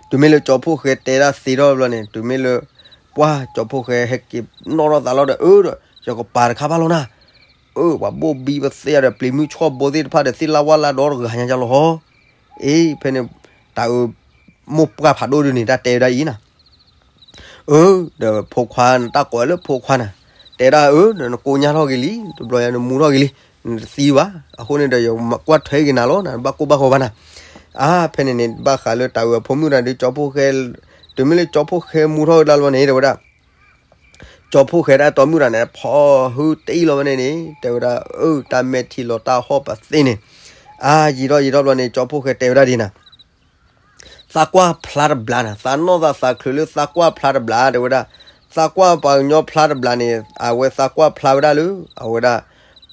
တုၤမ့ၢ်လၢကၠီဖိၣ်ဃဲတဲဒၣ်သ့ထီၣ်ဘျီန့ၣ် တုၤမ့ၢ်လၢ ပှၤကၠီဖိၣ်ဃဲဟဲက့ၤနီၣ်ထီၣ်သးလီၤဒီး အၢဒီး ယကပာ်တခါဘၣ်လီၤနၤ အၢ ပှၤဘိၣ်ဘံပသ့ၣ်ဒီး ပျံၤမုၢ်ဆီၣ်ဘိသ့ၣ်တဖၣ်ဒီး သ့ၣ်လါဝါလၢဒီတဂၤညါလီၤဟီ အ့ ဖဲန့ၣ် တၢ်အၢ မိၢ်ပှၢ်ဖးဒိၣ်ဒုန့ၣ် တၢ်တဲဝဲဒၣ်အံၤနၤ အၢ ဒီးဖိခွါနတၢ်ကိးလၢဖိခွါနၤ တဲဒၣ်အၢ ဒီးနကိညါထီၣ်က့ၤလံ တဘျီယၤနမူထီၣ်က့ၤလံ နတသံဘၣ် အဃိန့ၣ်ဒီး ယကွၢ်ထွဲက့ၤနၤလီၤ နဘၣ်ကိၢ်ဘၣ်ဂီၤဘၣ်နၤ အါ ဖဲန့ၣ်န့ၣ် ဘၣ်ဃးလၢတၢ်အၢအဖိမုၣ်တၢ်ဒုး ကၠီဖိၣ်ဃဲ တုၤမ့ၢ်လၢကၠီဖိၣ်ဃဲမူထီၣ်ကဒါလီၤန့ၣ် တဲဝဲဒၣ် ကၠီဖိၣ်ဃဲတၢ်တီမုၣ်တၢ်န့ၣ် ဖီဟုတအံၣ်လီၤဝဲန့ၣ်န့ၣ် တဲဝဲဒၣ် အၢ တၢ်မဲာ်ထံလီၤတၢ်ဟီၣ်ပသ့ၣ်န့ၣ် အါ ယံာ်ထီၣ်ယံာ်ထီၣ်ဘျီန့ၣ် ကၠီဖိၣ်ဃဲတဲဝဲဒၣ်ဒ်နၤ သးကွၢ်ဖျါတဘျါနၤ သးနီၢ်သးသးချုးလၢသးကွၢ်ဖျါတဘျါ တဲဝဲဒၣ် သးကွၢ်ပှၤကညီဖျါတဘျါန့ၣ် အဝဲသးကွၢ်ဖျါဝဲဒၣ်လၢ အဝဲဒၣ်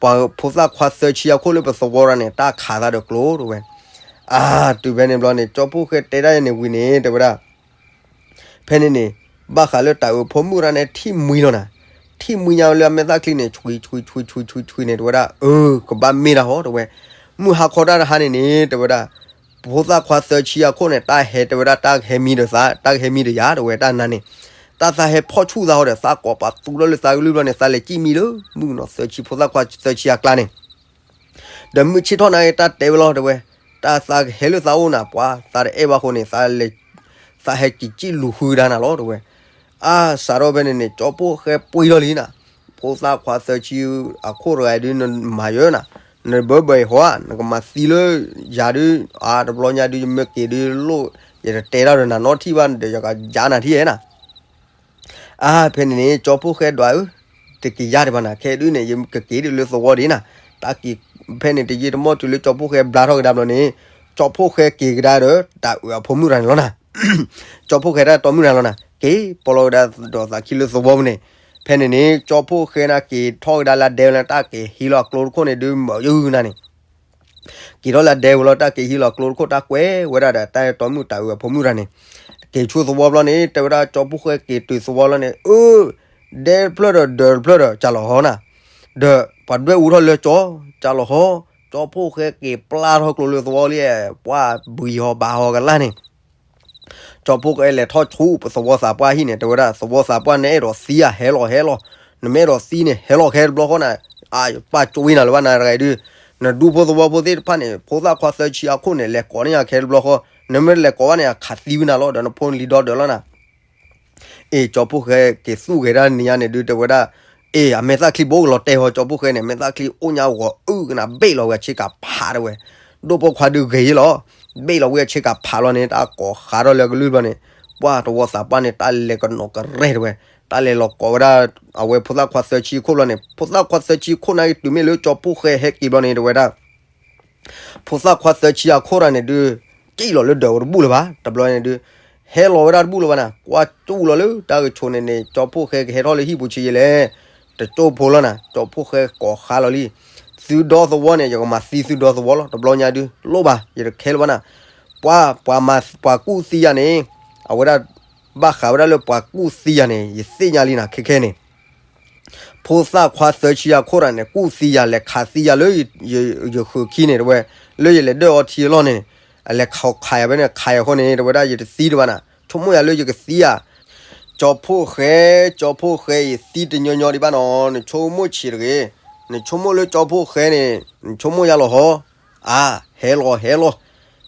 ပှၤဖိသၣ်ခွါသၢဆံအခိၣ်လၢပသဝီတၢ်န့ၣ် တၢ်ခးသးဒီးကျိၤ တဲဝဲ အါ တုၤဖဲန့ၣ်ဘျီန့ၣ် ကၠီဖိၣ်ဃဲတဲဒၣ်န့ၣ်ဝံၤန့ၣ် တဲဝဲဒၣ် ဖဲန့ၣ်န့ၣ် ဘၣ်ဃးလၢတၢ်အၢဖိမုၣ်တၢ်န့ၣ် ထံၣ်မှံလီၤနၤ ထံၣ်မှံညါလၢအမဲာ်သၣ်ချံန့ၣ် ဆွံဆွံဆွံဆွံဆွံန့ၣ် တဲဝဲဒၣ် အၢ ကဘၣ်မ့ၢ်တၢ်ဟီ တဲဝဲ မုၢ်ဟါခီတၢ်တဟါန့ၣ်န့ၣ် တဲဝဲဒၣ် ဖိသၣ်ခွါသၢဆံအခိၣ်န့ၣ် တၢ်ဟဲ တဲဝဲဒၣ် တၢ်ကဟဲမံဒီးသး တၢ်ကဟဲမံဒီးယၤ တဲဝဲတၢ်နါန့ၣ် တၢ်သးဟဲဖီၣ်ဆူၣ်သးဟီဒီး သးကိးပသူထီၣ်လၢသးကလုၢ်ဘျီန့ၣ် သးလဲၤကံၣ်မံလၢ မုၣ်ကနီၤသၢဆံ ဖိသၣ်ခွါသၢဆံအကျါန့ၣ် ဒီးမုၢ်ဆ့ၣ်ထီၣ်နၤ တၢ်တဲဝဲလီၤ တဲဝဲ တၢ်သးကဟဲလၢသးအိၣ်နၤ ပှၤသးတအဲၣ်ဘၣ်အဃိန့ၣ် သးလဲၤ သးဟဲက့ၤကံၣ်လူၤဃုကဒါနၤလီၤ တဲဝဲ အါ စးထီၣ်ဖဲန့ၣ်န့ၣ် ကၠီဖိၣ်ဃဲပှံၢ်ထီၣ်လံနၤ ဖိသၣ်ခွါသၢဆံအခိၣ်တဂၤဒုး နမၤယၢနၤ နဘၢဘၢအံၤဟီဧါ နကမၤသံလၢယၤဒုး အါ တဘျီညါဒုး ယမ့ၢ်က့ၤဒုးလိၣ် ယတတဲတၢ်ဒီးနၤနီတထံၣ်ဘၣ် ဒီးယကယါနၤထံၣ်ဧဲနၤ အါ ဖဲန့ၣ်န့ၣ် ကၠီဖိၣ်ဃဲဒွးဧၢ, တကယါဒံးဘၣ်နၤ, ခဲဒုးန့ၣ် ယကက့ၤဒုးလၢသဝီဒံးနၤ, တၢ်က့ၤဖဲန့ၣ် တယံာ်တမီၢ်တုၤလၢကၠီဖိၣ်ဃဲဘျါထီၣ်ကဒါဘျီန့ၣ်, ကၠီဖှိၣ်ဃဲက့ၤကဒါဒီး တၢ်အုးအဖိမုၣ်တဂၤန့ၣ်လီၤနၤ. ကၠီဖှိၣ်ဃဲတၢ်တီမုၣ်တဂၤလီၤနၤ က့ၤပိာ်လီၤကဒါဒီးသးခံလၢသဝီပူၤန့ၣ်. ဖဲန့ၣ်န့ၣ် ကၠီဖှိၣ်ဃဲန့ၣ် က့ၤထီၣ်ကဒါလၢဒဲဝဲလၢတၢ်က့ၤဟံးလီၤအကျိတခိၣ်န့ၣ်ဒုး မၤယုၢ်နၤန့ၣ် က့ၤထီၣ်လၢဒဲဝဲလီၤ တၢ်က့ၤဟံးလီၤကျိတခိၣ် တၢ်ကွဲးဝဲဒၣ်ဒီး တၢ်တီမုၣ်တၢ်အုးအဖိမုၣ်တဂၤန့ၣ် က့ၤဆူသဝီဘျီန့ၣ် တဲဝဲဒၣ် ကၠီဖှိၣ်ဃဲက့ၤတုၤသဝီလီၤန့ၣ် အၢ ဒဲတဖျၢၣ်ဒီးဒၢးတဖျၢၣ်ဒီး ကၢ်လီၤဟီနၤ, ဒီးပှၤဒွဲၣ်အူထီၣ်လၢကၠီ ကၢ်လီၤဟီ, ကၠီဖှိၣ်ဃဲက့ၤပျၢ်ထီၣ်ကျိလၢသဝီလံ ပှၢ်ဘှံးဟီဘါဟီကလၢ်န့ၣ် ကၠီဖှိၣ်ဃဲလဲၤထီၣ်ဆူပသဝီသးပှၢ်ဟံၣ်န့ၣ် တဲဝဲဒၣ် သဝီသးပှၢ် နအဲၣ်ဒိးသံဧါ ဟဲလီၤဟဲလီၤ, နမ့ၢ်အဲၣ်ဒိးသံန့ၣ်ဟဲလီၤခဲတဘျီဃီနၤ, အပၢ်ကၠိဝံၤနၤလၢၤဘၣ်နၤတဂၤအံၤဒုး, နဒူဖိသဝီဖိသ့ၣ်တဖၣ်န့ၣ် ဖိသၣ်ခွါသၢဆံအခိၣ်န့ၣ် လဲၤကိးန့ၢ်ယၤခဲတဘျီဃီ, နမ့ၢ်တလဲၤကိးဘၣ်န့ၣ် အခးသံဝံၤနၤလီၤ ဒီးနဖိလံၤဒီဒၢးလီၤနၤ အ့ၣ် ကၠီဖှိၣ်ဃဲက့ၤသူၣ်ဂဲၤဒၣ်နံၤညါန့ၣ်ဒုး တဲဝဲဒၣ်, အ့ၣ် အမဲာ်သၣ်ချံဘိကလီၤတဲာ်ဟီ ကၠီဖှိၣ်ဃဲန့ၣ် မဲာ်သၣ်ချံအိၣ်ညါဂီၤအုၣ်ကနၣ်ဘ့ၣ်လီၤဝဲအဆ့ကၤဖးတဲဝဲ, ဒိၣ်ပိာ်ခွါဒုးဂ့ၤယ့လီၤ, ဘ့ၣ်လီၤဝဲအဆ့ကၤဖးလီၤန့ၣ် တၢ်ကိးဃးထီၣ်လၢကလုၢ်ဘျီန့ၣ်, ပှၢ်တဝီသးပှၢ်န့ၣ် တၢ်လဲၤကနီၤကရဲၣ်တဲဝဲ, တၢ်လဲၤလီၤကိးဝဲဒၣ် အဝဲဖိသၣ်ခွါသၢဆံအခိၣ်လီၤန့ၣ် ဖိသၣ်ခွါသၢဆံအခိၣ်န့ၣ် တုၤမ့ၢ်လၢကၠီဖှိၣ်ဃဲဟဲက့ၤဘျီန့ၣ် တဲဝဲဒၣ် ဖိသၣ်ခွါသၢဆံအခိၣ်တဂၤန့ၣ်ဒုး, ကံၣ်လီၤလၢဒၢးဝဲတဘူၣ်လၢၤဘၣ်, တဘျီန့ၣ်ဒုး, ဟဲလီၤဝဲဒၣ်တဘူၣ်လၢၤဘၣ်နၤ, ကွၢ်ကၠူၣ်လီၤလၢတၢ်ကဆိးန့ၣ်န့ၣ် ကၠီဖှိၣ်ဃဲကဟဲထီၣ်လၢဟံၣ်ပူၤဆံးယံာ်လဲၣ်, တကၠိဖိလီၤနၤ, ကၠီဖှိၣ်ဃဲကိးဃးလီၤလံ, သုဒီသဝီန့ၣ် ယကမၤသံသုဒီသဝီလီၤ, တဘျီညါဒုး, လိၣ်ဘၣ်, ယတခဲလၢၤဘၣ်နၤ, ပှၤ, ပှၤမၤ, ပှၤကူၣ်သံယၤန့ၣ်, အဝဲဒၣ်, ဘၣ်ဃးဝဲဒၣ်လၢပှၤကူၣ်သံယၤန့ၣ် ယသ့ၣ်ညါလံနၤ ခဲခဲန့ၣ် ဖိသၣ်ခွါသၢဆံအခိၣ်တဂၤန့ၣ် ကူၣ်သံယၤ လဲၤခးသံယၤလၢ ယဃုာ်ခံန့ၣ် တဲဝဲ, လၢယလဲၤဒၢၣ်အီထံအလီၢ်န့ၣ်, အလဲၤခးယၤဖဲန့ၣ် ခးယၤအဃိန့ၣ် တဲဝဲဒၣ် ယတသံတဘၣ်နၤ, ဆိကမိၣ်ယၤလၢယကသံဧါ, ကၠီဖှိၣ်ဃဲ, ကၠီဖှိၣ်ဃဲအံၤ သံတညီညီဒံးဘၣ်နီၤ, နဆိကမိၣ်ဆံးတဂ့ၤ, နဆိကမိၣ်လၢကၠီဖှိၣ်ဃဲန့ၣ် နဆိကမိၣ်ယၤလီၤဟီ, အါ, ဟဲလီၤ, ဟဲလီၤ,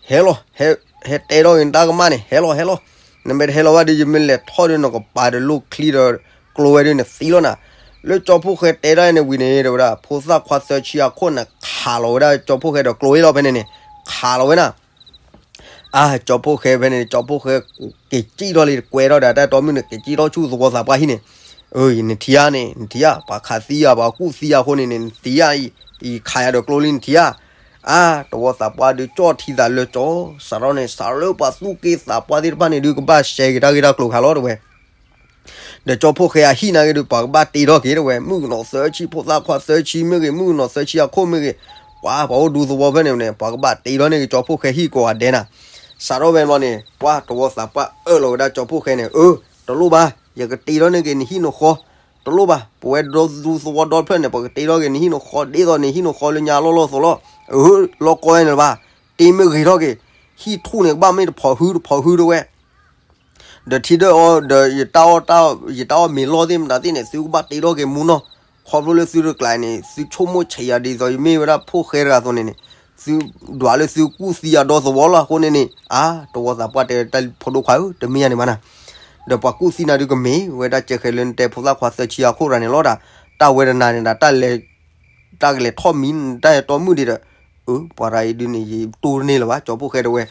ဟဲလီၤ, ဟဲ, ဟဲတဲထီၣ်က့ၤနတၢ်ကမၣ်န့ၣ် ဟဲလီၤ, ဟဲလီၤ, နမ့ၢ်တဟဲလီၤဘၣ်ဒီး ယမ့ၢ်လဲၤထီၣ်ဒီး နကပၤဒီးလိၣ်ချံဒီး ကျိဝဲဒီး နသံလီၤနၤ, လၢကၠီဖှိၣ်ဃဲတဲဒၣ်အံၤန့ၣ်ဝံၤန့ၣ် တဲဝဲဒၣ် ဖိသၣ်ခွါသၢဆံအခိၣ်န့ၣ် ခးလီၤဝဲဒၣ်ကၠီဖှိၣ်ဃဲဒီးကျိဝဲလီၤဖဲန့ၣ်န့ၣ်, ခးလီၤဝဲနၤ အါ, ကၠီဖှိၣ်ဃဲဖဲန့ၣ် ကၠီဖှိၣ်ဃဲ က့ၤကံၣ်ထီၣ်လံ ကွဲထီၣ်ဒီးတၢ်တီမုၣ်န့ၣ် က့ၤကံၣ်ထီၣ်ဆူသဝီသးပှၢ်ဟံၣ်န့ၣ်, အၢ နထံၣ်ဧါန့ၣ် နထံၣ်ဧါ, ပှၤခးသံဧါ ပှၤကူၣ်သံဧါအဃိန့ၣ်န့ၣ် နထံၣ်ဧါ, အံၤခးယၤဒီးကျိလံ နထံၣ်ဧါ, အါ, တဝီသးပှၢ်ဒုးကၠီၣ်ထံသးလၢကၠီ, စးထီၣ်န့ၣ် စးထီၣ်လၢပှၤသူၣ်က့သးပှၢ်သ့ၣ်တဖၣ်န့ၣ်ဒုး ကဘၣ်ရှဲက့ၤတၢ်ဂ့ၢ်တၢ်ကျိၤခါလီၤတဲဝဲ ဒီးကၠီဖှိၣ်ဃဲအဟံၣ်နာ်က့ဒုး ပှၤကဘၣ်တ့ထီၣ်က့ၤတဲဝဲ, မုၣ်ကနီၤသၢဆံ ဖိသၣ်ခွါသၢဆံမ့ၢ်ဂ့ၤ, မုၣ်ကနီၤသၢဆံအခိၣ်မ့ၢ်ဂ့ၤ, ပှၤပှၤအိၣ်ဒူသဝီဖဲန့ၣ်န့ၣ် ပှၤကဘၣ်တ့ထီၣ်န့ၢ်က့ၤကၠီဖှိၣ်ဃဲဟံၣ်ကိးဂၤဒဲးနၤ. စးထီၣ်ဖဲန့ၣ်ဘျီန့ၣ် ပှၤတဝီသးပှၢ်အၢၣ်လီၤဝဲဒၣ်ကၠီဖှိၣ်ဃဲန့ၣ်, အၢ, တလိၣ်ဘၣ်, ယကတ့ထီၣ်န့ၢ်က့ၤနဟံၣ်နဃီ, တလိၣ်ဘၣ်, ပဝဲဒူသဝီဒီဖျၢၣ်န့ၣ် ပကတ့ထီၣ်က့ၤနဟံၣ်နဃီ ဒ်သိးနဟံၣ်နဃီလၢညါလီၢ်လီၢ်သိးလီၤ. အၢ, လီၤကီဝဲန့ၣ်လၢၤဘၣ်, တ့မ့ၢ်ဂ့ၤထီၣ်က့ၤ, ဟံၣ်ထူၣ်န့ၣ် ကဘၣ်မ့ၢ်တဖီၣ်ဟုတဖီၣ်ဟုတဲဝဲ ဒီးထံဒၢၣ်အီၤ ဒီးယတၢ်အီၣ်တၢ်, ယတၢ်အီၣ်မ့ၤလီၢ်သ့ၣ်မတၤသ့ၣ်န့ၣ် သုကဘၣ်တ့ထီၣ်က့ၤမူနီၢ်, ခီဖျိလၢသုတကျါန့ၣ် သုဆိကမိၣ်ဆံးယၤဒ်သိးယမ့ၢ်ဝဲဒၣ်ဖှိၣ်ဃဲတဂၤအသိးန့ၣ်န့ၣ်, သုဒွးလၢသုကူၣ်သံယၤဒီသဝီလီၤ. အဃိန့ၣ်န့ၣ် အါ, တဝီသးပှၢ်တဲတၢ်ဖိဒိၣ်ခွါဧၢ, တမ့ၢ်ယၤန့ၣ်ဘၣ်နၤ, ဒီးပှၤကူၣ်သံနၤဒုးကမ့ၢ်ဝဲဒၣ်ကဲဃဲလၢနတဲဖိသၣ်ခွါသၢဆံအခိၣ်တဂၤန့ၣ်လီၤ. တၢ်ဝဲတနၤန့ၣ်ဒီး တၢ်လဲၤ, တၢ်ကလဲၤထီၣ်မံနတၢ်အဲၣ်တီမုၣ်ဒံးဒီး, အၢ, ပှၤတဂၤအံၤဒုးန့ၣ် ယတိၢ်တန့ၢ်လၢၤဘၣ် ကၠီဖှိၣ်ဃဲတဲဝဲ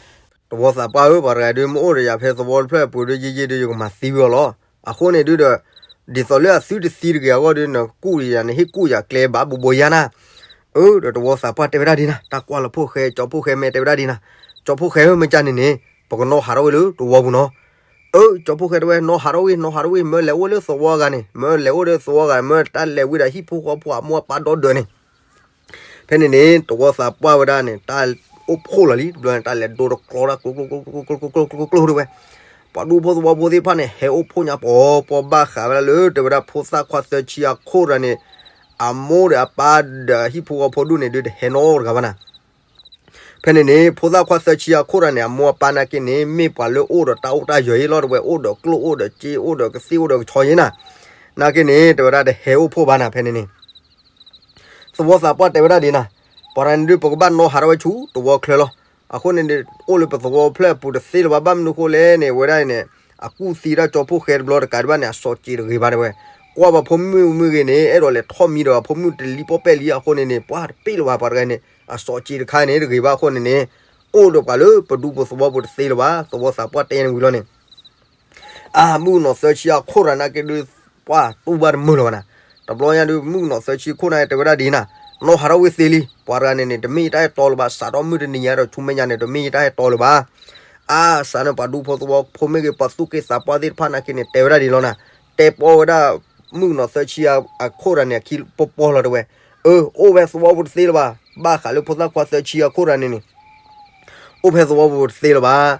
တဝီသးပှၢ်ဧၢ, ပှၤတဂၤဒုးမ့ၢ်အိၣ်ဒီးယၤဖဲသဝီတဖျၢၣ်အပူၤဒီး ယဲယဲဒီးယကမၤသံဝဲအီၤလီၤ. အဃိန့ၣ်ဒုးဒီး, ဒ်သိးလၢအသုတသံတဂ့ၤအဂီၢ်ဒီး နကူၣ်ဒီးယၤ နဟ့ၣ်ကူၣ်ယၤကျဲဘၣ်ဘိဘိယါနၤ. အၢ, ဒီးတဝီသးပှၢ်တဲဝဲဒၣ်ဒ်နၤ, တၢ်ကွၢ်လၢဖှိၣ်ဃဲ ကၠီဖှိၣ်ဃဲမ့ၢ်တဲဝဲဒၣ်ဒ်နၤ, ကၠီဖှိၣ်ဃဲဧၢ မ့ၢ်ကန့ၣ်န့ၣ် ပကနီၣ်ဟးထီၣ်ဝဲလၢတဝီပူၤနီၤ. အၢ, ကၠီဖှိၣ်ဃဲတဲဝဲ နီၣ်ဟးထီၣ်ဝဲ နီၣ်ဟးထီၣ်ဝဲ, မ့ၢ်လဲၤအိၣ်လၢသဝီအဂၤန့ၣ်, မ့ၢ်လဲၤအိၣ်ဒီးသဝီအဂၤ, မ့ၢ်တၢ်လဲၤဝံၤဒီးဟံၣ်ဖိဃီဖိအမိၢ်အပၢ်ဒီဒၢးန့ၣ် ဖဲန့ၣ်န့ၣ် တဝီသးပှၢ်ဝဲဒၣ်န့ၣ် တၢ်အိၣ်ဖှိၣ်လီၤလံ, တဘျီန့ၣ် တၢ်လဲၤဒိတကျီတၢ်ကျိကျိကျိကျိကျိကျိကျိကျိကျိတဲဝဲ, ပှၤဒူဖိသဝီဖိသ့ၣ်တဖၣ်န့ၣ် ဟဲအိၣ်ဖှိၣ်ညါပီၤပီၤဘၣ်ဃးဝဲဒၣ်လၢ တဲဝဲဒၣ်ဖိသၣ်ခွါသၢဆံအခိၣ်တဂၤန့ၣ် အမိၢ်ဒီးအပၢ်ဒီးဟံၣ်ဖိဃီဖိဒူၣ်န့ၣ်ဒုး တဟဲနီတဂၤဘၣ်နၤ. ဖဲန့ၣ်န့ၣ် ဖိသၣ်ခွါသၢဆံအခိၣ်တဂၤန့ၣ် အမိၢ်အပၢ်နာ်က့န့ၣ် မ့ၢ်ပှၤလၢအိၣ်ဒီးတၢ်အိၣ်တၢ်ယၢၤအံၤလီၤ တဲဝဲ, အိၣ်ဒီးကျိၣ်အိၣ်ဒီးစ့အိၣ်ဒီးကသ့ၣ်အိၣ်ဒီးကဆီယ့နၤ, နာ်က့န့ၣ် တဲဝဲဒၣ်တဟဲအိၣ်ဖှိၣ်ဘၣ်နၤ ဖဲန့ၣ်န့ၣ် သဝီသးပှၢ်တဲဝဲဒၣ်ဒ်နၤ, ပှၤတဂၤန့ၣ်ဒုး ပကဘၣ်နီၣ်ဟးထီၣ်ဝဲဆူတဝီချၢလီၤ. အဃိန့ၣ် အိၣ်လၢပသဝီဖျၢၣ်အပူၤတသ့လၢၤဘၣ်, ဘၣ်မနုၤဃိလဲၣ်န့ၣ် ဝဲဒၣ်အံၤန့ၣ် အကူၣ်သံဒၣ်ကၠီဖှိၣ်ဃဲတဘျီတကးဒံးဘၣ်န့ၣ် အစီးစ့းတဂ့ၤဘၣ်တဲဝဲ, ကွၢ်ပှၤဖိမုၣ်မ့ၢ်ဂ့ၤန့ၣ် အဲၣ်ဒိးလဲၤထီၣ်မံဒီးအဖိမုၣ်တလံၣ်ပီၣ်ပဲၣ်လံ, အဃိန့ၣ်န့ၣ် ပှၤတပ့ၣ်လၢၤဘၣ် ပှၤတဂၤန့ၣ် အစီးစ့းတခါန့ၣ်တဂ့ၤဘၣ်အဃိန့ၣ်န့ၣ် အိၣ်ဒီးပှၤလၢပဒူပသဝီပူၤတသ့လၢၤဘၣ်, သဝီသးပှၢ်တဲန့ၣ်ဝံၤလီၤန့ၣ် အါ, မုၣ်ကနီၤသၢဆံအခိၣ်တဂၤနာ်က့ဒုး ပှၤတူၢ်ဘၣ်တမုာ်လၢၤဘၣ်နၤ. တဘျီညါဒုး မုၣ်ကနီၤသၢဆံခိၣ်န့ၣ် တဲဝဲဒၣ်ဒ်နၤ, နီၢ်ဟးထီၣ်ဝံၤသ့လံ, ပှၤတဂၤန့ၣ်န့ၣ် တမ့ၢ်ယတၢ်ဟဲတီလၢၤဘၣ်, စးထီၣ်မုၢ်တနံၤညါဒီးဆူမဲာ်ညါန့ၣ် တမ့ၢ်ယတၢ်ဟဲတီလၢၤဘၣ်. အါ စးန့ၣ် ပှၤဒူဖိသဝီဖိမ့ၢ်ဂ့ၤ ပှၤသူၣ်က့သးပှၢ်သ့ၣ်တဖၣ်နာ်က့န့ၣ် တဲဝဲဒၣ်ဒ်လီၤနၤ, တဲပီၢ်ဝဲဒၣ် မုၣ်ကနီၤသၢဆံအခိၣ်တဂၤန့ၣ် အခံပီၢ်ပီၢ်လီၤတဲဝဲ, အၢ အိၣ်ဝဲသဝီပူၤတသ့လၢၤဘၣ်, ဘၣ်ဃးလၢဖိသၣ်ခွါသၢဆံအခိၣ်တဂၤန့ၣ်န့ၣ် အိၣ်ဖဲသဝီပူၤတသ့လၢၤဘၣ်.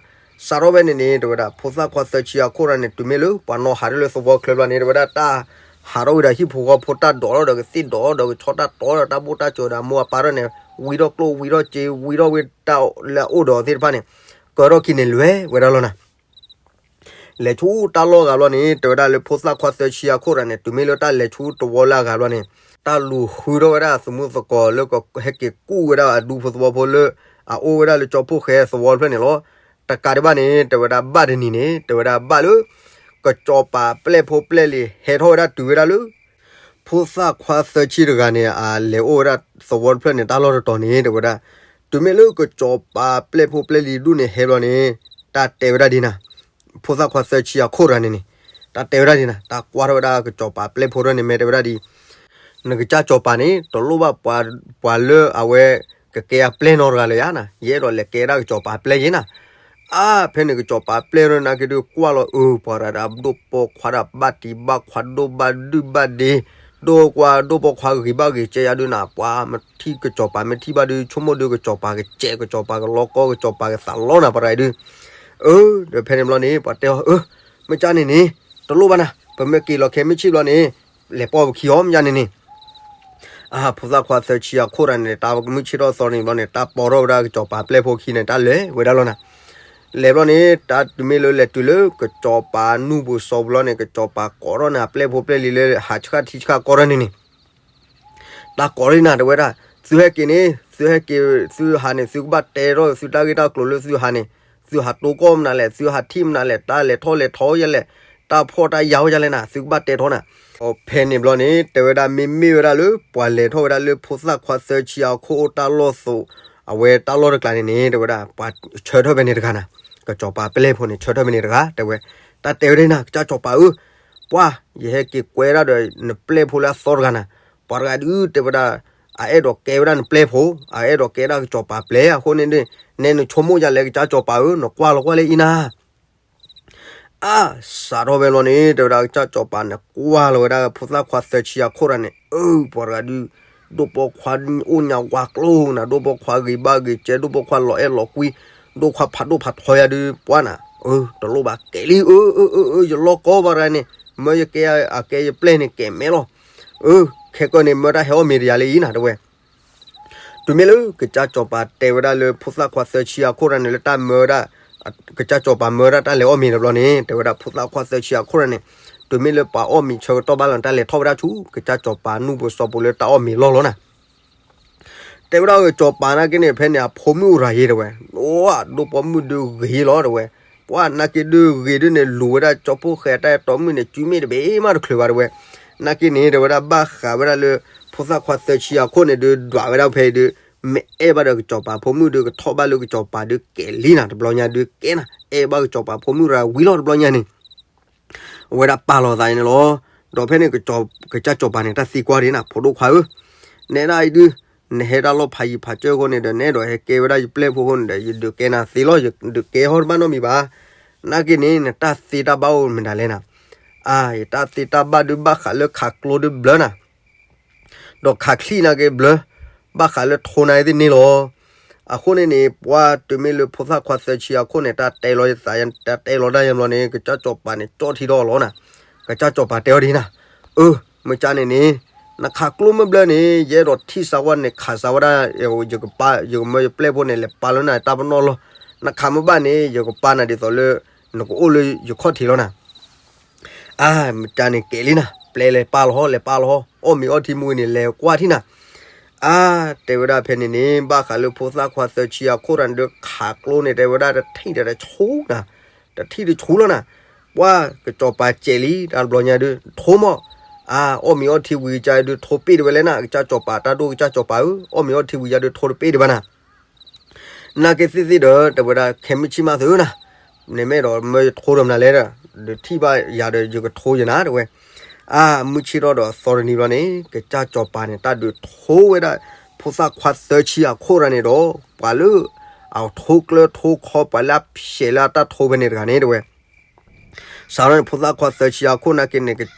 စးထီၣ်ဖဲန့ၣ်န့ၣ် တဲဝဲဒၣ် ဖိသၣ်ခွါသၢဆံအခိၣ်တဂၤန့ၣ် တုၤမ့ၢ်လၢပှၤနီၢ်ဟးထီၣ်လၢသဝီချၢဘျီန့ၣ် တဲဝဲဒၣ် တၢ်ဟးထီၣ်ဝံၤဒီးဟံၣ်ဖိဃီဖိ တၢ်ဒိးထီၣ်ဒီးကသ့ၣ်ဒိးထီၣ်ဒီးကဆီ တၢ်တီဒီးတၢ်ဘိၣ်တၢ်စၢၤဒီးအမိၢ်အပၢ်ထီၣ်န့ၣ် ဝံထီၣ်ကျိၣ်ဝံထီၣ်စ့ ဝံထီၣ်ဝဲတၢ်လၢအအိၣ်ဒီးသ့ၣ်တဖၣ်န့ၣ် ကၢထီၣ်ခံန့ၣ်လဲၤဝဲဒၣ်လီၤနၤ. လဲၤဆူတၢ်လီၢ်ဂၤဘျီန့ၣ် တဲဝဲဒၣ်လၢဖိသၣ်ခွါသၢဆံအခိၣ်တဂၤန့ၣ် တုၤမ့ၢ်လၢတၢ်လဲၤဆူတဝီလၢအဂၤဘျီန့ၣ် တၢ်လူၤဃုထီၣ်ဝဲဒၣ်သမူသကိးလၢကဟဲက့ၤကူၣ်ဝဲဒၣ်အဒူဖိသဝီဖိလၢ အအိၣ်ဝဲဒၣ်လၢကၠီဖီၣ်ဃဲသဝီတဖျၢၣ်န့ၣ်လီၤ. တကးဒံးဘၣ်န့ၣ် တဲဝဲဒၣ်ဘၣ်တနံၤန့ၣ် တဲဝဲဒၣ်ဘၣ်လၢ ကစီၤပၤပျဲၢ်ဖိပျဲၢ်လံၤဟဲထီၣ်ဝဲဒၣ်တုၤဝဲဒၣ်လၢ ဖိသၣ်ခွါသၢဆံတဂၤန့ၣ် အလဲၤအိၣ်ဝဲဒၣ်သဝီတဖျၢၣ်န့ၣ် တၢ်လီၢ်တတီၤန့ၣ် တဲဝဲဒၣ် တုၤမ့ၢ်လၢကစီၤပၤပျဲၢ်ဖိပျဲၢ်လံၤဒူၣ်န့ၣ်ဟဲဘျီန့ၣ် တၢ်တဲဝဲဒၣ်ဒ်နၤ, ဖိသၣ်ခွါသၢဆံအခိၣ်တဂၤန့ၣ်န့ၣ် တၢ်တဲဝဲဒၣ်ဒ်နၤ, တၢ်ကွၢ်ထီၣ်ဝဲဒၣ်ကစီၤပၤပျဲၢ်ဖိထီၣ်န့ၣ် မ့ၢ်တဲဝဲဒၣ်ဒ် နကစၢ်စီၤပၤန့ၣ် တလိၣ်ဘၣ်ပှၤလၢအဝဲ ကကဲအပျဲၢ်နီတဂၤလၢၤယါနၤ, ယအဲၣ်ဒိးလဲၤကဲဒၣ်ကစီၤပၤပျဲၢ်ယါနၤ. အါ ဖဲန့ၣ်ကစီၤပၤပျဲၢ်ထီၣ်နာ်က့ဒုးကွၢ်လီၤ အၢ ပှၤတဂၤဒၣ်ဒိၣ်ပိာ်ခွါဒၣ်ဘၣ်တံၢ်ဘၣ်ခွါဒိၣ်ဘၣ်ဒုၣ်ဘၣ်ဒ့, ဒိၣ်ကွၢ်ဒိၣ်ပိာ်ခွါဂ့ၤဘၣ်ဂ့ၤကဲယါဒုးနၤ, ပှၤမ့ၢ်ထံၣ်ကစီၤပၤမ့ၢ်ထံၣ်ဘၣ်ဒုး ဆိကမိၣ်ဒုးကစီၤပၤကစဲး ကစီၤပၤကလီကီ ကစီၤပၤကသးလီနၤ ပှၤတဂၤဒုး အၢ ဒီးဖဲန့ၣ်ဘျီန့ၣ် ပှၤတဲအီၤ အၢ မ့ၢ်ကၢ်န့ၣ်န့ၣ် တလိၣ်ဘၣ်နၤ, ပမ့ၢ်က့ၤလီၤခဲမုၢ်ဆ့ၣ်ဘျီန့ၣ် လဲၤပိာ်ပခံအီၤ မ့ၢ်ကၢ်န့ၣ်န့ၣ်. အါ ဖိသၣ်ခွါသၢဆံအခိၣ်တဂၤန့ၣ် တၢ်မုၢ်ဆ့ၣ်ထီၣ်သီန့ၣ်ဘျီန့ၣ် တၢ်ပိာ်ထီၣ်ဝဲဒၣ်ကစီၤပၤပျဲၢ်ဖိခံန့ၣ် တၢ်လဲၤဝဲဒၣ်လီၤနၤ. လဲၤဘျီန့ၣ် တၢ်တုၤမ့ၢ်လၢလဲၤတုၤလၢကစီၤပၤနူၢ်ပူၤစီၤပူၤလီၤန့ၣ် ကစီၤပၤကိးထီၣ်န့ၣ် အပျဲၢ်ဖိပျဲၢ်လံၤလၢဟးဆှၣ်ထံဆှၣ်ကီၢ်ထီၣ်န့ၣ်န့ၣ် တၢ်ကိးဒ်နၤ တဲဝဲဒၣ် သုဟဲက့ၤန့ၣ် သုဟဲက့ၤ သုဟးန့ၣ် သုကဘၣ်တဲထီၣ်သုတၢ်ဂ့ၢ်တၢ်ကျိၤလၢသုဟးန့ၣ် သုဟးတိၢ်ကီၢ်မနုၤလဲၣ် သုဟးထံၣ်မနုၤလဲၣ် တၢ်လဲၤထီၣ်လဲၤထီယဲလဲၣ် တၢ်ဖှီၣ်တၢ်ယာ်ယဲလဲၣ်နၤ သုကဘၣ်တဲထီၣ်နၤ. ဖဲန့ၣ်ဘျီန့ၣ် တဲဝဲဒၣ်မ့မ့ၢ်ဝဲဒၣ်လၢ ပှၤလဲၤထီၣ်ဝဲဒၣ်လၢဖိသၣ်ခွါသၢဆံအခိၣ်အိၣ်တၢ်လီၢ်သိး အဝဲတၢ်လီၢ်တကျါန့ၣ်န့ၣ် တဲဝဲဒၣ် ပှၤဆၢထၢၣ်ဖဲန့ၣ်တဂၤနၤ ကစီၤပၤပျဲၢ်ဖိန့ၣ် ဆၢထၢၣ်ဖဲန့ၣ်တဂၤ တဲဝဲ တၢ်တဲဝဲဒၣ်နၤ ကစၢ်စီၤပၤဧၢ ပှၤ ယဟဲက့ၤကွဲဒၣ်ဒီးနပျဲၢ်ဖိလၢအသီတဂၤနၤ ပှၤတဂၤဒုးတဲဝဲဒၣ် အအဲၣ်ဒိးကဲဝဲဒၣ်နပျဲၢ်ဖိ အအဲၣ်ဒိးကဲဒၣ်ကစီၤပၤပျဲၢ်အဃိန့ၣ် နဲနဆိကမိၣ်ယၤလဲၣ် ကစၢ်စီၤပၤဧၢ နကွၢ်လီၤကွၢ်လၢအံၤနၤ အါ စးထီၣ်ဖဲဘျီန့ၣ် တဲဝဲဒၣ်ကစၢ်စီၤပၤန့ၣ် ကွၢ်လီၤဝဲဒၣ်ဖိသၣ်ခွါသၢဆံအခိၣ်တဂၤန့ၣ် အၢ ပှၤတဂၤဒုး ဒိၣ်ပိာ်ခွါအိၣ်ညါဝါကျိၤနၤ ဒိၣ်ပိာ်ခွါဂ့ၤဘၣ်ဂ့ၤကဲ ဒိၣ်ပိာ်ခွါလီၤအဲၣ်လီၤကွံ ဒိၣ်ခွါဖးဒိၣ်ဖးထီယါဒုး ပှၤနၤ အၢ တလိၣ်ဘၣ်ကဲလံ အၢ အၢ အၢ အၢ ယလီၢ်ကီပှၤတဂၤန့ၣ် မၢယကဲအကဲယပျဲၢ်န့ၣ် ကဲမဲာ်လီၤ အၢ ခဲကၢန့ၣ် မၢတၢ်ဟဲအီၣ်မ့ၤတယၤလၢအံၤနၤ တဲဝဲ တုၤမ့ၢ်လၢကစၢ်စီၤပၤတဲဝဲဒၣ်လၢဖိသၣ်ခွါသၢဆံအခိၣ်တဂၤန့ၣ် လၢတၢ်မၢဝဲဒၣ် ကစၢ်စီၤပၤမၢဝဲဒၣ်တၢ်လဲၤအီၣ်မ့ၤတဘျီန့ၣ် တဲဝဲဒၣ်ဖိသၣ်ခွါသၢဆံအခိၣ်တဂၤန့ၣ် တုၤမ့ၢ်လၢပှၤအီၣ်မ့ၤဆၢကတီၢ်ဘၣ်လီၤ တၢ်လဲၤထီၣ်ဝဲဒၣ်ဆူ ကစၢ်စီၤပၤနူၢ်ပူၤစီၤပူၤလၢတၢ်အီၣ်မ့ၤလီၢ်လီၤနၤ တဲဝဲဒၣ်ကစီၤပၤနာ်က့န့ၣ် ဖဲန့ၣ် အဖိမုၣ်အိၣ်ရၤယ့ၤတဲဝဲ, အိၣ်ဒိၣ်ပိာ်မုၣ်ဒုးဂ့ၤလီၤတဲဝဲ, ပှၤနာ်က့ဒုးဂ့ၤဒုးန့ၣ် လူၤဝဲဒၣ်ကၠီဖိၣ်ဃဲတၢ်အဲၣ်တီမုၣ်န့ၣ် စုမ့ၣ်တဘ့ၣ်မးတချုးဘၣ်တဲဝဲ, နာ်က့န့ၣ် တဲဝဲဒၣ်ဘၣ်ဃးဝဲဒၣ်လၢ ဖိသၣ်ခွါသၢဆံအခိၣ်န့ၣ်ဒုး ဒွးဝဲဒၣ်ဖဲအံၤဒုး, မ့ၢ်အဲၣ်ဘၣ်ဒီးကစီၤပၤဖိမုၣ်ဒုး ကထီၣ်ဘၣ်လၢကစီၤပၤဒုးကဲလံနၤ တဘျီညါဒုးကဲနၤ, အဲၣ်ဘၣ်ကစီၤပၤဖိမုၣ်ရၤဝံၤလီၤတဘျီညါန့ၣ် အဝဲဒၣ်ပာ်လီၤသးန့ၣ်လီၤ. ဒီးဖဲန့ၣ် ကစၢ်စီၤပၤန့ၣ် တၢ်သံကွၢ်ဒ်နၤ ဖိဒိၣ်ခွါဧၢ, နဲဒၣ်အံၤဒုး နဟဲတၢ်လီၢ်ဖးယံၤဖးစၢၢ်အဃိန့ၣ်ဒီး နအဲၣ်ဒိးဟဲကဲဝဲဒၣ်ယပျဲၢ်ဖိအဃိန့ၣ်ဒီး ယဒုးကဲနၤသ့လီၤ, ယဒုးကဲဟီၣ်တဘၣ်နီတမံၤဘၣ်. နာ်က့န့ၣ် နတၢ်သ့တၢ်ဘၣ်အိၣ်မနုၤလဲၣ်နၤ. အါ ယတၢ်သ့တၢ်ဘၣ်ဒုးဘၣ်ဃးလၢခးကျိဒုးဘျၢနၤ ဒီးခးချံၣ်နာ်က့ဘျၢ, ဘၣ်ဃးလၢထိနာ်က့သ့ၣ်န့ၣ်လီၤ. အဃိန့ၣ်န့ၣ် ပှၤတုၤမ့ၢ်လၢဖိသၣ်ခွါသၢဆံအခိၣ်န့ၣ် တၢ်တဲလီၤယသး တၢ်တဲလီၤတၢ်ယဘျီန့ၣ် ကစၢ်စီၤပၤန့ၣ် ကၠီၣ်ထံထီၣ်အီၤလီၤနၤ. ကစၢ်စီၤပၤတဲအီၤဒ်နၤ, အၢ မ့ၢ်ကၢ်န့ၣ်န့ၣ် နခးကျိမ့ၢ်ဘျၢန့ၣ် ယအဲၣ်ဒိးထံၣ်စါဝဲန့ၣ် ခးစါဝဲဒၣ် ယကပာ် ယကမၢယပျဲၢ်ဖိန့ၣ် လဲၤပာ်လၢနတၢ်ပနီၣ်လီၤ. နခးမ့ၢ်ဘၣ်န့ၣ် ယကပာ်နၤဒ်သိးလၢ နကအိၣ်လၢယခီၣ်ထံးလီၤနၤ. အါ မ့ၢ်ကၢ်န့ၣ်ကဲလံနၤ, ပျဲလဲၤပာ်လီၤဟီ လဲၤပာ်လီၤဟီ အီၣ်မ့ၤအီထံမူဂ့ၤန့ၣ် လဲၤကွၢ်ထံၣ်နၤ. အါ တဲဝဲဒၣ်ဖဲန့ၣ်န့ၣ် ဘၣ်ဃးလၢဖိသၣ်ခွါသၢဆံအခိၣ်တၢ်န့ၣ်ဒုး ခးကျိန့ၣ် တဲဝဲဒၣ်တထံၣ်ဒီးတဆူနၤ, တထံၣ်တဆူလီၤနၤ. ပှၤကစီၤပၤစဲးလံ တၢ်တဘျီညါဒုး ထိမီၢ်, အါ အီၣ်မ့ၤအီထံဝံၤကၢ်ဒုး ထိပ့ၢ်တဝဲလဲၣ်နၤ ကစၢ်စီၤပၤ တၢ်ဒိၣ်ကစၢ်စီၤပၤဧၢ, အီၣ်မ့ၤအီထံဝံၤကၢ်ဒုး ထိတပ့ၢ်တဘၣ်နၤ. နာ်က့သ့ၣ်သ့ၣ်ဒီး တဲဝဲဒၣ်ခဲမုၢ်ဆ့ၣ်မးသုနၤ, နမ့ၢ်အဲၣ်ဒိးမၢယထိဒီးမနုၤလဲၣ်ဒီး ဒုးထံၣ်ဘၣ်ယၤဒီး ယကထိယနၤ တဲဝဲ. အါ မုၢ်ဆ့ၣ်ထီၣ်ဒီးသီတနံၤဘျီန့ၣ် ကစၢ်စီၤပၤန့ၣ် တၢ်ဒုးထိဝဲဒၣ် ဖိသၣ်ခွါသၢဆံအခိၣ်ရၢ်န့ၣ်ဒီး ပှၤလၢ အထိကျၢထိခီ ပှၤလၢအဖျဲးလၢအတၢ်ထိဖဲန့ၣ်တဂၤန့ၣ် တဲဝဲ စးထီၣ်န့ၣ် ဖိသၣ်ခွါသၢဆံအခိၣ်နာ်က့န့ၣ် ကစၢ်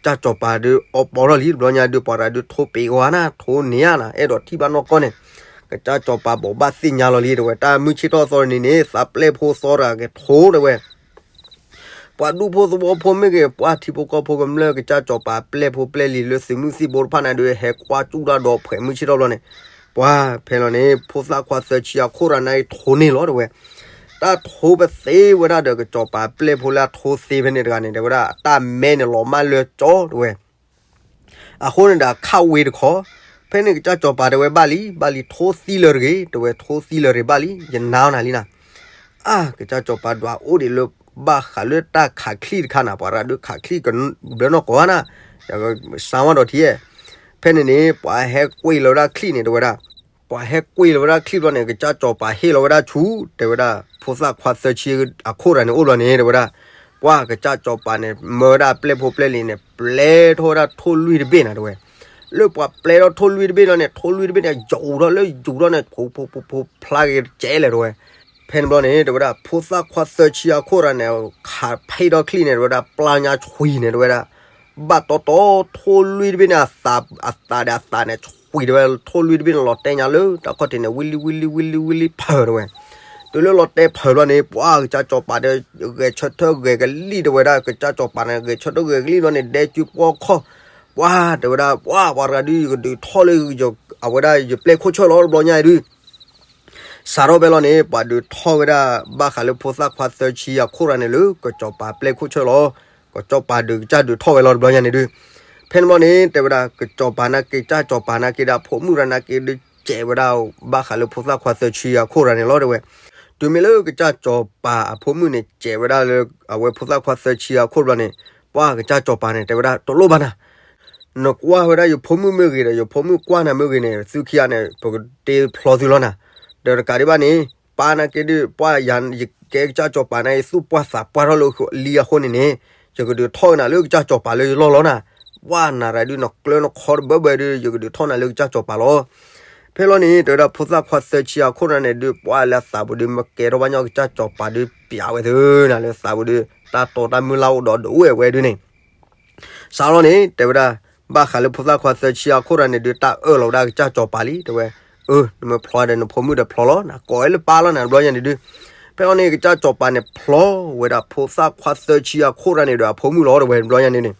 စီၤပၤဒုးအီပီထီၣ်လံ တဘျီညါဒုး ပှၤတဂၤဒုးထိပ့ၤကဝါနၤ ထိန့ၢ်ဧါနၤ အဲၣ်ဒိးထံၣ်ဘၣ်နီၢ်ကီၢ်န့ၣ် ကစၢ်စီၤပၤဘိးဘၣ်သ့ၣ်ညါလီၤလံ တဲဝဲ တၢ်မုၢ်ဆ့ၣ်ထီၣ်သီတနံၤန့ၣ် သးပျဲၢ်ဖိသီတဂၤကထိ တဲဝဲ ပှၤဒူဖိသဝီဖိမ့ၢ်ဂ့ၤ ပှၤထံဖိကီၢ်ဖိကမျၢၢ် ကစၢ်စီၤပၤပျဲၢ်ဖိပျဲၢ်လံၤလၢသုးမုၢ်သံၣ်ဘိတဖၣ်န့ၣ်ဒုး ဟဲကွၢ်ကၠူၣ်တၢ်ဒီးဖှဲးမုၢ်ဆ့ၣ်ထီၣ်ဘျီန့ၣ် ပှၤဖဲလီၤန့ၣ် ဖိသၣ်ခွါသၢဆံအခိၣ်ရၢ်န့ၣ်ထိန့ၢ်လီၤ တဲဝဲ တၢ်ထိပသ့ဝဲဒၣ်ဒီး ကစၢ်စီၤပၤပျဲၢ်ဖိလၢအထိသ့ဖဲန့ၣ်တဂၤန့ၣ် တဲဝဲဒၣ် အတၢ်မဲန့ၣ်လီၤမၢ်လၢကၠီ တဲဝဲ အဃိန့ၣ်ဒီးခးဝ့ၤတခီ, ဖဲန့ၣ်ကစၢ်စီၤပၤတဲဝဲဘၣ်လံ, ဘၣ်လံထိသံလၢၤတဂ့ၤ, တဲဝဲထိသံလၢၤတဂ့ၤဘၣ်လံ, ယနာ်အီၤနၤလံနၤ. အါ, ကစၢ်စီၤပၤဒွးအိၣ်ဒံးလၢဘၣ်ဃးလၢတၢ်ခးချံၣ်တခါနၤ, ပှၤရၤဒုးခးချံၣ်ကဘျၢနီၢ်ကိးဧါနၤ, စါဝါဒီးထံဧဲ. ဖဲန့ၣ်န့ၣ် ပှၤဟဲကွံာ်လီၤဝဲဒၣ်ချံၣ်န့ၣ် တဲဝဲဒၣ်, ပှၤဟဲကွံာ်လီၤဝဲဒၣ်ချံၣ်ဘျီန့ၣ် ကစၢ်စီၤပၤဟ့ၣ်လီၤဝဲဒၣ်ဆူ, တဲဝဲဒၣ် ဖိသၣ်ခွါသၢဆံအခိၣ်တဂၤန့ၣ်အိၣ်ဘျီန့ၣ် တဲဝဲဒၣ်, ပှၤကစၢ်စီၤပၤန့ၣ် မၢဝဲဒၣ်ပျဲၢ်ဖိပျဲၢ်လံၤန့ၣ် ပျဲထီၣ်ဝဲဒၣ်ထိၣ်လွံၢ်တဘ့ၣ်နၤ တဲဝဲ. လၢပှၤပျဲထီၣ်ထိၣ်လွံၢ်တဘ့ၣ်လီၤန့ၣ် ထိၣ်လွံၢ်တဘ့ၣ်န့ၣ် ယူၤထီၣ်လၢယူၤထီၣ်န့ၣ် ဖိဖိဖိဖိဖျါက့ၤတကဲလဲၣ် တဲဝဲ. ဖဲန့ၣ်ဘျီန့ၣ် တဲဝဲဒၣ် ဖိသၣ်ခွါသၢဆံအခိၣ်တဂၤန့ၣ် ခးဖဲထီၣ်ချံၣ်န့ၣ် တဲဝဲဒၣ် ပျၢ်ညါဆွံန့ၣ် တဲဝဲဒၣ် ဘၣ်တီတီထိၣ်လွံၢ်တဘ့ၣ်န့ၣ် အသးဒီးအသးန့ၣ် ဆွံတဲဝဲ ထိၣ်လွံၢ်တဘ့ၣ်န့ၣ် လီၤတဲာ်ညါလၢတၢ်ခီၣ်ထံးန့ၣ် ဝံလံဝံလံဝံလံဝံလံဖၢၣ် တဲဝဲ. တုၤလၢလီၤတဲာ်ဖၢၣ်ဘျီန့ၣ် ပှၤကစၢ်စီၤပၤဒီး ဂဲၤဆၢထၢၣ်ဂဲၤကလံၣ် တဲဝဲဒၣ် ကစၢ်စီၤပၤန့ၣ် ဂဲၤဆၢထၢၣ်ဂဲၤကလံၣ်ဘျီန့ၣ် ဒဲကုပှီၢ်ခီၣ်, ပှၤတဲဝဲဒၣ် ပှၤပှၤတဂၤဒုး ယကဒုးထီၣ်လၢ အဝဲဒၣ်ယပျဲၢ်ခိၣ်ဆၢၣ်လီၤ တဘျီညါအံၤဒုး စးထီၣ်ဖဲလီၤန့ၣ် ပှၤဒုးထီၣ်ဝဲဒၣ် ဘၣ်ဃးလၢဖိသၣ်ခွါသၢဆံအခိၣ်တဂၤန့ၣ်လၢ ကစၢ်စီၤပၤပျဲၢ်ခိၣ်ဆၢၣ်လီၤ. ကစၢ်စီၤပၤဒုးကစၢ်ဒုးထီၣ်ဝဲလီၤ တဘျီညါန့ၣ်ဒုး. ဖဲန့ၣ်ဘျီန့ၣ် တဲဝဲဒၣ် ကစၢ်စီၤပၤနာ်က့ ကစၢ်စီၤပၤနာ်က့ဒီး ဖိမုၣ်တဂၤနာ်က့ဒုး စဲးဝဲဒၣ် ဘၣ်ဃးလၢဖိသၣ်ခွါသၢဆံအခိၣ်တဂၤန့ၣ်လီၤ တဲဝဲ. တုၤမ့ၢ်လၢကစၢ်စီၤပၤအဖိမုၣ်န့ၣ် စဲးဝဲဒၣ်လၢ အဝဲဖိသၣ်ခွါသၢဆံအခိၣ်တဘျီန့ၣ် ပှၤကစၢ်စီၤပၤန့ၣ် တဲဝဲဒၣ် တလိၣ်ဘၣ်နၤ နကွၢ်ဝဲဒၣ်ယဖိမုၣ်မ့ၢ်ဂ့ၤဒီး ယဖိမုၣ်ကွၢ်နၤမ့ၢ်ဂ့ၤန့ၣ် သုခံဂၤန့ၣ် ပကတ့ဖျီသုလီၤနၤ. ဒီးတကးဒံးဘၣ်န့ၣ် ပၢ်နာ်က့ဒုး ပှၤယၤ ယကဲကစၢ်စီၤပၤနာ်က့ သူၣ်ပှၢ်သးပှၢ်ထီၣ်လၢလံအဃိန့ၣ်န့ၣ် ယကဒုးထီၣ်က့ၤနၤလၢကစၢ်စီၤပၤလၢယလီၢ်လီၤနၤ. ပှၤနၤရၤဒုး နကျၢနခီတဘၢဘၢဒုး ယကဒုးထီၣ်နၤလၢကစၢ်စီၤပၤလီၤ. ဖဲလီၤန့ၣ် တဲဝဲဒၣ် ဖိသၣ်ခွါသၢဆံအခိၣ်တဂၤန့ၣ်ဒုး ပှၤလၢအသးပူၤဒုး မ့ၢ်ကဲထီၣ်ဘၣ်ညီကစၢ်စီၤပၤဒုး ပျးဝဲသုနၤလၢသးပူၤဒုး တၢ်တိာ်တၢ်မုၢ်လၢ်အိၣ်ဒီးဒုးအိၣ်ဝဲဒုးန့ၣ် စးထီၣ်န့ၣ် တဲဝဲဒၣ် ဘၣ်ဃးလၢဖိသၣ်ခွါသၢဆံအခိၣ်တဂၤန့ၣ်ဒုး တၢ်အၢၣ်လီၤဝဲဒၣ်ကစၢ်စီၤပၤလံ တဲဝဲ. အၢ နမ့ၢ်ဖျီဒီးနဖိမုၣ်ဒီးဖျီလီၤ နကိးဝဲလၢပၢ်လီၤနၤ တဘျီညါန့ၣ်ဒုး. ဖဲလီၤန့ၣ် ကစၢ်စီၤပၤန့ၣ် ဖျီဝဲဒၣ်ဖိသၣ်ခွါသၢဆံအခိၣ်တဂၤန့ၣ်ဒီးအဖိမုၣ်လီၤ တဲဝဲ တဘျီညါန့ၣ်န့ၣ်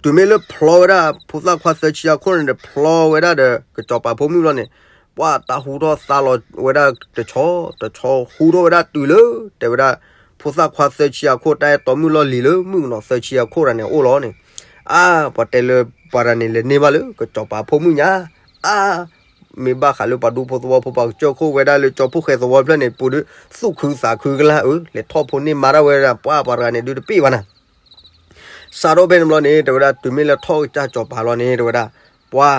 တုၤမ့ၢ်လၢဖျီဝဲဒၣ် ဖိသၣ်ခွါသၢဆံအခိၣ်န့ၣ်ဒီး ဖျီဝဲဒၣ်ဒီး ကစၢ်စီၤပၤဖိမုၣ်လီၤန့ၣ် ပှၤတၢ်ဟူထီၣ်သါလီၤဝဲဒၣ်တဆီ တဆီဟူထီၣ်ဝဲဒၣ်တုၤလၢ တဲဝဲဒၣ် ဖိသၣ်ခွါသၢဆံအခိၣ် တၢ်အဲၣ်တီမုၣ်လီၢ်လံၤလၢ မုၣ်ကနီၤသၢဆံအခိၣ်တဂၤန့ၣ်အိၣ်လီၤန့ၣ်. အါ ပှၤတဲလၢပှၤတဂၤန့ၣ် လဲၤန့ၢ်ဘၣ်လၢ ကစၢ်စီၤပၤဖိမုၣ်ညါ အါ မ့ၢ်ဘၣ်ဃးလၢပှၤဒူဖိသဝီဖိ ပှၤကစၢၢ်ခိၣ်ဝဲဒၣ်လၢကၠီဖိဃဲၤသဝီဖျၢၣ်န့ၣ် ပူၤဒုး သူၣ်ခုသးခုကလၢ် အၢ လဲၤထီၣ်ဖိန့ၢ်မါတၢ်ဝဲဒၣ် ပှၤပှၤတဂၤန့ၣ်ဒုးတပ့ၢ်ဘၣ်နၤ. စးထီၣ်ဖဲန့ၣ်ဘျီန့ၣ် တဲဝဲဒၣ် တုၤမ့ၢ်လၢထီၣ်ကစၢ်စီၤပၤလီၤန့ၣ် တဲဝဲဒၣ် ပှၤ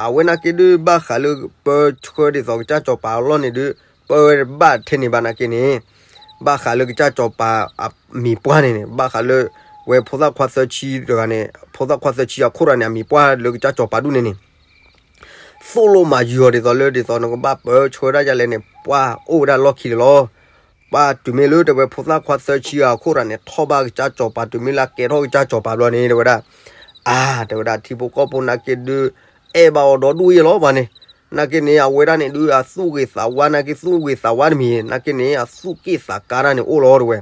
အဝဲနာ်က့ဒုး ဘၣ်ဃးလၢပၢဆှၢဒ်သိးကစၢ်စီၤပၤအလီၢ်န့ၣ်ဒုး ပၢဝဲဘၣ်ထဲန့ၣ်ဘၣ်နာ်က့န့ၣ် ဘၣ်ဃးလၢကစၢ်စီၤပၤအမံၤပှၢ်န့ၣ်န့ၣ် ဘၣ်ဃးလၢ ဝဲဖိသၣ်ခွါသၢဆံတဂၤန့ၣ် ဖိသၣ်ခွါသၢဆံအခိၣ်တဂၤန့ၣ် အမံၤပှၢ်လၢကစၢ်စီၤပၤဒူၣ်န့ၣ်န့ၣ် သိၣ်လိမၤယုၤအီၤဒ်သိးလၢ ဒ်သိးနကဘၣ်ပၢဆှၢဒၣ်ယၤလဲၣ်န့ၣ် ပှၤအိၣ်ဝဲဒၣ်လီၢ်ခံလၢာ်လီၤ. ပှၤတုၤမ့ၢ်လၢတဲဝဲဖိသၣ်ခွါသၢဆံအခိၣ်တဂၤန့ၣ် ထီၣ်ဘၣ်ကစၢ်စီၤပၤ တုၤမ့ၢ်လၢအကဲထီၣ်ကစၢ်စီၤပၤဘျီန့ၣ် တဲဝဲဒၣ် အါ တဲဝဲဒၣ် ထံဖိကီၢ်ဖိနာ်က့ဒုး အဲၣ်ဘၣ်အီၤဒီဒူၣ်ယဲလီၤပှၤန့ၣ် နာ်က့န့ၣ် အဝဲဒၣ်န့ၣ်ဒုး အသူၣ်ဂ့ၤသးဝါ နာ်က့သူၣ်ဂ့ၤသးဝါတမံၤ နာ်က့န့ၣ် အသူၣ်က့ၣ်သးကါတၢ်န့ၣ်အိၣ်လီၤတဲဝဲ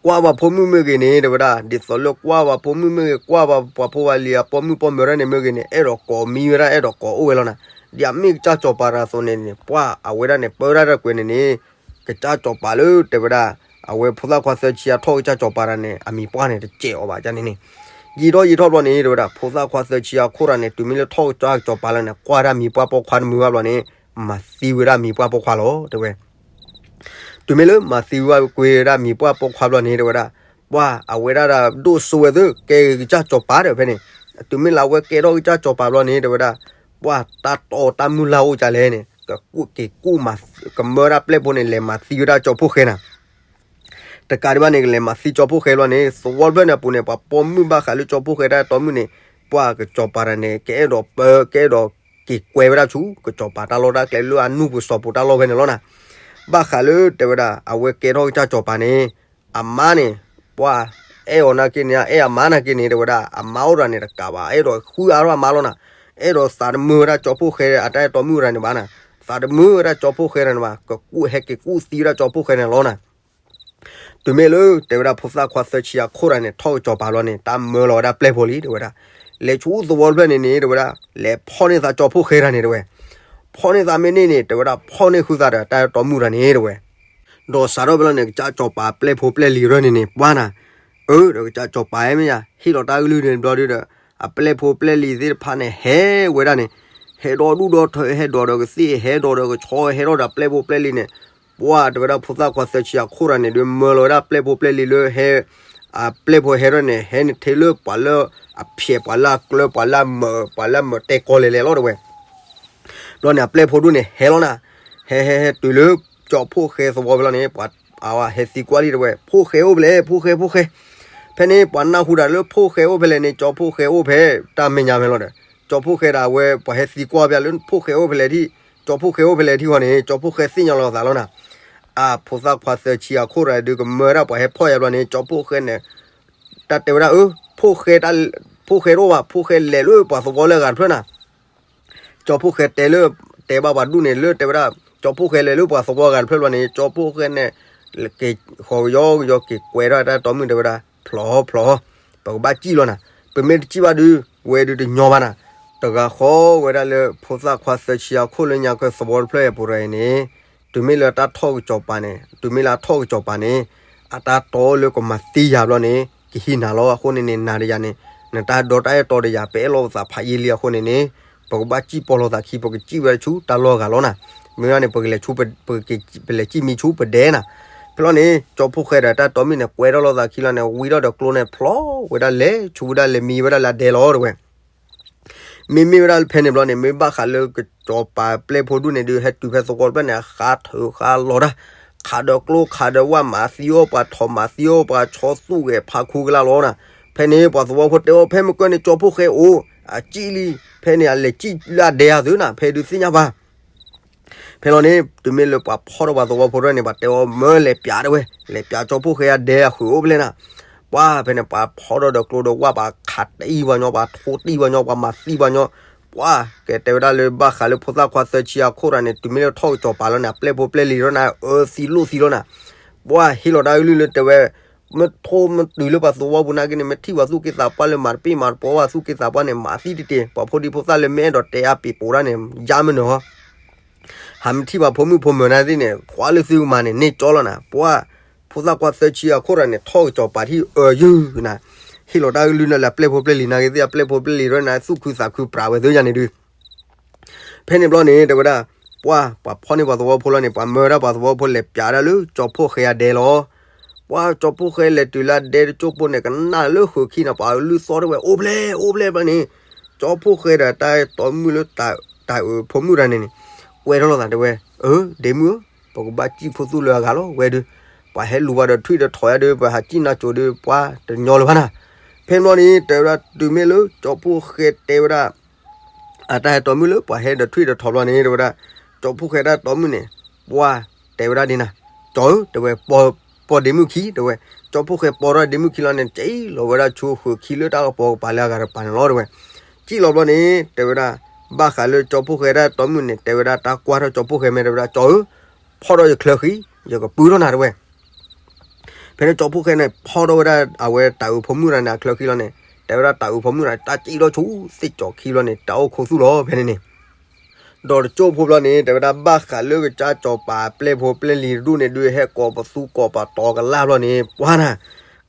ကွၢ်ပှၤဖိမုၣ်မ့ၢ်ဂ့ၤန့ၣ် တဲဝဲဒၣ် ဒ်သိးလၢကွၢ်ပှၤဖိမုၣ်မ့ၢ်ဂ့ၤ ကွၢ်ပှၤဖိဝဲလံၤအပိာ်မုၣ်ပိာ်မၢၤတၢ်န့ၣ်မ့ၢ်ဂ့ၤန့ၣ် အဲၣ်ဒိးကိးမံဝဲဒၣ် အဲၣ်ဒိးကိးအိၣ်ဝဲလီၤနၤ. ဒ်အမ့ၢ်ကစၢ်စီၤပၤတဂၤအသိးန့ၣ်န့ၣ် ပှၤအဝဲဒၣ်န့ၣ် ပၢဒၣ်တၢ်ကွဲးန့ၣ်န့ၣ် ကစၢ်စီၤပၤလၢတဲဝဲဒၣ် အဝဲဖိသၣ်ခွါသၢဆံအထီၣ်ကစၢ်စီၤပၤတဂၤန့ၣ် အမံၤပှၢ်န့ၣ် တစဲးအီၤဘၣ်န့ၣ်န့ၣ် ယံာ်ထီၣ်ယံာ်ထီၣ်ဘျီန့ၣ် တဲဝဲဒၣ် ဖိသၣ်ခွါသၢဆံအခိၣ်တဂၤန့ၣ် တုၤမ့ၢ်လၢထီၣ်ကစၢ်စီၤပၤလီၤန့ၣ် ကွၢ်ဒၣ်မံၤပှၢ်ပိာ်ခွါတမုာ်ဘၣ်ဘျီန့ၣ် မၤသံဝဲဒၣ်မံၤပှၢ်ပိာ်ခွါလီၤတဲဝဲ တုၤမ့ၢ်လၢမၤသံဝဲကွံာ်ဝဲဒၣ်မံၤပှၢ်ပိာ်ခွါဘျီန့ၣ် တဲဝဲဒၣ် ပှၤအဝဲဒၣ်ဒီးဒိၣ်စိဝဲသု ကဲဂ့ၤကစၢ်စီၤပၤဒီးဖဲန့ၣ် တုၤမ့ၢ်လၢအဝဲကဲထီၣ်ကစၢ်စီၤပၤဘျီန့ၣ် တဲဝဲဒၣ် ပှၤတၢ်တီတၢ်မုၢ်လၢ်အိၣ်ကလဲၣ်န့ၣ် ကကူၣ်က့ၤကူၣ်မၤ ကမၢဒၣ်ပျဲၢ်ဖိန့ၣ် လဲၤမၤသံဝဲဒၣ်ကၠီဖိဃဲနၤ တကးဒံးဘၣ်န့ၣ် ကလဲၤမၤသံကၠီဖှိၣ်ဃဲလီၤန့ၣ် သဝီတဖျၢၣ်န့ၣ်အပူၤန့ၣ် ပှၤပိာ်မုၣ်ဘၣ်ဃးလၢကၠီဖှိၣ်ဃဲတၢ်အဲၣ်တီမုၣ်န့ၣ် ပှၤကစီၤပၤတဂၤန့ၣ် ကအဲၣ်ဒိးပၢ ကအဲၣ်ဒိးက့ၤကွဲဝဲဒၣ်ဆူ ကစီၤပၤတၢ်လီၢ်တၢ်ကျဲလၢအနူၢ်ပူၤစီၤပူၤတၢ်လီၢ်ဖဲန့ၣ်လီၤနၤ. ဘၣ်ဃးလၢတဲဝဲဒၣ် အဝဲကဲထီၣ်ကစၢ်စီၤပၤန့ၣ် အမါန့ၣ် ပှၤအဲၣ်အီၤနာ်က့န့ၣ် အဲၣ်အမါနာ်က့န့ၣ် တဲဝဲဒၣ် အမါအိၣ်တဂၤန့ၣ်တကးဘၣ် အဲၣ်ဒိးဃုအါထီၣ်အမါလီၤနၤ. အဲၣ်ဒိးသးတမုာ်ဝဲဒၣ်ကၠီဖှိၣ်ဃဲအတၢ်အဲၣ်တီမုၣ်တဂၤန့ၣ်ဘၣ်နၤ. သးတမုာ်ဝဲဒၣ်ကၠီဖှိၣ်ဃဲတဂၤန့ၣ်ဘၣ် ကကူးဟဲက့ၤကူးသံဝဲဒၣ်ကၠီဖှိၣ်ဃဲန့ၣ်လီၤနၤ. တုၤမ့ၢ်လၢတဲဝဲဒၣ်ဖိသၣ်ခွါသၢဆံအခိၣ်တဂၤန့ၣ် ထီၣ်ကစီၤပၤလီၤန့ၣ် တၢ်မၢလီၤဝဲဒၣ်ပျဲၢ်ဖိလံ တဲဝဲဒၣ်. လဲၤဆူသဝီတဖျၢၣ်န့ၣ်န့ၣ် တဲဝဲဒၣ် လဲၤဖီၣ်န့ၢ်သးကၠီဖှိၣ်ဃဲတဂၤန့ၣ် တဲဝဲ. ဖီၣ်န့ၢ်သးမ့ၢ်န့ၢ်န့ၣ် တဲဝဲဒၣ် ဖီၣ်န့ၢ်ဃုာ်သးဒီးတၢ်အဲၣ်တီမုၣ်တဂၤန့ၣ် တဲဝဲ. ဒီးစးထီၣ်ဖဲလီၤန့ၣ် ကစၢ်စီၤပၤပျဲၢ်ဖိပျဲၢ်လံၤရၢၢ်န့ၣ်န့ၣ် ပှၤနၤ အၢ ဒီးကစၢ်စီၤပၤဟဲမ့ၢ်ယၤ ဟ့ၣ်လီၤတၢ်ကလုၢ်န့ၣ်ဘျီဒုဒီး အပျဲၢ်ဖိပျဲၢ်လံၤသ့ၣ်တဖၣ်န့ၣ် ဟဲဝဲဒၣ်န့ၣ် ဟဲဒီးဒူၣ်ဒီးထၢ ဟဲဒီးဒီးကသ့ၣ် ဟဲဒီးဒီးကဆီ ဟဲဒီးဒီးပျဲၢ်ဖိပျဲၢ်လံၤန့ၣ် ပှၤတဲဝဲဒၣ်ဖိသၣ်ခွါသၢဆံအခိၣ်တဂၤန့ၣ် ဒုးမၢလီၤဝဲဒၣ်ပျဲၢ်ဖိပျဲၢ်လံၤလၢဟဲ အပျဲၢ်ဖိဟဲထီၣ်န့ၣ် ဟဲန့ၣ်ထဲလၢပှၤလၢအဖျဲး ပှၤလၢအကျၢၤ ပှၤလၢအမၢ ပှၤလၢအမၢတဲကီလဲၤလဲၤလီၤ တဲဝဲ. ဘျီန့ၣ် အပျဲၢ်ဖိဒူၣ်န့ၣ် ဟဲလီၤနၤ, ဟဲဟဲဟဲတုၤလၢ ကၠီဖှိၣ်ဃဲသဝီဖဲလီၤန့ၣ် ပှၤအဝဲဟဲသံကွၢ်လံ တဲဝဲ ဖှိၣ်ဃဲအိၣ်ဖဲလဲၣ် ဖှိၣ်ဃဲ ဖှိၣ်ဃဲ. ဖဲန့ၣ် ပှၤနၢ်ဟူဒၣ်လၢဖှိၣ်ဃဲအိၣ်ဖဲလဲၣ်န့ၣ် ကၠီဖှိၣ်ဃဲအိၣ်ဖဲ တၢ်မဲာ်ညါဖဲလီၤဒီး ကၠီဖှိၣ်ဃဲဒၣ်ဝဲ ပှၤဟဲသံကွၢ်ဖဲလၢဖှိၣ်ဃဲအိၣ်ဖဲလဲၣ်ထံၣ် ကၠီဖှိၣ်ဃဲအိၣ်ဖဲလဲၣ်ထံၣ်ဃီန့ၣ် ကၠီဖှိၣ်ဃဲသ့ၣ်ညါလီၤသးလီၤနၤ. အဖိသၣ်ခွါသၢဆံအခိၣ်တဂၤဒုးကမၢဝဲဒၣ်ပှၤဟဲဖီၣ်ယၤဘျီန့ၣ် ကၠီဖှိၣ်ဃဲန့ၣ် တၢ်တဲဝဲဒၣ် အၢ ဖှိၣ်ဃဲ ဖှိၣ်ဃဲတအိၣ်ဘၣ် ဖှိၣ်ဃဲလဲၤလၢပှၤသဝီလၢအဂၤတဖျၢၣ်နၤ ကၠီဖှိၣ်ဃဲတဲလၢ တဲဘၣ်ပှၤဒူၣ်န့ၣ်လၢတဲဝဲဒၣ် ကၠီဖှိၣ်ဃဲလဲၤလၢပှၤသဝီဂၤတဖျၢၣ်ဘျီန့ၣ် ကၠီဖှိၣ်ဃဲန့ၣ် က့ၤဃီၤကယီကယီက့ၤကွဲထီၣ်တၢ်တီမုၣ်တဲဝဲဒၣ် ဖျီဖျီ ပကဘၣ်စံၣ်လီၤနၤ ပမ့ၢ်တစံၣ်ဘၣ်ဒုး ဝဲဒုးတညီဘၣ်နၤ. တဂၤဃီဝဲဒၣ်လၢဖိသၣ်ခွါသၢဆံအခိၣ်လၢညါကၢသဝီတဖျၢၣ်အပူၤတဂၤအံၤန့ၣ် တုၤမ့ၢ်လၢတၢ်ထီၣ်ကစီၤပၤန့ၣ် တုၤမ့ၢ်လၢအထီၣ်ကစီၤပၤန့ၣ် အတၢ်တီလၢကမၤသံယၤဘျီန့ၣ် ကဟံးနၤလီၤအဃိန့ၣ်န့ၣ် နၤဒီးယၤန့ၣ် နတၢ်ဒီတၢ်အဲၣ်တီဒီးယၤ ပအဲၣ်လိာ်ပသးဖးယံာ်လံအဃိန့ၣ်န့ၣ် ပကဘၣ်စံၣ်ပီၢ်လိာ်သးခံ ပကစံၣ်ဝဲဆူတၢ်လီၢ်ဂၤလီၤနၤ. မ့ၢ်ဝဲန့ၣ် ပကလဲၤဆူ ပလဲၤစံၣ်မံဆူပဒဲနၤ. ဖဲလီၤန့ၣ် ကၠီဖှိၣ်ဃဲဒီးတၢ်တီမုၣ်န့ၣ် ကွဲထီၣ်လိာ်သးခံလီၤန့ၣ် ဝံထီၣ်ဒီးကျိန့ၣ်ဖျီဝဲဒၣ်လဲၤဆူဝဲဒၣ် လဲၤမံဝဲဒၣ်လၢအဒဲလီၤတဲဝဲ မ့မ့ၢ်ဝဲဒၣ်ဖဲန့ၣ်ဘျီန့ၣ် မ့ၢ်ဘၣ်ဃးလၢကစီၤပၤပျဲၢ်ဖိဒူၣ်န့ၣ်ဒုး ဟဲတုၤဖဲသဝီတဖျၢၣ်န့ၣ် အဃါထုးဃါလီၤတၢ် ခးဒီးကျိခးဒီးဝၣ် မၤသံအီၣ်ပှၤထိး မၤသံအီၣ်ပှၤဆီသူၣ်ဂဲၤဖးခူကလၢ်လီၤနၤ. ဖဲန့ၣ် ပှၤသဝီဖိတဲအီၤ ဖဲမ့ၢ်ကၢၢ်န့ၣ် ကၠီဖှိၣ်ဃဲအိၣ် အစံၣ်လံ ဖဲန့ၣ် အလဲၤစံၣ်လၢအဒဲအသုနၤ ဖဲဒုးသ့ၣ်ညါဘၣ် ဖဲလီၤန့ၣ် တုၤမ့ၢ်လၢပှၤဖီၣ်ထီၣ်ပှၤသဝီဖိထီၣ်န့ၣ် ပှၤတဲအီၤ မၢလဲၤပျးတဲဝဲ လဲၤပျးကၠီဖှိၣ်ဃဲအဒဲအဃုာ်အိၣ်ဖဲလဲၣ်နၤ. ပှၤဖဲန့ၣ် ပှၤဖီၣ်ထီၣ်ဒီးကျိဒီးဝၣ် ပှၤခးတံၢ်ပှၤညီ ပှၤထိတံၢ်ပှၤညီ ပှၤမၤသံပှၤညီ ပှၤကတဲဝဲဒၣ်လၢဘၣ်ဃးလၢဖိသၣ်ခွါသၢဆံအခိၣ်တဂၤန့ၣ် တုၤမ့ၢ်လၢထီၣ်ကစီၤပၤလီၤန့ၣ် အပျဲၢ်ဖိပျဲၢ်လံၤထီၣ်န့ၣ် အၢသံလိၣ်သံလီၤနၤ. ပှၤဟ့ၣ်လီၤတၢ်အကလုၢ်လၢတဲဝဲ မ့ၢ်ထိမ့ၢ်တုၤလၢပှၤသဝီပူၤနာ်က့န့ၣ် မ့ၢ်ထံၣ်ပှၤသူၣ်က့သးပှၢ်လၢမၤတပ့ၢ်မၤတပီဘၣ်သူၣ်က့သးပှၢ်န့ၣ် မၤသံတတ့ၢ် ပှၤဖိဒံဖိသၣ်လၢမ့ၢ်အဲၣ်ဒိးတဲအပ့ၤပိာ်ဒၣ်န့ၣ် ယါမနုၤဟီ ဟးမ့ၢ်ထံၣ်ပှၤဖိမုၣ်ဖိမုၣ်နာ်သ့ၣ်န့ၣ် ကွၢ်လၢသုကမၤန့ၣ် န့ၢ်ကၠီလီၤနၤ. ပှၤ ဖိသၣ်ခွါသၢဆံအခိၣ်တဂၤန့ၣ် ထီၣ်ကစီၤပၤထံၣ်အၢယုၢ်နၤ ဟ့ၣ်လီၤတၢ်အကလုၢ်လၢအပျဲၢ်ဖိပျဲၢ်လံၤနာ်က့သ့ၣ် အပျဲၢ်ဖိပျဲၢ်လံၤထီၣ်န့ၣ် သူၣ်ခုသးခုပြးဝဲသ့ၣ်ညါန့ၣ်ဒုး ဖဲန့ၣ်ဘျီန့ၣ် တဲဝဲဒၣ် ပှၤ ပှၤဖီၣ်န့ၢ်ပှၤသဝီဖိလီၤန့ၣ် ပှၤမၢဝဲဒၣ်ပှၤသဝီဖိလဲၤပျးဒၣ်လၢကၠီဖှိၣ်ဃဲအဒဲလီၤ. ပှၤကၠီဖှိၣ်ဃဲလဲၤတုၤလၢအဒဲတကၠိၢ်ဖိန့ၣ် ကနၣ်လၢဃုာ်ခံန့ၣ် ပှၤလုၢ်သီၣ်ထီၣ်ဝဲ အိၣ်ဖျဲၣ် အိၣ်ဖျဲၣ်ဘျီန့ၣ် ကၠီဖှိၣ်ဃဲဒီးတၢ်တီမုၣ်လၢတၢ်အုးဖိမုၣ်တဂၤန့ၣ်န့ၣ် ကွဲထီၣ်လိာ်သးတဲဝဲ အၢ ဒ့မုၣ်ဧၢ ပကဘၣ်စံၣ်ဖိသူၣ်လၢအဂၤလီၤဝဲဒုး ပှၤဟဲလူၤပှၤဒီးထွံၣ်ဒီးထိးယါဒုး ပှၤဟးစံၣ်နၤစိၤဒုး ပှၤတညီလၢၤဘၣ်နၤ. ဖဲန့ၣ်ဘျီန့ၣ် တဲဝဲဒၣ်တုၤမ့ၢ်လၢကၠီဖှိၣ်ဃဲတဲဝဲဒၣ် အတၢ်ဟဲတီမုၣ်လၢပှၤဟဲဒီးထွံၣ်ဒီးထိးဘျီန့ၣ် တဲဝဲဒၣ် ကၠီဖှိၣ်ဃဲတၢ်တီမုၣ်န့ၣ် ပှၤတဲဝဲဒၣ်ဒ်နၤ ကၠီဧၢ တဲဝဲ ပိာ်ဒ့မုၣ်ခံ တဲဝဲ ကၠီဖှိၣ်ဃဲပိာ်ထီၣ်ဒ့မုၣ်ခံလီၤန့ၣ် စံၣ်လီၤဝဲဒၣ်ဆူဃုာ်ခံလၢတၢ်ကပီၤကပၤလၢအဂၤတပၤန့ၣ်လီၤ တဲဝဲ စံၣ်လီၤဘျီန့ၣ် တဲဝဲဒၣ် ဘၣ်ဃးလၢကၠီဖှိၣ်ဃဲတၢ်တီမုၣ်န့ၣ် တဲဝဲဒၣ်တၢ်ကွၢ်ထီၣ်ကၠီဖှိၣ်ဃဲမ့ၢ်တဲဝဲဒၣ် ကၠီဧၢ ဖီၣ်ထီၣ်ယချၢဃံ ယကပုၢ်ထီၣ်နၤ တဲဝဲ ဖဲန့ၣ်ကၠီဖှိၣ်ဃဲန့ၣ် ဖီၣ်ထီၣ်ဝဲဒၣ်အဝဲတၢ်အုးဖိမုၣ်တဂၤန့ၣ် အချၢဃံလီၤန့ၣ် တဲဝဲဒၣ်တၢ်အုးဖိမုၣ်တဂၤန့ၣ် တၢ်စံၣ်ထီၣ်ဆူသ့ၣ်ကၠီခံဘျီန့ၣ် တၢ်အိၣ်ခိးသူၣ်လီၤ ဖဲန့ၣ်န့ၣ် ဒီးတကၠိၢ်ဖိဘျီန့ၣ် တဲဝဲဒၣ်ဘၣ်ဃးလၢကစၢ်စီၤပၤပျဲၢ်ဖိပျဲၢ်လံၤတဒူၣ်န့ၣ် ဒုးဟဲကိးပသူကိးပတီၤကလၢ်ဘျီန့ၣ် ပှၤနၤ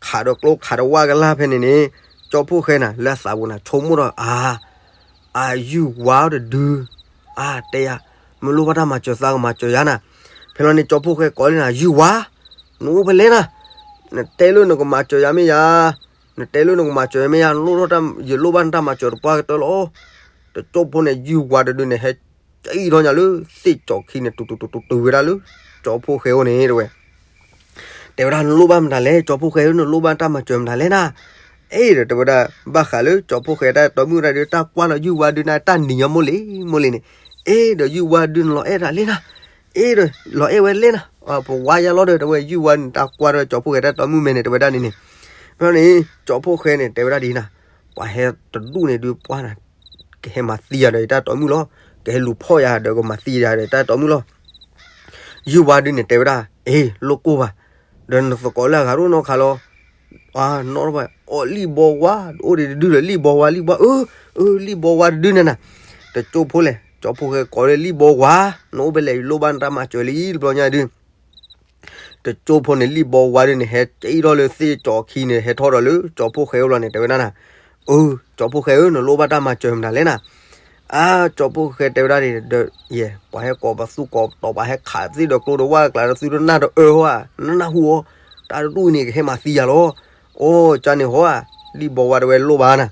ခးဒီးကျိခးဒီးဝၣ်ကလၢ်ဖဲန့ၣ်န့ၣ် ကၠီဖှိၣ်ဃဲနၤ လၢအသးပူၤနၤ ဆိကမိၣ်ဒီး အါ အါ ယုၢ်ဝါတဒု အါ တဲယၤ မ့ၢ်လိၣ်ဘၣ်တၢ်မၤစၢၤသးကမၤစၢၤယၤနၤ. ဖဲလီၤန့ၣ် ကၠီဖှိၣ်ဃဲကိးလံနၤ ယုၢ်ဝါ နအိၣ်ဖဲလဲၣ်နၤ နတဲလၢနကမၤစၢၤယၤမ့ၢ်ယၤ နတဲလၢနကမၤစၢၤယၤမ့ၢ်ယၤ လိၣ်ထီၣ်တၢ်ယလိၣ်ဘၣ်နတၢ်မၤစၢၤတပှၢ်ကတၢၢ်လီၤ. တကၠိၢ်ဖိန့ၣ် ယုၢ်ဝါတဒုန့ၣ် ဟဲကံၣ်ထီၣ်ညါလၢသ့ၣ်ကၠီခံန့ၣ် တူတူတူတူဝဲဒၣ်လၢ ကၠီဖှိၣ်ဃဲအိၣ်န့ၣ် တဲဝဲ တဲဝဲဒၣ် နလိၣ်ဘၣ်မတၤလဲၣ်, ကၠီဖှိၣ်ဃဲဧၢ, နလိၣ်ဘၣ်တၢ်မၤစၢၤမတၤလဲၣ်နၤ. အဲၣ်ဒီးတဲဝဲဒၣ် ဘၣ်ဃးလၢကၠီဖှိၣ်ဃဲတၢ်အဲၣ်တီမုၣ်တၢ်ဒုး တၢ်ကွၢ်လီၤယုၢ်ဝါဒုးန့ၣ် တၢ်နံၤညါမိၢ်လံၤမိၢ်လံၤန့ၣ်, အဲၣ်ဒီးယုၢ်ဝါဒုး နလီၤအဲၣ်တၢ်လဲၣ်နၤ, အဲၣ်ဒီးလီၤအဲၣ်ဝဲလဲၣ်နၤ, ပဝါယါလီၤဒီး တဲဝဲ ယုၢ်ဝါန့ၣ် တၢ်ကွၢ်ဒီးကၠီဖှိၣ်ဃဲတၢ်အဲၣ်တီမုၣ်မဲာ်န့ၣ် တဲဝဲဒၣ်န့ၣ်န့ၣ်. ဖဲန့ၣ် ကၠီဖှိၣ်ဃဲန့ၣ် တဲဝဲဒၣ်ဒ်နၤ, ပှၤဟဲတဒူၣ်န့ၣ်ဒုး ပှၤနၤ ကဟဲမၤသံယၤဒီးယတၢ်အဲၣ်တီမုၣ်လီၤ, ကဟဲလူၤဖီၣ်ယၤဒီးကမၤသံယၤဒီးယတၢ်အဲၣ်တီမုၣ်လီၤ. ယုၢ်ဝါဒုးန့ၣ် တဲဝဲဒၣ် အ့ လိၣ်ကိၢ်ဘၣ်, ဒီးနသကိးလၢအဂၤဒိၣ်နီၢ်ခးလီၤ. အနီၣ်ဘၣ် အီၣ်လံၣ်ဘီဝါ အိၣ်ဒံးတဒုဒီး လံၣ်ဘီဝါ လံၣ်ဘီဝါ အၢ အၢ လံၣ်ဘီဝါတဒုန့ၣ်နၤ. တကၠိဖိလဲၣ်, ကၠီဖှိၣ်ဃဲကိးလၢလံၣ်ဘီဝါ, နအိၣ်ဖဲလဲၣ် ယလိၣ်ဘၣ်နတၢ်မၤစၢၤလံ တဘျီညါဒုး တကၠိဖိန့ၣ် လံၣ်ဘီဝါဒုးန့ၣ် ဟဲက့ၤထီၣ်လၢသ့ၣ်ကၠီခံန့ၣ် ဟဲထီၣ်ဒီးလၢကၠီဖှိၣ်ဃဲအိၣ်ဘျီန့ၣ် တဲဝဲဒၣ်နၤ, အၢ ကၠီဖှိၣ်ဃဲဧၢ, နလိၣ်ဘၣ်တၢ်မၤစၢၤမတၤလဲၣ်နၤ. အါ ကၠီဖှိၣ်ဃဲတဲဝဲဒၣ်န့ၣ်ဒီး ယဲ ပှၤဟဲကိးပသူကိးပတီၤ ပှၤဟဲခးသ့ၣ်ဒီးကျိဒီးဝၣ်ကျးဒီး သုတနၢ်တအၢဟီဧါ, နနၢ်ဟူအီၤ, တၢ်တဒူၣ်န့ၣ် ကဟဲမၤသံယၤလီၤ. အိ ကန့ၣ်ဟီဧါ, လံၣ်ဘီဝါတဝဲလိၣ်ဘၣ်နၤ.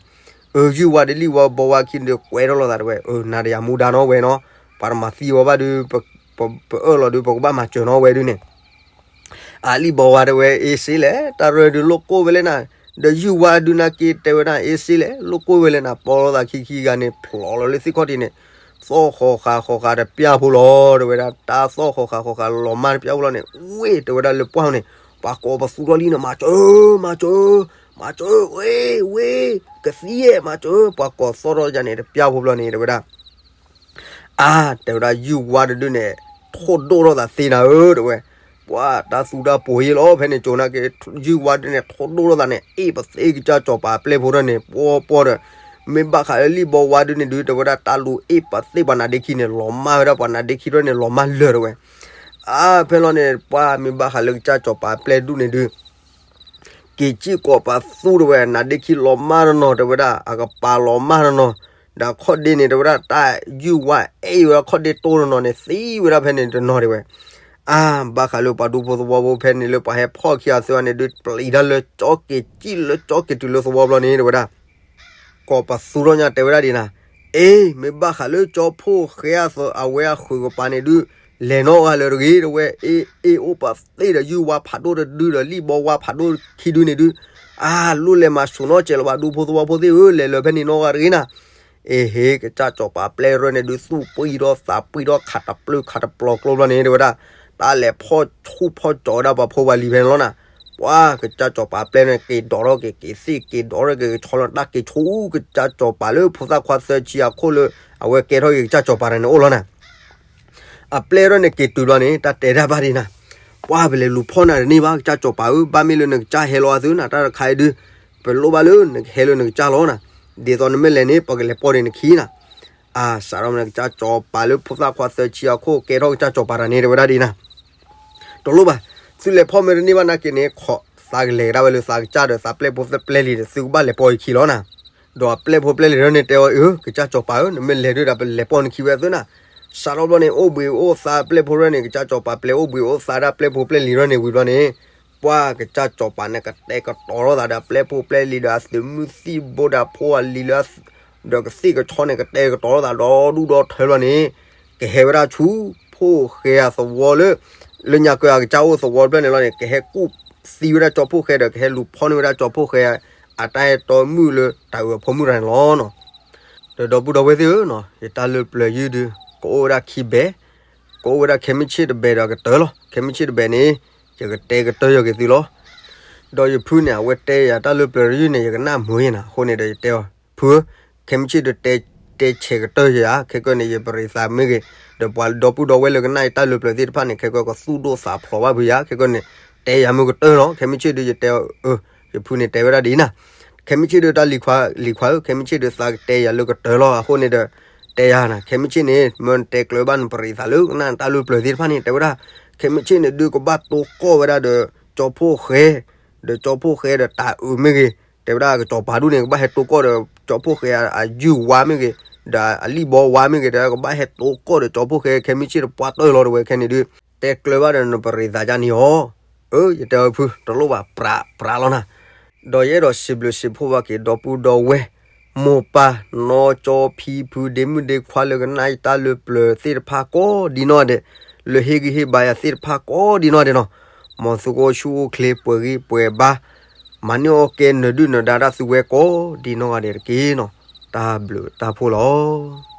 အၢ ယုၢ်ဝါဒီးလံၣ်ဘီဝါခံဒီး ကွဲထီၣ်လိာ်သးတဝဲ, အၢ နၤဒီးယၤမူဒါနီၣ်ဝဲနီၣ်, ပှၤတမၤသံဝဲဘၣ်ဒုး ပအၢၣ်လီၤဒုး ပကဘၣ်မၤစၢၤနီၣ်ဝဲဒုးန့ၣ်. အလံၣ်ဘီဝါတဝဲ အ့စ့လဲၣ်, တၢ်ရဲဒုးလိၣ်ကိၢ်ဝဲလဲၣ်နၤ, ဒီးယုၢ်ဝါဒုးနာ်က့ၤတဲဝဲဒၣ် အ့စ့လဲၣ်, လိၣ်ကိၢ်ဝဲလဲၣ်နၤ, ပီလိာ်သးခံခံဂၤန့ၣ် ဖျိးလီၤလၢသ့ၣ်ခီၣ်ထံးန့ၣ်, သီၣ်ဃီၤဃာ်ဃီၤဃာ်တပျၢ်ဖိလီၤ တဲဝဲဒၣ်, တၢ်သီၣ်ဃီၤဃာ်ဃီၤဃာ်လီၤမၢ်တပျၢ်ဖိလီၤန့ၣ်, ဝ့ၢ်တဲဝဲဒၣ်လၢပှၢ်န့ၣ်, ပှၤကိးပသူထီၣ်လံန့ၣ် မၤစၢၤ, မၤစၢၤ, မၤစၢၤ, ဝ့ၢ်, ဝ့ၢ်, ကသံယဲၢ်, မၤစၢၤ, ပှၤကိးသီၣ်ထီၣ်ယၤန့ၣ် တပျၢ်ဖိဘျီန့ၣ် တဲဝဲဒၣ် အါ တဲဝဲဒၣ် ယုၢ်ဝါတဒုန့ၣ် ထိၣ်ဒိၣ်ထီၣ်သးသ့နၤဧၢ တဲဝဲ, ပှၤတၢ်သူတၢ်ပှီၤယ့ၣ်လီၤ ဖဲန့ၣ် ကၠိနာ်က့ၤ ယုၢ်ဝါတဒုန့ၣ် ထိၣ်ဒိၣ်ထီၣ်သးန့ၣ် အ့ၣ်ပသ့ကစၢ်စီၤပၤပျဲၢ်ဖိထီၣ်န့ၣ် ပှီၤပှီၤဒီး, မ့ၢ်ဘၣ်ဃးလၢလံၣ်ဘီဝါဒုန့ၣ်ဒု တဲဝဲဒၣ် တၢ်လူၤအ့ၣ်ပသ့ပှၤနါဒ့ခံန့ၣ် လီၤမၢ်ဝဲဒၣ် ပှၤနါဒ့ခံထီၣ်န့ၣ် လီၤမၢ်လၢာ်တဲဝဲ, အါ ဖဲလီၤန့ၣ် ပှၤမ့ၢ်ဘၣ်ဃးလၢကစၢ်စီၤပၤပျဲၢ်ဒုန့ၣ်ဒု က့ၤစံၣ်ကိးပသူတဲဝဲ နါဒ့ခံလီၤမၢ်တနီၤ တဲဝဲဒၣ် အကပၤလီၤမၢ်တနီၤ, ဒီးခီၣ်ဒ့န့ၣ် တဲဝဲဒၣ် တၢ်ယုၢ်ဝါအဲၣ်ဝဲခီၣ်ဒ့တိၢ်တနီၤန့ၣ် သံဝဲဒၣ်ဖဲန့ၣ်တနီၤတဲဝဲ, အါ ဘၣ်ဃးလၢပှၤဒူဖိသဝီဖိဖဲန့ၣ်လၢပှၤဟဲဖီၣ်ခံဂၤသၢဂၤန့ၣ် ဒုးပျံၤတၢ်လၢကၠီက့ၤစံၣ်လၢကၠီက့ၤတုၤလၢသဝီဘျီန့ၣ် တဲဝဲဒၣ် ကိးပသူထီၣ်ညါတဲဝဲဒၣ်ဒ်နၤ, အ့ မ့ၢ်ဘၣ်ဃးလၢကၠီဖှိၣ်ဃဲအဝဲအဃုာ်ကပၤန့ၣ်ဒုး လဲၤနီတဂၤလၢၤတဂ့ၤ တဲဝဲ, အ့ အ့ၣ်အိၣ်ပသ့ဒီးယုၢ်ဝါဖးဒိၣ်တဒုဒီးလံၣ်ဘီဝါဖးဒိၣ်ခံဒုန့ၣ်ဒုး, အါ လိၣ်လဲၤမၤဆူၣ်နီၣ်စဲးလီၤဘၣ် ဒူဖိသဝီဖိသ့ၣ်ဧၢ လဲၤလၢၤဖဲန့ၣ်နီတဂၤတဂ့ၤနၤ, အ့ဟ့ ကစၢ်စီၤပၤပျဲၢ်ရၢန့ၣ်ဒုး သူၣ်ပှံၢ်ထီၣ်သးပှံၢ်ထီၣ်ခးတပျုာ်ခးတပျီၤကျိဘျီန့ၣ် တဲဝဲဒၣ်, တၢ်လဲၤဖီၣ်ဆူၣ်ဖီၣ်ကၠီၤဝဲဒၣ်ပှၤဖိပှၤလံၤဖဲန့ၣ်လီၤနၤ, ပှၤကစၢ်စီၤပၤပျဲၢ်န့ၣ် က့ၤဒိးထီၣ်က့ၤက့ၤသ့ၣ် က့ၤဒိးထီၣ်က့ၤက့ၤဆီလီၤတၢ်က့ၤဆူကစၢ်စီၤပၤလၢဖိသၣ်ခွါသၢဆံအခိၣ်လၢ အဝဲကဲထီၣ်က့ၤကစၢ်စီၤပၤတၢ်န့ၣ်အိၣ်လီၤနၤ အပျဲၢ်ရၢန့ၣ်က့ၤတုၤဘျီန့ၣ် တၢ်တဲတၢ်ဘၣ်ဒ်နၤ, ပှၤပလဲၤလူၤဖီၣ်နၤတန့ၢ်ဘၣ် ကစၢ်စီၤပၤဧၢ ဘၣ်မ့ၢ်လၢနကစၢ်ဟဲလီၤအသုနၤ တၢ်တခါအံၤဒုး, ပလိၣ်ဘၣ်လၢနကဟဲလၢနကစၢ်လီၤနၤ, ဒ်သိးနမ့ၢ်လဲၤန့ၣ် ပကလဲၤပိာ်န့ၢ်နခံနၤ, အါ စးထီၣ်မ့ၢ်နကစၢ်စီၤပၤလၢဖိသၣ်ခွါသၢဆံအခိၣ်ကဲထီၣ်ကစၢ်စီၤပၤတၢ်န့ၣ် တဲဝဲဒၣ်ဒ်နၤ တလိၣ်ဘၣ်, သုလဲၤဖီၣ်မ့ၢ်တန့ၢ်ဘၣ်နာ်က့န့ၣ် ခီသးကလဲၤကဒါဝဲလၢသးကစၢ်ဒီးသးပျဲၢ်ဖိသပျဲၢ်လံၤဒီး သုကဘၣ်လဲၤပိာ်ယခံလီၤနၤ, ဒီးအပျဲၢ်ဖိပျဲၢ်လံၤရၢန့ၣ်တဲအီၤ အၢ ကစၢ်စီၤပၤဧၢ နမ့ၢ်လဲၤဒုးဒီးပလဲၤပိာ်နခံဝဲအသုနၤ, စးထီၣ်ဘျီန့ၣ် အိၣ်ဘှံးအိၣ်သါပျဲၢ်ဖိရၢန့ၣ် ကစၢ်စီၤပၤပျဲၢ်အိၣ်ဘှံးအိၣ်သါဒၣ်ပျဲၢ်ဖိပျဲၢ်လံၤရၢန့ၣ်ဝံၤဘျီန့ၣ်, ပှၤကစၢ်စီၤပၤန့ၣ်ကတဲာ်ကတီၤထီၣ်သးဒီးအပျဲၢ်ဖိပျဲၢ်လံၤဒီးအသုးမုၢ်သံၣ်ဘိဒီးအဖိအလံၤလၢ ဒီးကသ့ၣ်ကဆီန့ၣ် ကတဲာ်ကတီၤထီၣ်သးဒီဒူၣ်ဒီထၢဘျီန့ၣ်, ကဟဲဝဲဒၣ်ဆူ ဖိၣ်ဃဲအသဝီလၢ လၢညါကၢအကစၢ်အိၣ်သဝီတဖျၢၣ်န့ၣ်လီၤန့ၣ် ကဟဲကူၣ်သံဝဲဒၣ်ကၠီဖှိၣ်ဃဲဒီး ကဟဲလူၤဖီၣ်န့ၢ်ဝဲဒၣ်ကၠီဖှိၣ်ဃဲ အတၢ်အဲၣ်တီမုၣ်လၢတၢ်အုးအဖိမုၣ်တၢ်န့ၣ်လီၤ. ဒီးဒီပုၢ်ဒီဝဲၢ်သ့ၣ်ဧၢ, ယတၢ်လၢပျၢၤယုၢ်ဒုး ကအိၣ်ဝဲဒၣ်ခံဘဲ, ကအိၣ်ဝဲဒၣ်ခဲမုၢ်ဆ့ၣ်တဘဲဒီးအကတၢၢ်လီၤ. ခဲမုၢ်ဆ့ၣ်တဘဲန့ၣ် ယကတဲကတၢၢ်ယီၤက့ၤသုလီၤ. ဒီးယဖုန့ၣ် အဝဲတဲယၤတၢ်လၢပျၢၤယုၢ်န့ၣ် ယကနၣ်မုာ်ယဲနၤ, အဃိန့ၣ်ဒီးယတဲအီၤ, ဖုဧၢ, ခဲမုၢ်ဆ့ၣ်ဒုးတဲဆဲးကတၢၢ်ယၤ, ခဲကၢၢ်န့ၣ် ယပရံးသးမ့ၢ်ဂ့ၤ, ဒီးပှၤဒီပုၢ်ဒီဝဲၢ်လၢကနၣ်ယတၢ်လၢပျၢၤသ့ၣ်တဖၣ်န့ၣ် ခဲကၢၢ်ကသူၣ်ဒိၣ်သးဖျိးဘၣ်ဖုယၤ, ခဲကၢၢ်န့ၣ် တဲယၤမုာ်ကတၢၢ်လီၤ. ခဲမုၢ်ဆ့ၣ်ဒုးယတဲအီၤ, အၢ, ယဖုန့ၣ်တဲဝဲဒၣ်ဒ်အံၤနၤ, ခဲမုၢ်ဆ့ၣ်ဒုးတၢ်လံၤခွါ, လံၤခွါဧၢ, ခဲမုၢ်ဆ့ၣ်ဒုးသးကတဲယၤလၢကတၢၢ်လီၤ. အဃိန့ၣ်ဒီး တဲယၤနၤ, ခဲမုၢ်ဆ့ၣ်န့ၣ် မၢနတဲကျၢၤဘၣ်နပရံးသးလၢကနၣ်တၢ်လၢပျၢၤသ့ၣ်တဖၣ်န့ၣ် တဲဝဲဒၣ်, ခဲမုၢ်ဆ့ၣ်န့ၣ်ဒုးကဘၣ်တိၢ်ကီၢ်ဝဲဒၣ်ဒီး ကၠီဖှိၣ်ဃဲ, ဒီးကၠီဖှိၣ်ဃဲဒီးတၢ်အုးမ့ၢ်ဂ့ၤ, တဲဝဲဒၣ်ကစီၤပၤဒူၣ်န့ၣ် ကဘၣ်ဟဲတိၢ်ကီၢ်ဒီး ကၠီဖှိၣ်ဃဲအယုၢ်ဝါမ့ၢ်ဂ့ၤ, ဒီးအလံၣ်ဘီဝါမ့ၢ်ဂ့ၤ, တဲဝဲဒၣ်ကဘၣ်ဟဲတိၢ်ကီၢ်ဒီးကၠီဖှိၣ်ဃဲ ခဲမုၢ်ဆ့ၣ်တပှၢ်တၢၢ်လီၤ တဲဝဲခဲန့ၣ်ဒုး, တဲကျၢၤဘၣ်ဒီးနပရံးသးဒ်န့ၣ်အီၤ, အၢ ယတဲအီၤဖု တလိၣ်ဘၣ် ပြးပြးလီၤနၤ. ဒီးယအဲၣ်ဒိးစံးဘျုးစံးဖှိၣ်ဘၣ်က့ၤဒီပုၢ်ဒီဝဲၢ်, မိၢ်ပၢ်, နီၢ်ကၠီဖံဖု ဒ့မုၣ်ဒ့ခွါလၢကနၣ်ယတၢ်လၢပျၢၤသ့ၣ်တဖၣ်ကိးဒ်နီၢ်ဒဲး, လၢဟ့ၣ်ဂံၢ်ဟ့ၣ်ဘါယၤသ့ၣ်တဖၣ်ကိးဒ်နီၢ်ဒဲးနီၤ. မ်သုကအိၣ်ဆူၣ်အိၣ်ချ့ပှဲၤဂံၢ်ပှဲၤဘါ, မၤန့ၢ်အီၣ်ကဲနၢၤဒုၣ်နၢၤဒါဒၣ်သုဝဲကိးဒံနီၢ်ဂၤဒဲးတက့ၢ်နီၤ. တၢ်ဘျုးတၢ်ဖှိၣ်လီၤ.